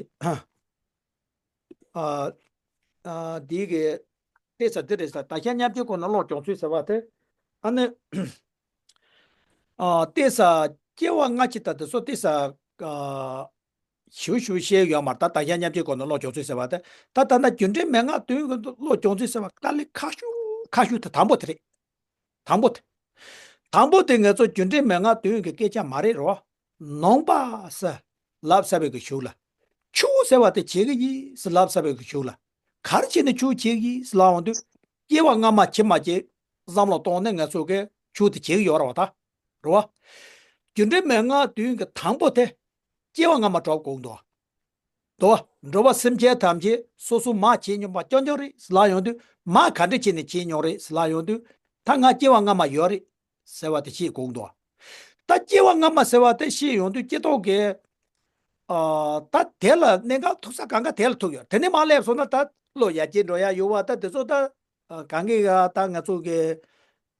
ཨ་ཨ་འདི་གི་དེ་ས་དེ་རེད་ས། བདག་གཞན་མཉམ་བརྗེ་སྐོར་ནས་བློ་སྦྱོང་ཚུལ་ཟེར་བ་དེ། ཨ་ནི། ཨ་དེ་ས་སྐྱེ་བ་སྔ་ཕྱི་ད་དེ་ཚོ་དེ་ས། ཨ་ཞིབ་ཞིབ་བཤད་ཡོད་མ་རེད། ད་བདག་གཞན་མཉམ་བརྗེ་སྐོར་ནས་བློ་སྦྱོང་ཚུལ་ཟེར་བ་དེ། ད་ད་ལྟ་རྒྱུ་འབྲས་མན་ངག་བདུན་གྱི་བློ་སྦྱོང་ཚུལ་ཟེར་བ་དཀའ་ལས་ཁག་ཤོས་ཁག་ཤོས་དེ་དང་པོ་དེ་རེད། དང་པོ་དེ། དང་པོ་དེ་ང་ཚོ་རྒྱུ་འབྲས་མན་ངག་བདུན་གྱི་སྐད་ཆ་མ་རེད་རོ། ནོངས་པ་ཟེར་ལབ་ཚར་བའི་གི་གཞུག་ལ། ཆོས་ཟེར་བ་དེ་བྱེད་ཀྱི་ཡིན་ཟེར་ལབ་ཚར་བའི་གི་གཞུག་ལ། ག་རེ་བྱས་ནས་ཆོས་བྱེད་ཀྱི་ཡིན་ཟེར་ལབ་ཡོང་དུས། སྐྱེ་བ་སྔ་མ་ཕྱི་མ་བྱེད་བསམ་བློ་གཏོང་ནས་ང་ཚོ་གི་ཆོས་དེ་བྱེད་ཀྱི་ཡོད་རེད་བ་ད། རེད་བ། རྒྱུ་འབྲས་མན་ངག་བདུན་གྱི་དང་པོ་དེ། སྐྱེ་བ་སྔ་མ་སྒྲུབ་དགོས་འདུག་དོ། འགྲོ་བ་སེམས་ཅན་ཐམས་ཅད་སོ་སོ་མ་བྱས་མྱོང་པ་རྐྱང་རྐྱང་རེད་ཟེར་ལབ་ཡོང་དུས། མ་ག་འདྲ་བྱས་ནས་བྱས་མྱོང་རེད་ཟེར་ལབ་ཡོང་དུས། ད་ང་སྐྱེ་བ་སྔ་མ་ཡོད་རེད་ཟེར་བ་དེ་ཤེས་དགོས་འདུག་ད་སྐྱེ་བ་སྔ་མ་ཟེར་བ་དེ་ཤེས་ཡོང་དུས་སྐྱེ་ཐོག་གི། ཨ་ད་དེ་ལ་གནད་འགག་ཐུག་ས་གང་ག་དེ་ལ་ཐུག་ཡོད། དེ་ནས་མར་སླེབས་སོང་ན་ད་བློ་ཡར་རྒྱས་འགྲོ་ཡ་ཡོད་བ། ད་དེ་ཚོ་ད། ཨ་གང་གི་ཡ་ད་ང་ཚོ་གི་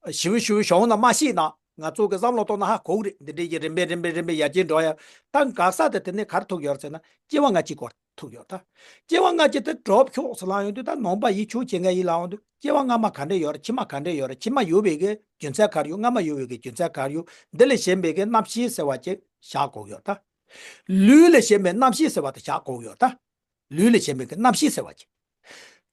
ཞིབ་ཞིབ་བྱུང་ན་མ་ཤེས་ན། ང་ཚོ་གི་བསམ་བློ་གཏོང་ན་ཧ་གོ་གི་རེད། འདི་འདྲའི་གི་རིམ་པས་རིམ་པས་རིམ་པས་ཡར་རྒྱས་འགྲོ་ཡ། ད་འགག་ས་དེ་དེ་ནས་ག་རེ་ཐུག་ཡོད་ཟེར་ན། སྐྱེ་བ་སྔ་ཕྱི་སྐོར་ཐུག་ཡོད་ད། སྐྱེ་བ་སྔ་ཕྱི་དེ་གྲུབ་ཆོག་ཟེར་ལབ་ཡོང་དུས། ད་ནོངས་པ་ཡིན་ཆོས་བྱེད་མཁན་ཡིན་ལབ་ཡོང་དུས། སྐྱེ་བ་སྔ་མ་ག་འདྲས་ཡོད་རེད། ཕྱི་མ་ག་འདྲས་ཡོད་རེད། ཕྱི་མ་ཡོད་པའི་གི་རྒྱུ་མཚན་ག་རེ་ཡོད། སྔ་མ་ཡོད་པའི་གི་རྒྱུ་མཚན་ག་རེ་ཡོད། འདི་ལས་གཞན་པའི་གི་རྣམ་ཤེས་ཟེར་བ་ཅིག་བཞག་དགོས་ཡོད་ད། ལུས་ལས་གཞན་པའི་རྣམ་ཤེས་ཟེར་བ་དེ་བཞག་དགོས་ཡོད་ད། ལུས་ལས་གཞན་པའི་གི་རྣམ་ཤེས་ཟེར་བ་ཅིག་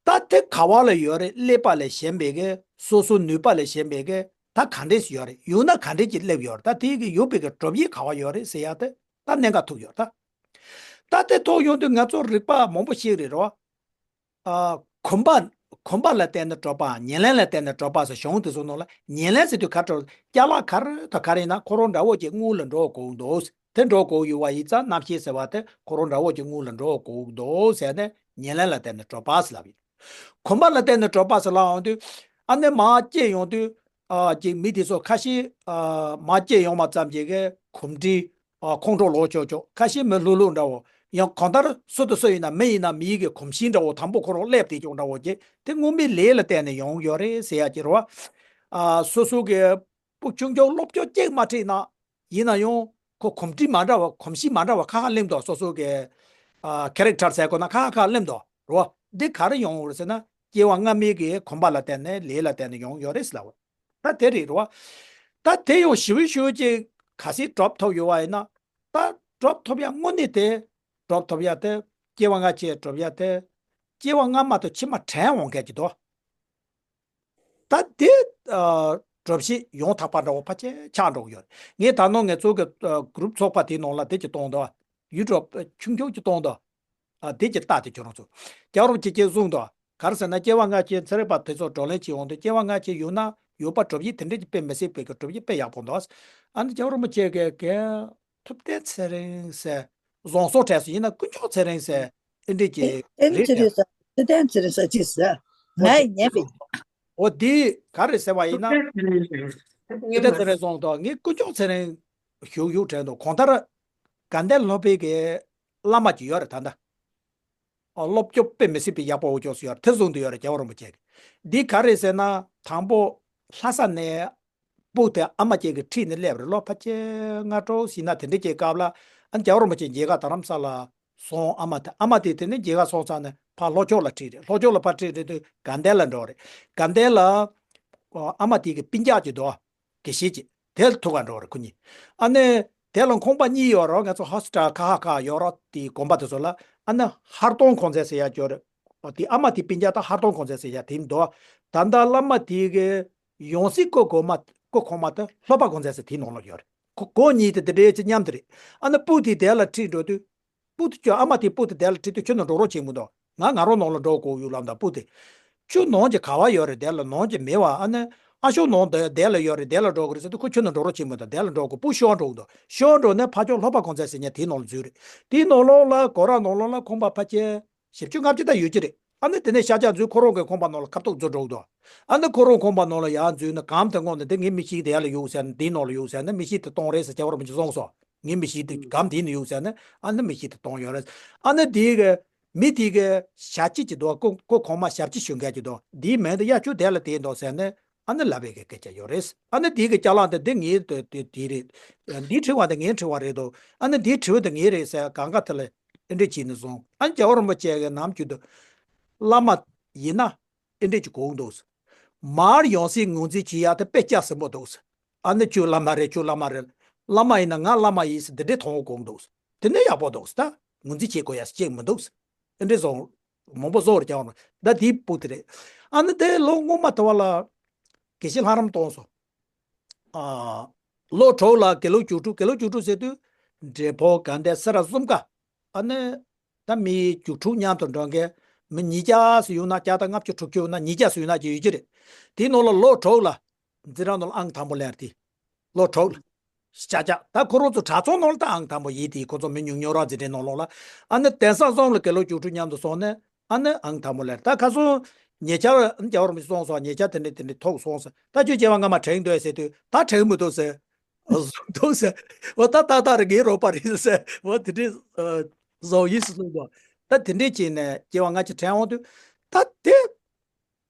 ད་དེ་ག་བ་ལ་ཡོད་རེད། ཀླད་པ་ལས་གཞན་པའི་གི་སོ་སོ་ནུས་པ་ལས་གཞན་པའི་གི་ད་ག་འདྲས་ཡོད་རེད། ཡོད་ན་ག་འདྲས་ཀྱི་སླེབས་ཡོད་རེད། ད་དེ་གི་ཡོད་པའི་གི་གྲུབ་ཡིག་ག་བ་ཡོད་རེད་ཟེར་ཡ་དེ་ད་གནད་འགག་ཐུག་ཡོད་ད། ད་དེ་ཐུག་ཡོང་དུས་ང་ཚོ་རིག་པ་མང་པོ་ཤེས་རེད་རོ། ཨ་གོམས་པ། གོམས་པ་ལ་བརྟེན་ནས་གྲུབ་པ། ཉེར་ལེན་ལ་བརྟེན་ནས་གྲུབ་པ་ཟེར་གཞུང་དེ་ཚོ་ནང་ལ། ཉེར་ལེན་ཟེར་དུས་ག་རེ། ཅ་ལག་ག་རེ་དང་ག་རེ་ཡིན་ན་ཁོ་རང་འདྲ་བོ་ཅིག་དངུལ་ལ་འགྲོ་དགོས་འདུག་དེ་འགྲོ་དགོས་ཡོད་པ་ཡིན་ཙང་། རྣམ་ཤེས་ཟེར་བ་དེ་ཁོ་རང་འདྲ་བོ་ཅིག་དངུལ་ལ་འགྲོ་དགོས་འདུག་ཟེར་ནས་ཉེར་ལེན་ལ་བརྟེན་ནས་གྲུབ་པ་ཟེར་ལབ་ཡིན། གོམས་པ་ལ་བརྟེན་ནས་གྲུབ་པ་ཟེར་ལབ་ཡོང་དུས། ཨ་ནི་མར་སྐྱེས་ཡོང་དུས། ཨ་ཅིག་མི་དེ་ཚོ་ཁ་ཤས། ཨ་མར་སྐྱེས་ཡོང་བ་ཙམ་གྱིས་གི་གོམས་འདྲིས། ཨ་ཁོང་ཁྲོ་ལངས་ཆོག་ཆོག་ཁ་ཤས་མི་ལྷུག་ལྷུག་འདྲ་བོ། ཡང་གང་ལྟར་སུ་དང་སུ་ཡིན་ན། མི་ཡིན་ན་མི་ཡི་གི་གོམས་གཤིས་འདྲ་བོ་དང་པོ་ཁོ་རང་སླེབས་བསྡད་ཀྱང་འདྲ་བོ་ཅིག་དེ་སྔོན་མའི་ལས་ལ་བརྟེན་ནས་ཡོང་ཡོད་རེད་ཟེར་ཡ་ཅིག་རེད་བ། ཨ་སོ་སོ་གི་སྤུ་ཆུང་ཆུང་ལོབས་ཀྱོག་གཅིག་མ་ཁྲིད་ན། ཡིན་ན་ཡང་ཁོ་གོམས་འདྲིས་མ་འདྲ་བ། གོམས་གཤིས་མ་འདྲ་བ་ཁ་ཁ་སླེབས་འདུག་སོ་སོ་གི་ཨ་ཁེ་རེག་ཊར་ཟེར་དགོས་ན་ཁ་ཁ་སླེབས་འདུག་རེད་བ། འདི་ག་རེ་ཡོང་ཡོད་རེད་ཟེར་ན། སྐྱེ་བ་སྔ་མའི་གི་གོམས་པ་ལ་བརྟེན་ནས། ལས་ལ་བརྟེན་ནས་ཡོང་ཡོད་རེད་ཟེར་ལབ་པ། ད་དེ་རེད་རེད་བ། ད་དེ་ཡང་ཞིབ་ཞིབ་ཅིག་གལ་སྲིད་གྲུབ་ཐུབ་ཡོད་པ་ཡིན་ན། ད་གྲུབ་ཐུབ་ཡ་དངོས་གནས་དེ་གྲུབ་ཐུབ་ཡ་དེ། སྐྱེ་བ་སྔ་ཕྱི་གྲུབ་ཡ་དེ། སྐྱེ་བ་སྔ་མ་དང་ཕྱི་མ་དྲན་འོང་མཁན་ཅིག་འདུག་ད་དེ་ཨ་གྲུབ་གཞི་ཡོངས་གྲགས་པ་འདྲ་བོ་ཕལ་ཆེར་ཆགས་འགྲོ་གི་ཡོད་རེད། ངས་ད་ནངས་ངེད་ཚོ་གི་ཨ་གུ་རུབ་ཚོགས་པ་དེའི་ནང་ལ་དེ་ཅིག་བཏང་འདུག་ཡུ་ཊུབ་ཆུང་ཆུང་ཅིག་བཏང་འདུག་ཨ་དེ་ཅིག་ལྟ་དེ་ཁྱོད་རང་ཚོ། རྒྱལ་བ་རིན་པོ་ཆེ་གིས་གསུངས་འདུག་ག་རེ་ཟེར་ན། སྐྱེ་བ་སྔ་ཕྱི་ཚེ་རབས་བར་དེ་ཚོ་བགྲོ་གླེང་བྱེད་འོང་དུས། སྐྱེ་བ་སྔ་ཕྱི་ཡོད་ན་ཡོད་པ་གྲུབ་ཡིག་དེ་འདྲ་ཅིག་དཔེ་མི་སྲིད་པའི་གི་གྲུབ་ཡིག་དཔེ་ཡག་པོ་འདུག་ཨ་ནི་རྒྱལ་བ་རིན་པོ་ཆེ་གིས་གན་ཐུབ་བསྟན་ཚེ་རིང་ཟེར། བཟང་སོགས་གྲས་སུ་ཡིན་ན་དཀོན་མཆོག་ཚེ་རིང་ཟེར། ཨེ་འདྲས་ཀྱི་ཨེ་རེད་ཚེ་རིང་ཟེར། ཚེ་བརྟན་ཚེ་རིང་ཟེར་ཅི་ཟེར། ཨོ་ངས་དེ་ཉན་པའི། ཨོ་དེ་ག་རེ་ཟེར་བ་ཡིན་ན། ཚེ་བརྟན་ཚེ་རིང་སོང་དོ། ངས་དཀོན་མཆོག་ཚེ་རིང་ཞུ་ཞུ་དྲན་དོ། གང་ལྟར་དགའ་ལྡན་སློབ་དཔོན་གྱི་བླ་མ་ཅིག་ཡོད་རེད་ད་ལྟ། ཨོ་སློབ་སྐྱོར་དཔེ་མི་སྲིད་པའི་ཡག་པོ་འོ་ཅོག་སུ་ཡོད་རེད། དེ་བཟུང་དུ་ཡོད་རེད། རྒྱལ་བ་རིན་པོ་ཆེ་གི། འདི་ག་རེ་ཟེར་ན། དང་པོ་ལྷ་ས་ནས། སྤུ་དེ་ཨ་མ་ཅིག་གི་ཁྲིད་ནས་སླེབས་རེད། ལོ་ཕལ་ཆེར་ལྔ་དྲུག་ཟིན་ན་དེ་འདྲ་ཅིག་སྐབས་ལ། ཨ་ནི་རྒྱལ་བ་རིན་པོ་ཆེ་མཇལ་ཁ་རྡ་རམ་ས་ལ་སོང་། ཨ་མ་དེ། ཨ་མ་དེ་དེ་ནས་མཇལ་ཁ་སོང་ཚར་ནས་ཕར་ལྷོ་ཕྱོགས་ལ་ཁྲིད་རེད། ལྷོ་ཕྱོགས་ལ་ཕར་ཁྲིད་རེད་དུས་དགའ་ལྡན་ལ་འགྲོ་རེད། དགའ་ལྡན་ལ་ཨ་མ་དེ་གི་སྤུན་ཀྱག་ཅིག་འདུག་དགེ་བཤེས་ཅིག་དེ་ལ་ཐུག་ག་འགྲོ་རེད་ཁོ་གཉིས། ཨ་ནི་དེ་ལ་ཁང་པ་གཉིས་ཡོད་རེད། ང་ཚོ་ཧོ་སི་ཊལ་ཁ་ཁ་ཁ་ཡོད་རེད། དེའི་དགོན་པ་དེ་ཚོ་ལ། ཨ་ནི་ཧར་ཏོང་གོང་ཚད་ཟེར་ཡ་ཅིག་ཡོད་རེད། དེ་ཨ་མ་དེ་སྤུན་ཀྱག་ད་ཧར་ཏོང་གོང་ཚད་ཟེར་ཡ་དེ་འདུག་ད་ལྟ་བླ་མ་དེ་གི་ཡང་སྲིད་སྐུ་གོང་མ། སྐུ་གོང་མ་དེ་སློབ་པ་གོང་ཚད་ཟེར་དེའི་ནང་ལ་ཡོད་རེད། ཁོ་ཁོ་གཉིས་དེ་དེ་འདྲའི་ཅིག་མཉམ་དུ་རེད། ཨ་ནི་སྤུ་དེ་དེ་ལ་ཁྲིད་འགྲོ་དུས། སྤུ་དེ་ཁྱོད། ཨ་མ་དེ་སྤུ་དེ་དེ་ལ་ཁྲིད་དུས་ཁྱོད་ནང་འགྲོ་རོགས་བྱེད་མི་འདུག་ང་ང་རང་ནང་ལ་འགྲོ་དགོས་ཡོད་ལབ། ད་སྤུ་དེ། ཁྱོད་ནང་གི་ག་བ་ཡོད་རེད། དེ་ལ་ནང་གི་མེད་པ། ཨ་ནི་ཨ་ཞང་ནང་དེ་དེ་ལ་ཡོད་རེད། དེ་ལ་འགྲོ་དགོས་རེད་ཟེར་དུས། ཁོ་ཁྱོད་ནང་འགྲོ་རོགས་བྱེད་མི་འདུག་དེ་ལ་འགྲོ་དགོས། སྤུ་ཤོར་འགྲོ་གི་འདུག་ཤོར་འགྲོ་ནས་ཕར་ཕྱོགས་སློབ་པ་གོང་ཚད་ཟེར་མཁན་དེའི་ནང་ལ་འཛུལ་རེད། དེའི་ནང་ལོགས་ལ་སྒོ་ར་ནང་ལོགས་ལ་ཁང་པ་ཕལ་ཆེར་བཞི་བཅུ་ལྔ་བཅུ་ད་ཡོད་ཀྱི་རེད། ཨ་ནི་དེ་ནས་ཤར་རྒྱག་འཛུལ། ཁོ་རང་གི་ཁང་པ་ནང་ལ་ཁ་ཐུག་འཛུལ་འགྲོ་གི་འདུག་ཨ་ནི་ཁོ་རང་ཁང་པ་ནང་ལ་ཡར་འཛུལ་ནས་གམ་དེ་བསྔོགས་ནས། འདི་ངའི་མི་ཤི་དེ་ཡ་ལ་ཡོད་ཟེར་ནས། དེའི་ནང་ལ་ཡོད་ཟེར་ནས། མི་ཤི་དེ་གཏོང་རེད་ཟེར་རྒྱལ་བ་རིན་པོ་ཆེ་གསུངས་སོང་། ངའི་མི་གཤིས་དེ་སྒམ་དེ་ནས་གཡུགས་ཟེར་ནས་ཨ་ནི་མི་གཤིས་དེ་གཏོང་ཡོད་རེད། ཨ་ནི་དེའི་གི་མི་དེའི་གི་ཞབས་ཕྱི་ཅིག་འདུག་ཁོ་ཁོ་གོང་མ་ཞབས་ཕྱི་ཞུ་མཁན་ཅིག་འདུག་དེའི་མིང་དེ་ཡ་ཁྱོད་དེ་ལ་དེ་འདུག་ཟེར་ནས་ཨ་ནི་ལབ་པའི་གི་སྐད་ཆ་ཡོད་རེད། ཨ་ནི་དེའི་གི་ཅ་ལག་དེ་འདི་ངའི་དེ་དེ་དེ་རེད། འདིའི་དྲི་བ་དེ་ངའི་དྲི་བ་རེད་འདུག་ཨ་ནི་འདིའི་དྲི་བ་དེ་ངའི་རེད་ཟེར་གང་ག་དེ་ལ་ཨེ་འདྲ་བྱས་ནས་སོང་། ཨ་ནི་རྒྱལ་བ་རིན་པོ་ཆེ་གི་ནམ་རྒྱུན་དུ་བླ་མ་ཡིན་ན་ཨེ་འདྲ་ཅིག་དགོས་འདུག་མར་ཡང་སྲིད་ངོས་འཛིན་བྱེད་ཡ་དེ་དཔེ་སྐྱ་ཟིན་པོ་འདུག་ཨ་ནི་ཁྱོད་བླ་མ་རེད། ཁྱོད་བླ་མ་རེད། བླ་མ་ཡིན་ན་ང་བླ་མ་ཡིན་ཟེར་འདི་འདྲའི་མཐོང་དགོངས་འདུག་དེ་ནས་ཡག་པོ་འདུག་ད་ངོས་འཛིན་བྱེད་དགོས་ཡ་ཅིག་མི་འདུག་འདི་འདྲའི་བཟོ་མང་པོ་བཟོ་བར་བྱ་བ་ན་ད་དེའི་སྤུ་དེ་རེད། ཨ་ནི་དེ་ལོ་སྔོན་མ་དེ་བ་ལ་དགེ་བཤེས་ལྷ་རམས་གཏོང་སོང་། ཨ་ལོ་དྲུག་ལ་དགེ་ལུགས་རྒྱུགས་སྤྲོད། དགེ་ལུགས་རྒྱུགས་སྤྲོད་ཟེར་དུས་འབྲས་སྤུངས་དགའ་ལྡན་སེ་ར་གསུམ་ཀ་ཨ་ནི་ད་མི་རྒྱུགས་སྤྲོད་མཉམ་དུ་འགྲོ་མཁན་མི་ཉིས་བརྒྱ་ཙམ་ཡོང་ན་བརྒྱ་དང་ལྔ་བཅུ་དྲུག་ཅུ་ཡོང་ན་ཉིས་བརྒྱ་ཙམ་ཡོང་ན་ཅིག་ཡོད་ཀྱི་རེད། དེའི་ནང་ལ་ལོ་དྲུག་ལ་འཛིན་གྲྭ་ནང་ལ་ཨང་དང་པོ་ལེན་དེ་ལོ་དྲུག་ལ་ཤ་ཅག་ད་ཁོ་རང་ཚོ་གྲྭ་ཚང་ནང་ལ་ད་ཨང་དང་པོ་ཡིན་དེ་ཁོ་ཚོ་མི་ཉུང་ཉུང་རང་འཛིན་གྲྭའི་ནང་ལོགས་ལ་ཨ་ནི་དེང་སང་གསུམ་ལ་དགེ་ལུགས་རྒྱུགས་སྤྲོད་མཉམ་དུ་སོང་ནས་ཨ་ནི་ཨང་དང་པོ་ལེན་ད་ཁ་སང་ཉེ་ཆར་ཨ་ནི་རྒྱལ་བ་རིན་པོ་ཆེ་གསུངས་སོང་། ཉེ་ཆར་དེ་འདྲས་དེ་འདྲས་ཐུག་སོང་ཟེར། ད་ཁྱོད་སྐྱེ་བ་སྔ་མ་དྲན་འདུག་ཟེར་དུས་ད་དྲན་མི་འདུག་ཟེར། བཟུང་འདུག་ཟེར། འོ་ད་ཏག་ཏག་རེད། ངའི་རོགས་པ་རེད་ཟེར། འོ་དེ་འདྲས་བཟོ་ཡིན་ཟེར་གསུངས་འདུག་ད་དེ་འདྲས་བྱས་ནས་སྐྱེ་བ་སྔ་ཕྱི་དྲན་འོང་དུས་ད་དེ་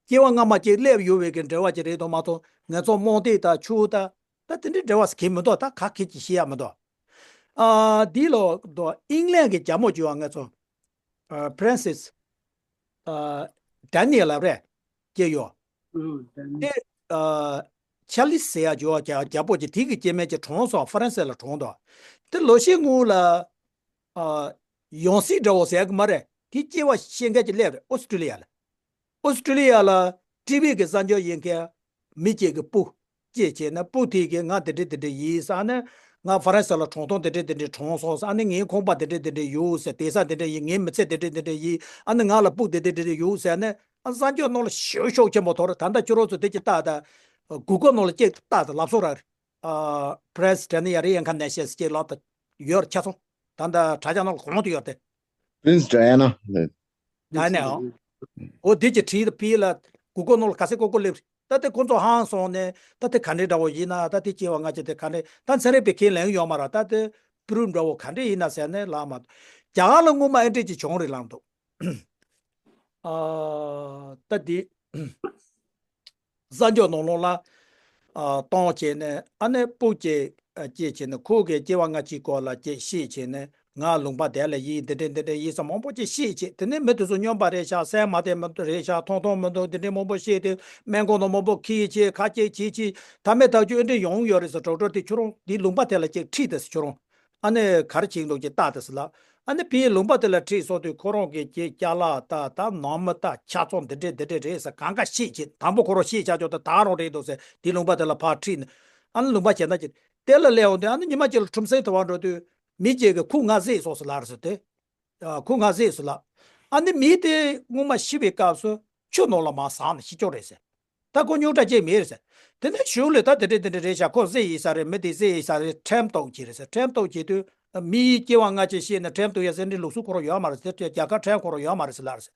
སྐྱེ་བ་སྔ་མ་ཅིག་སླེབས་ཡོད་པའི་གི་འབྲེལ་བ་ཅིག་རེད་དོ་མ་གཏོགས་ངན་སོང་རྨོངས་དད་དང་ཆུ་དང་ད་དེ་འདྲས་འབྲེལ་བ་ཟེར་གྱི་མི་འདུག་ད་ག་གེ་ཅིག་ཤེས་ཡ་མི་འདུག་ཨ་འདི་ལོ་དོ་ཨིང་ལན་གྱི་རྒྱ་མོ་བྱུང་བ་ང་ཚོ་ཨ་Princess ཨ་Diana ལབ་རེད་སྐྱེས་ཡོད། ཨུ་ད་ནི་དེ་ཨ་ཆར་ལི་ཟེར་ཡ་བྱུང་བ་རྒྱ་རྒྱ་པོ་ཅིག་དེ་གི་སྐྱེ་དམན་ཅིག་གྲོངས་སོང་། ཧྥ་རན་སི་ལ་གྲོངས་འདུག་དེ་ལོ་ཤས་སྔོན་ལ་ཨ་ཡང་སྲིད་འདྲ་བོ་ཟེར་གི་མ་རེད། དེ་སྐྱེ་བ་ཤེས་མཁན་ཅིག་སླེབས་རེད་ཨོ་སི་ཀྲི་ལི་ཡ་ལ། ཨོ་སི་ཀྲི་ལི་ཡ་ལ་ཊི་བི་གི་གསར་འགྱུར་ཡིན་མཁན་མི་གཅིག་གི་སྤུ་སྐྱེས་བྱས་ན་སྤུ་དེ་གིས་ང་དེ་འདྲ་དེ་འདྲ་ཡིན་ཟེར་ནས་ང་ཧྥ་རན་སི་ལ་གྲོངས་ཐོང་དེ་འདྲ་དེ་འདྲ་གྲོངས་སོང་ཟེར། ཨ་ནི་ངའི་ཁང་པ་དེ་འདྲ་དེ་འདྲ་ཡོད་ཟེར། དེང་སང་དེ་འདྲ་ཡིན། ངའི་མི་ཚེ་དེ་འདྲ་དེ་འདྲ་ཡིན། ཨ་ནི་ང་ལ་སྤུ་དེ་འདྲ་དེ་འདྲ་ཡོད་ཟེར་ནས་ཨ་གསར་འགྱུར་ནང་ལ་ཞེ་པོ་ཤུགས་ཆེན་པོ་ཐོར། ད་ལྟ་ཁྱོད་རང་ཚོ་དེ་ཅིག་ལྟ་ད་གུ་གོ་ནང་ལ་ཅིག་ལྟ་ད་ལབ་སོང་ར། ཨ་Princess Diana རེ་ཡན་ཁ་ནས་ཤེས་སྐྱེས་ལོག་ད་ཡོད་ཆ་ཚང་ད་ད་དྲ་རྒྱ་ནང་ལ་གོང་དུ་ཡོད་དེ། Princess Diana ད་ནས་ཨང་། འོ་དེ་ཅི་བྲིས་ད་ཕི་ལ་གུ་གོ་ནང་ལ་ག་སེ་ཀོ་ཀོ་སླེབས། ད་དེ་ཁོ་ཚོ་ཧང་སོང་ནས་ད་དེ་ག་འདྲའི་འདྲ་བོ་ཡིན་ན་ད་དེ་སྐྱེ་བ་སྔ་ཕྱི་དེ་ག་འདྲའི་ད་ཚན་རིག་པའི་ཁས་ལེན་ཡོད་མ་ར། ད་དེ་པུ་རུབ་འདྲ་བོ་ག་འདྲ་ཡིན་ན་ཟེར་ནས་ལབ་མ་འདུག་རྒྱ་གར་ལ་སྔོན་མ་ཨེ་འདྲས་ཅིག་བྱུང་རེད་ལབ་འདུག་ཨ་ད་དེ་གསར་འགྱུར་ནང་ལོགས་ལ་ཨ་གཏོང་བྱས་ནས་ཨ་ནི་སྤུ་སྐྱེས་ཨ་སྐྱེས་བྱས་ནས་ཁོ་གི་སྐྱེ་བ་སྔ་ཕྱིའི་སྐོར་ལ་ཅིག་ཤེས་བྱས་ནས་ང་ལུང་པ་དེ་ལ་ཡིན་འདི་འདྲས་འདི་འདྲས་ཡིན་ཟེར་མང་པོ་ཅིག་ཤེས་བྱས། དེ་ནས་མི་དེ་ཚོ་སྨྱོན་པ་རེད་ཤག་སྲན་མ་བསྟེན་མི་རེད་ཤག་མཐོང་མཐོང་མི་འདུག་འདི་འདྲས་མང་པོ་བཤད་དེ་སྨན་ཁང་ནང་མང་པོ་ཁྱེར་བྱས་ཁ་སྐྱེས་བྱས་བྱས་ཐ་མའི་ཐག་གཅོད་ཨེ་འདྲས་ཡོང་ཡོད་རེད་ཟེར། ཌོག་ཊར་དེ་ཁྱོད་རང་འདི་ལུང་པ་དེ་ལ་ཅིག་ཁྲིད་དེ་ཟེར། ཁྱོད་རང་ཨ་ནི་ག་རེ་བྱེད་འདུག་ཅེས་ལྟ་དེ་ཟེར་ལ། ཨ་ནི་ཕའི་ལུང་པ་དེ་ལ་ཁྲིད་སོང་དུས་ཁོ་རང་གི་ཀྱེ་ཅ་ལག་ད་ད་ནང་མི་ད་ཆ་ཚང་འདི་འདྲས་འདི་འདྲས་རེད་ཟེར་གང་ག་ཤེས་བྱེད། དང་པོ་ཁོ་རང་ཤེས་བྱ་ཆོག་ད་ད་རང་རེད་འདུག་ཟེར་དེ་ལུང་པ་དེ་ལ་ཕར་ཁྲིད་ནས་ཨ་ནི་ལུང་པ་བྱས་ན་ཀྱེ་དེ་ལ་སླེབས་འོང་དུས་ཨ་ནི་ཉི་མ་གཅིག་ལ་ཁྲོམ་སེང་དུ་བར་འགྲོ་དུས་མི་གཅིག་གིས་ཁོ་ང་བཟས་སོང་ཟེར་ལབ་རེད་ཟེར་ཏེ། ཨ་ཁོ་ང་བཟས་སོང་ལབ། ཨ་ནི་མི་དེ་སྔོན་མ་ཤི་བའི་སྐབས་སུ་ཆུ་ནང་ལ་མར་ཟགས་ནས་ཤི་ཆོག་རེད་ཟེར། ད་ཁོ་རྙོག་དྲ་ཅིག་མེད་རེད་ཟེར། དེ་ནས་གཞུག་ལ་ད་དེ་འདྲས་དེ་འདྲས་རེད་ཤག་ཁོ་བཟས་ཡིན་ས་རེད། མི་དེ་བཟས་ཡིན་ས་རེད། ཁྲིམས་གཏུགས་བྱས་རེད་ཟེར། ཁྲིམས་གཏུགས་བྱས་དུས་མིའི་སྐྱེ་བ་སྔ་ཕྱི་ཤེས་ནས་ཁྲིམས་གཏུགས་ཡ་ཟེར་འདི་ལུགས་སྲོལ་ཁོ་རང་ཡོད་མ་རེད་ཟེར། དེ་རྒྱ་གར་ཁྲིམས་ཁོ་རང་ཡོད་མ་རེད་ཟེར་ལབ་རེད་ཟེར།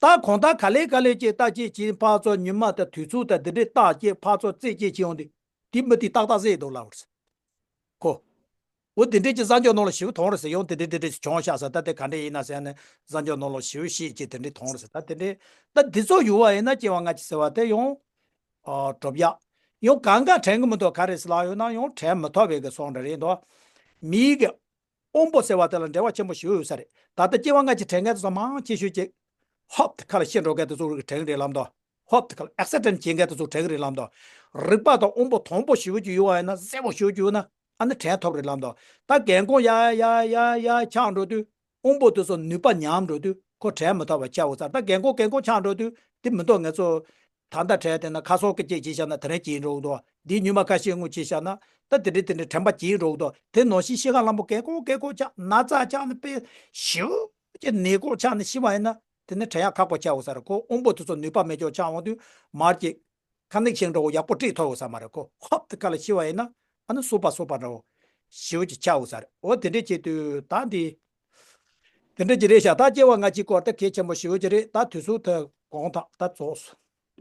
ད་གང་ལྟར་ག་ལེ་ག་ལེ་ཅིག་ད་ཅིག་ཅིག་ཕར་ཚུར་ཉི་མ་དང་དུས་ཚོད་དང་དེ་འདྲས་བཏགས་ཅིག་ཕར་ཚུར་རྩེད་ཅིག་བྱས་ཡོང་དུས་དེ་མི་དེ་ཏག་ཏག་བཟས་འདུག་ལབ་རེད་ཟེར། ཁོ། འོ་དེ་འདྲས་ཀྱི་གསར་འགྱུར་ནང་ལ་ཞེ་པོ་མཐོང་རེད་ཟེར། ཡང་དེ་འདྲས་དེ་འདྲས་བྱུང་ཤག་ཟེར། ད་དེ་ག་འདྲས་ཡིན་ན་ཟེར་ནས་གསར་འགྱུར་ནང་ལ་ཞེ་པོ་ཤེས་ཀྱི་དེ་འདྲས་མཐོང་རེད་ཟེར། ད་དེ་འདྲས་ད་འདི་ཚོ་ཡོད་པ་ཡིན་ན་སྐྱེ་བ་སྔ་ཕྱི་ཟེར་བ་དེ་ཡང་ཨ་གྲུབ་ཡག་ཡང་གང་ག་དྲན་གི་མི་འདུག་ག་རེ་ཟེར་ལབ་ཡོད་ན་ཡང་དྲན་མི་ཐུབ་པའི་གི་སོང་འདྲ་རེད་འདུག་མིའི་གི་དབང་པོ་ཟེར་བ་དེ་ལ་འབྲེལ་བ་ཆེན་པོ་ཞིག་ཡོད་ས་རེད། ད་ལྟ་སྐྱེ་བ་སྔ་ཕྱི་དྲན་མཁན་དེ་ཚོ་མང་ཆེ་ཤོས་ཀྱིས་ཧོབ་ཏེ་ཁ་ལ་ཤི་འགྲོ་མཁན་དེ་ཚོ་རིགས་དྲན་གི་རེད་ལབ་འདུག་ཧོབ་ཏེ་ཁ་ལ་ཨེག་སི་ཌེན་ཊི་བྱེད་མཁན་དེ་ཚོ་དྲན་གི་རེད་ལབ་འདུག་རིག་པ་དང་དབང་པོ་དང་པོ་ཞེ་པོ་ཅིག་ཡོད་པ་ཡིན་ན་གསལ་པོ་ཞེ་པོ་ཅིག་ཡོད་ན་ཨ་ནི་དྲན་ཐུབ་རེད་ལབ་འདུག་ད་རྒན་གོག་ཡར་ཡར་ཡར་ཡར་ཆགས་འགྲོ་དུས་དབང་པོ་དེ་ཚོ་ནུས་པ་ཉམས་འགྲོ་དུས་ཁོ་དྲན་མི་ཐུབ་པ་ཆགས་འོང་ས། ད་རྒན་གོག་རྒན་གོག་ཆགས་འགྲོ་དུས་དེ་མི་འདུག་ང་ཚོ་ད་ལྟ་དྲན་དེ་ན་ཁ་སང་སྐད་ཆ་བྱས་བཞག་ན་དེ་རིང་བྱེད་འགྲོ་གི་འདུག་འདིའི་ཉི་མ་ཁ་ཤས་སྔོན་བྱས་བཞག་ན་ད་དེ་འདྲའི་དེ་འདྲའི་དྲན་པ་བྱེད་འགྲོ་གི་འདུག་དེ་ནང་བཞིན་ཤི་ཁ་ལམ་པོ་རྒན་གོག་རྒན་གོག་ཆགས་ན་ཚ་ཆགས་ན་དཔེ་ཞེ་པོ་ཅིག་ནད་གོག་ཆགས་ནས་ཤི་བ་ཡིན་ན་དེ་ནི་དྲན་ཡག་ཁག་པོ་ཆགས་འོང་ས་རེད། ཁོ་དབང་པོ་དེ་ཚོ་ནུས་པ་མེད་ཅོག་ཆགས་འོང་དུས་མར་གྱི་ཁ་ནིག་ཤིང་འདྲ་བོ་ཡག་པོ་སྤྲད་ཐུབ་འོང་ས་མ་རེད། ཁོ་ཧོབ་ཏེ་ཁ་ལ་ཤི་བ་ཡིན་ན་ཨ་ནི་སོ་པ་སོ་པ་འདྲ་བོ་ཞེ་པོ་ཅིག་ཆགས་འོང་ས་རེད། འོ་དེ་འདྲས་བྱེད་དུས་ད་འདི་དེ་འདྲས་ཅིག་རེད་ཤག་ད་སྐྱེ་བ་སྔ་ཕྱིའི་སྐོར་ད་གལ་ཆེན་པོ་ཞེ་པོ་ཅིག་རེད། ད་དུས་ཚོད་ད་གོང་ཐག་ད་རྫོགས་སོང་།